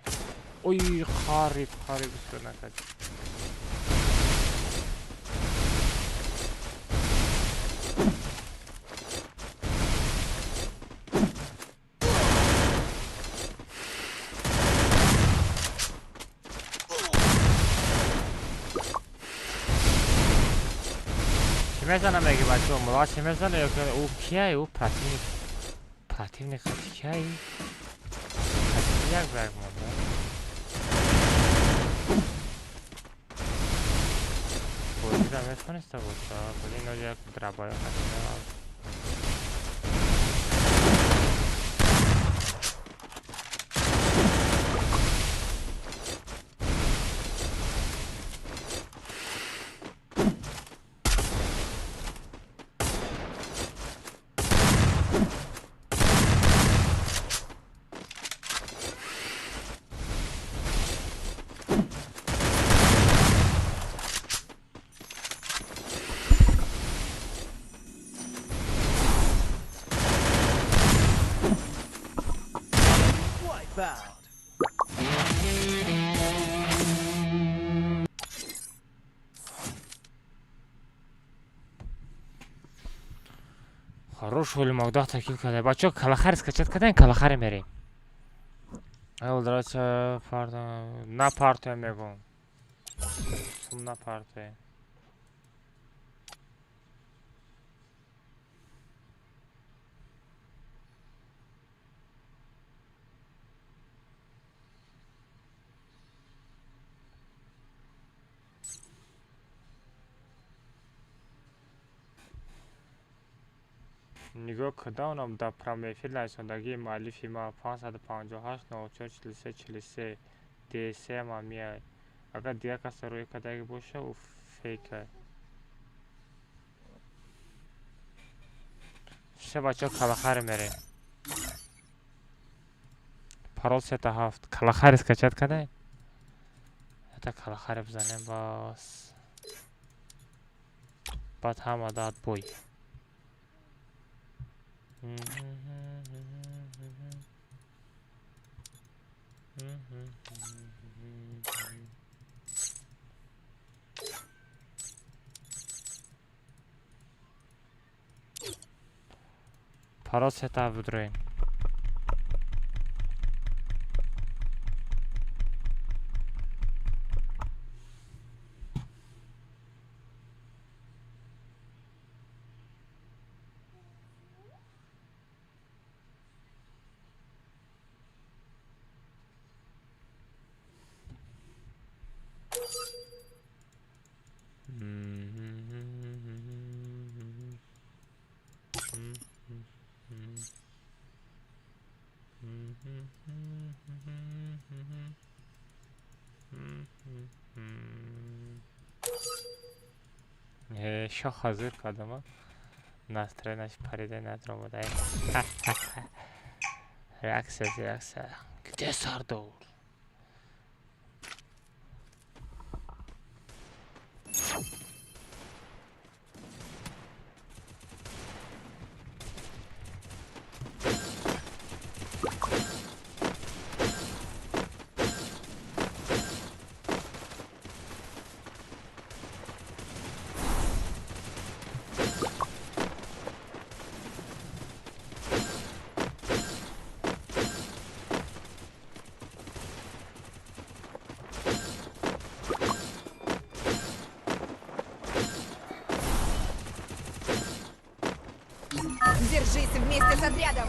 Ой, қариб, қариб успел накард. Чӣ мезана меги, бачо? Млад чӣ мезана ё ки ӯ кияй? Ӯ противник. Противник хати кияй? Хати як ба як монда. Бозиро метавониста боша. Блин, оҷа як драбаё хати мерафт. Wipeout. Хорош, вале Магдах такил карда. Бачо, калахари скачать кардем, калахари мерем. Ай, драча парта на партия мегум. Сум на партия. Нигоҳ кардам, дар прямой эфир нависондагии муаллифи ма 558 04 43 43 дсм миай. Агар дигар касе рӯй кардаги боша, ӯ фейка. Все, бачаҳо, калахари мерем. Парол сета ҳафт. Калахари скачать кардаем? Это калахари бизанем бас. Баъд ҳама дад бой. Парол сета ҳафт бидроем. Шоҳ ҳозир кардама. Настроенаш парида надромада. Реакция, реакция. Где Сардор? Держись вместе с отрядом!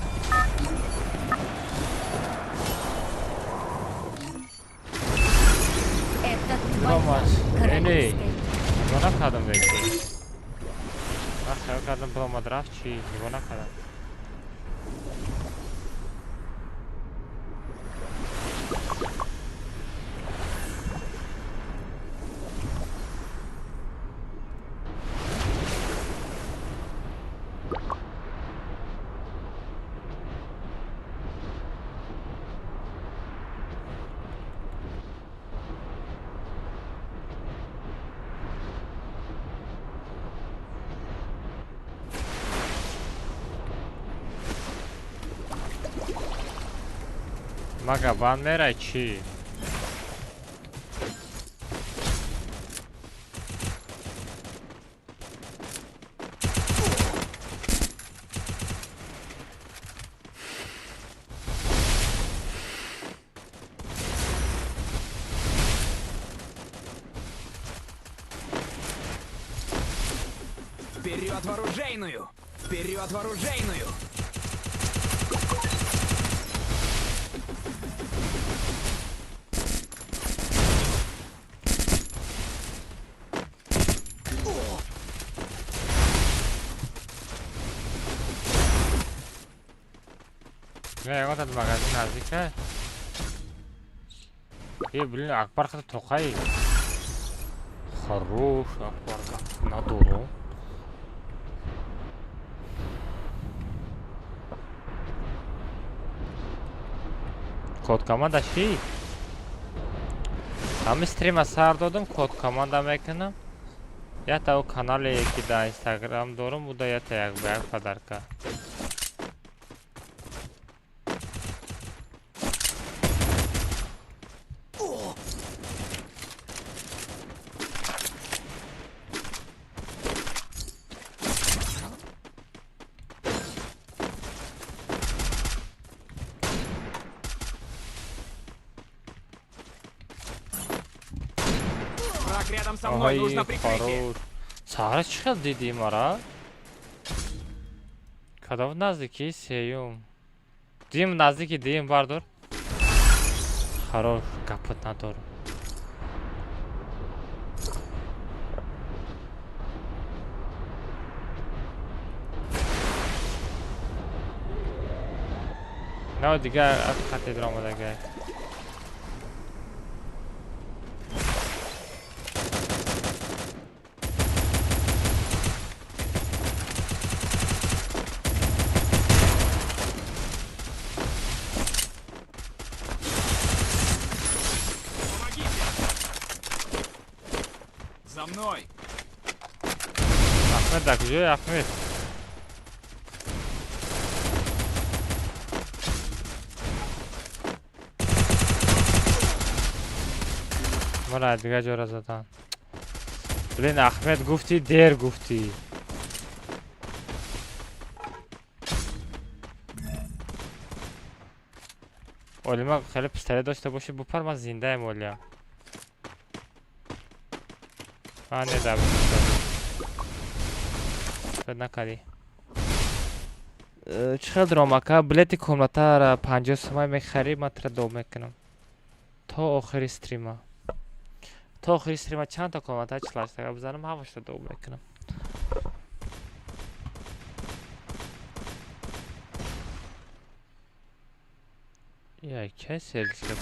Это Бромаш. твоя Эй, королевская нигоҳ накардам беки. Ман хаёл кардам, биромад, рафт, чӣ? Нигоҳ накардам. Мага бан мерай чӣ? Вперед в оружейную! Вперед в оружейную! Не, ягон тад магазин наздика. Е, блин, Акбар хата тоқай. Хорош, Акбар надору. Код команда чӣ? Ҳами стрима сар додам, код команда мекунам. Ята о канале ки дар Инстаграм дорам, уда ята як ба як подарка. Враг рядом со мной, нужно прикрытие. Сара чӣ хел дидӣ мара? Кадом наздики сеюм? Дим наздики дим бардор. Хорош, гапат надорам. На дигар хати даромадагай. За мной! Ахмед, да куҷои Ахмед? Мара дигар ҷора задан. Блин, Ахмед гуфтӣ, дер гуфтӣ. Олима хеле пистолет дошта бошӣ, бупар, ман зиндаем олия. А, не, да, фед накардӣ. Чӣ хел дорам, ака? Билети комнатара 50 сомай мехарӣ, ман тра доб мекунам. То охири стрима. То охири стрима чанд та комната 48 така бизанам, ҳамашро доб мекунам. Я кай сердечко.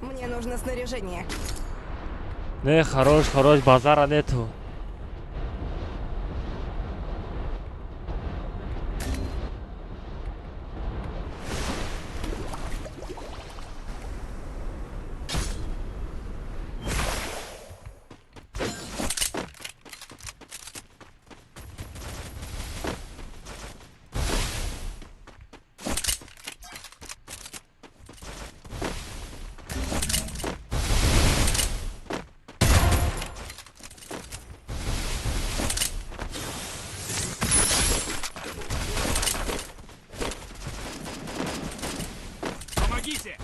Мне нужно снаряжение. Не, хорош, хорош, базара нету. Помогите!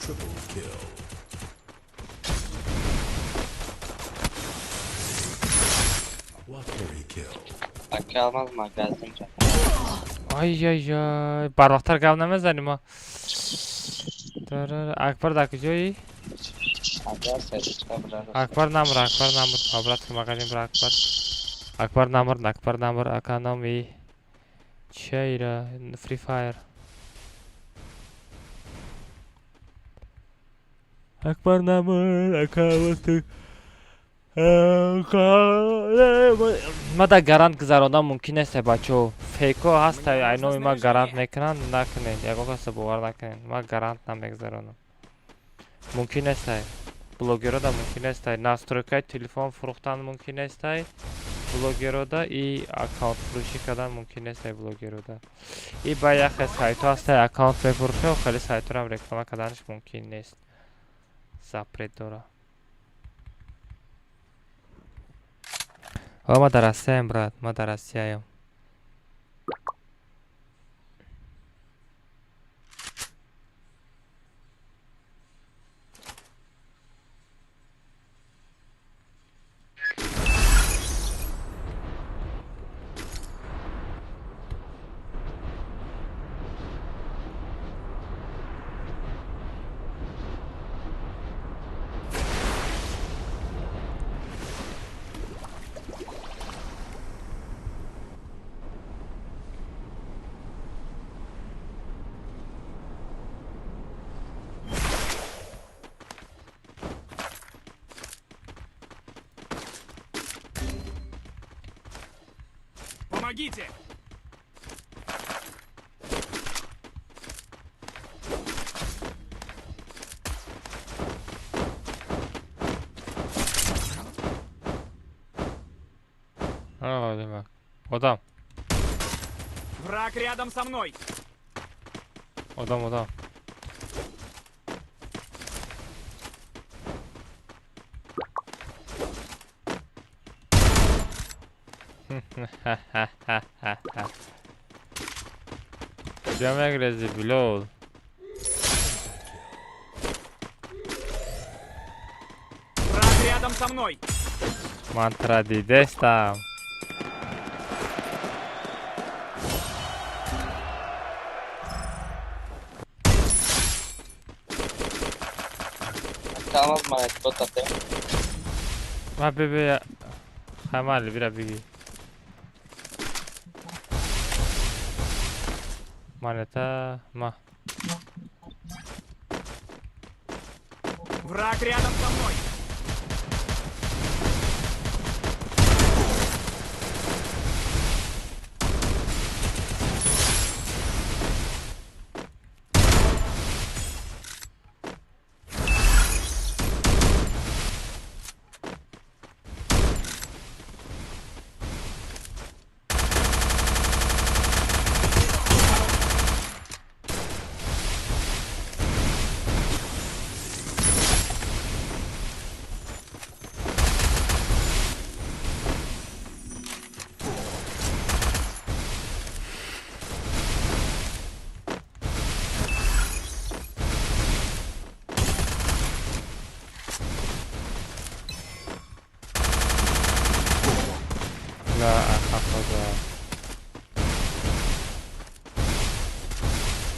Triple kill. Quadra kill. Ака магазин. Ай-яй-яй, барвақттар гап намезанӣ ма. Акбар дар куҷоӣ? Акбар намр, Акбар намр, обратно магазин бра Акбар. Акбар намр, Акбар намр, ака номи чайра, Free Fire. Акбар намр, ака васту. Ма да гарант гузарондан мумкин нест, бачаҳо. Фейко ҳаста, айноми ма гарант мекунанд, накунед, ягон каса бовар накунед. Ма гарант намегузаронам. Мумкин нест. Блогеро да мумкин нест. Настройкаи телефон фурӯхтан мумкин нест. Блогерода и аккаунт фурӯшӣ кардан мумкин нест блогерода. И ба яхе сайтҳо ҳастай, аккаунт мефурӯша, хеле сайтҳоам реклама карданаш мумкин нест. Запрет дора. Ва ма дар Россияем, брат, ма дар Россияем. Помогите! Одам. Враг рядом со мной. Одам, одам. Куҷо мегрези, Билол? Враг рядом со мной. Ман тра дидестам. Ма бибе хамали бира биги. Монета ма. Враг рядом со мной.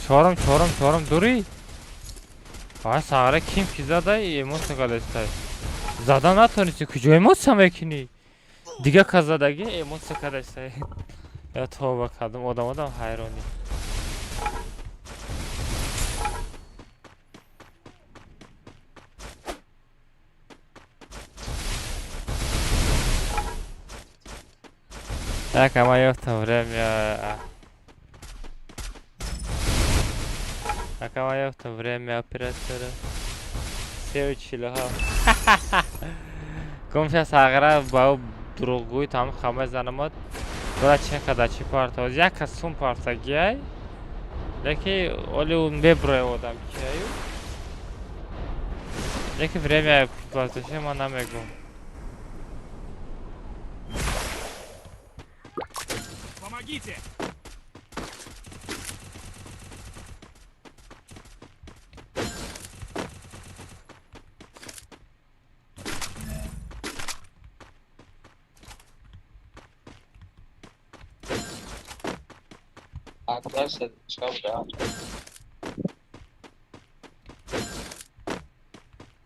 Чорум, чорум, чорум, дури? А сағара ким ки зада, эмоция кадастай. Зада натонисти, куҷо эмоция мекунӣ? Дига кас задаги эмоция кадастай. Я тавба кардам, одам одам ҳайронӣ. Так, а моё в то время... Так, а моё в то время оператора. Сеу чилҳо. Гумша сағра ба дурӯғгӯй там хама занамад. Бара чи қадар чи партоз? Як кас сум партагиай. Леки оли ун меброя одам кияю. Леки время партоше ман намегум. Помогите!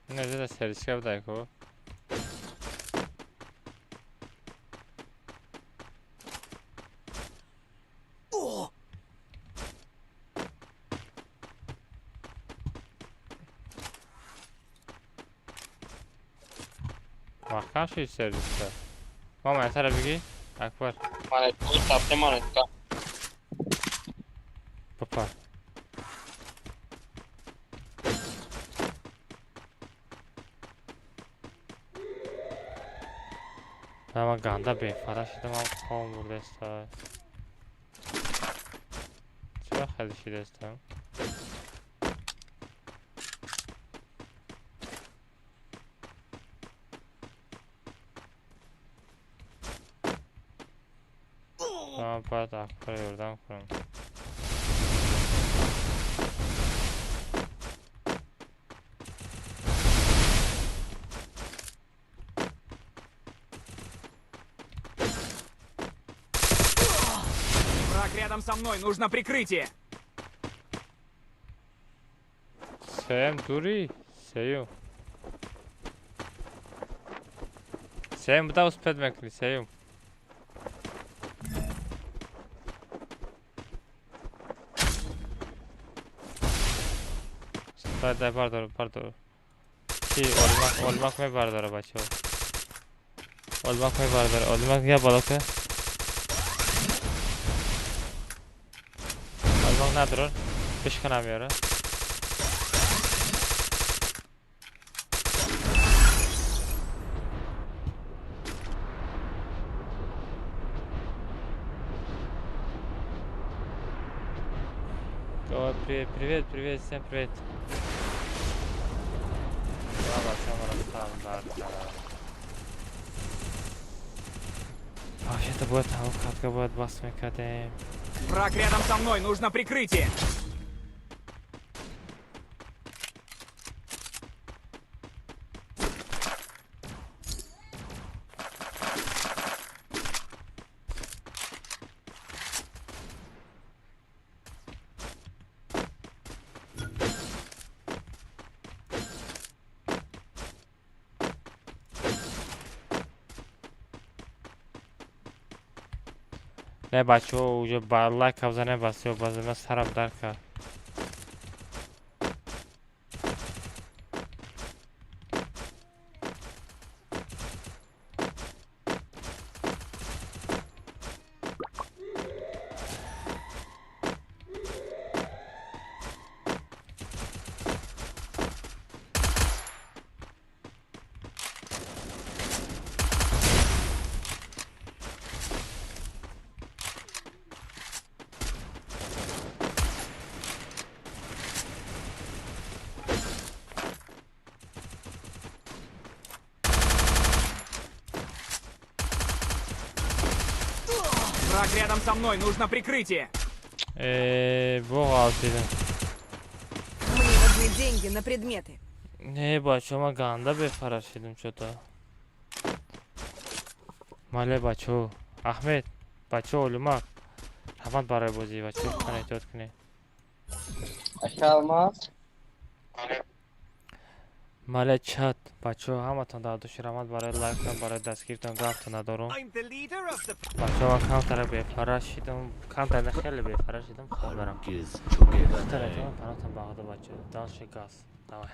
Не, это сердечко дай-ка. Маҳкам шуд сердечко. Мама, тара бигӣ? Акбар. Папа. Ман ганда бефара шудам, ам хом бурдаста. Чаро хеле шудастам? Ман бояд акбар ёрдам кунам. Враг рядом со мной, нужно прикрытие. Сем дури, сеюм. Сеюм буда успед мекунӣ, сеюм. Дай, дай, бардор, бардор. Чи, олмак, олмак мебардора, бачаҳо. Олмак мебардора, олмак я боло ка. Олмак надорор, бишкана меёра. О, привет, привет, привет, всем привет. Вообще-то будет там катка будет бас мекадем. Враг рядом со мной, нужно прикрытие. Не бачаҳо, уже ба лайк бзанем, басё базема сарам дар кард. Враг рядом со мной, нужно прикрытие. Боғалтидам. Мне нужны деньги на предметы. Не, бачо, ма ганда бефара шидам чё-то. Мале, бачо. Ахмед, бачо, олимак. Раҳмат барои бозӣ, бачо, кана эҳтиёт кунед. Ака Алмаз. Мале чат, бачо, ҳаматон дар души раҳмат барои лайктон, барои дастгиритон, гаптон надорум. Бачо, ман камтара бефара шидам, камтар не, хеле бефара шидам, хоб барам. Паноҳтон ба Худо, бачо. Дальше газ. Давай.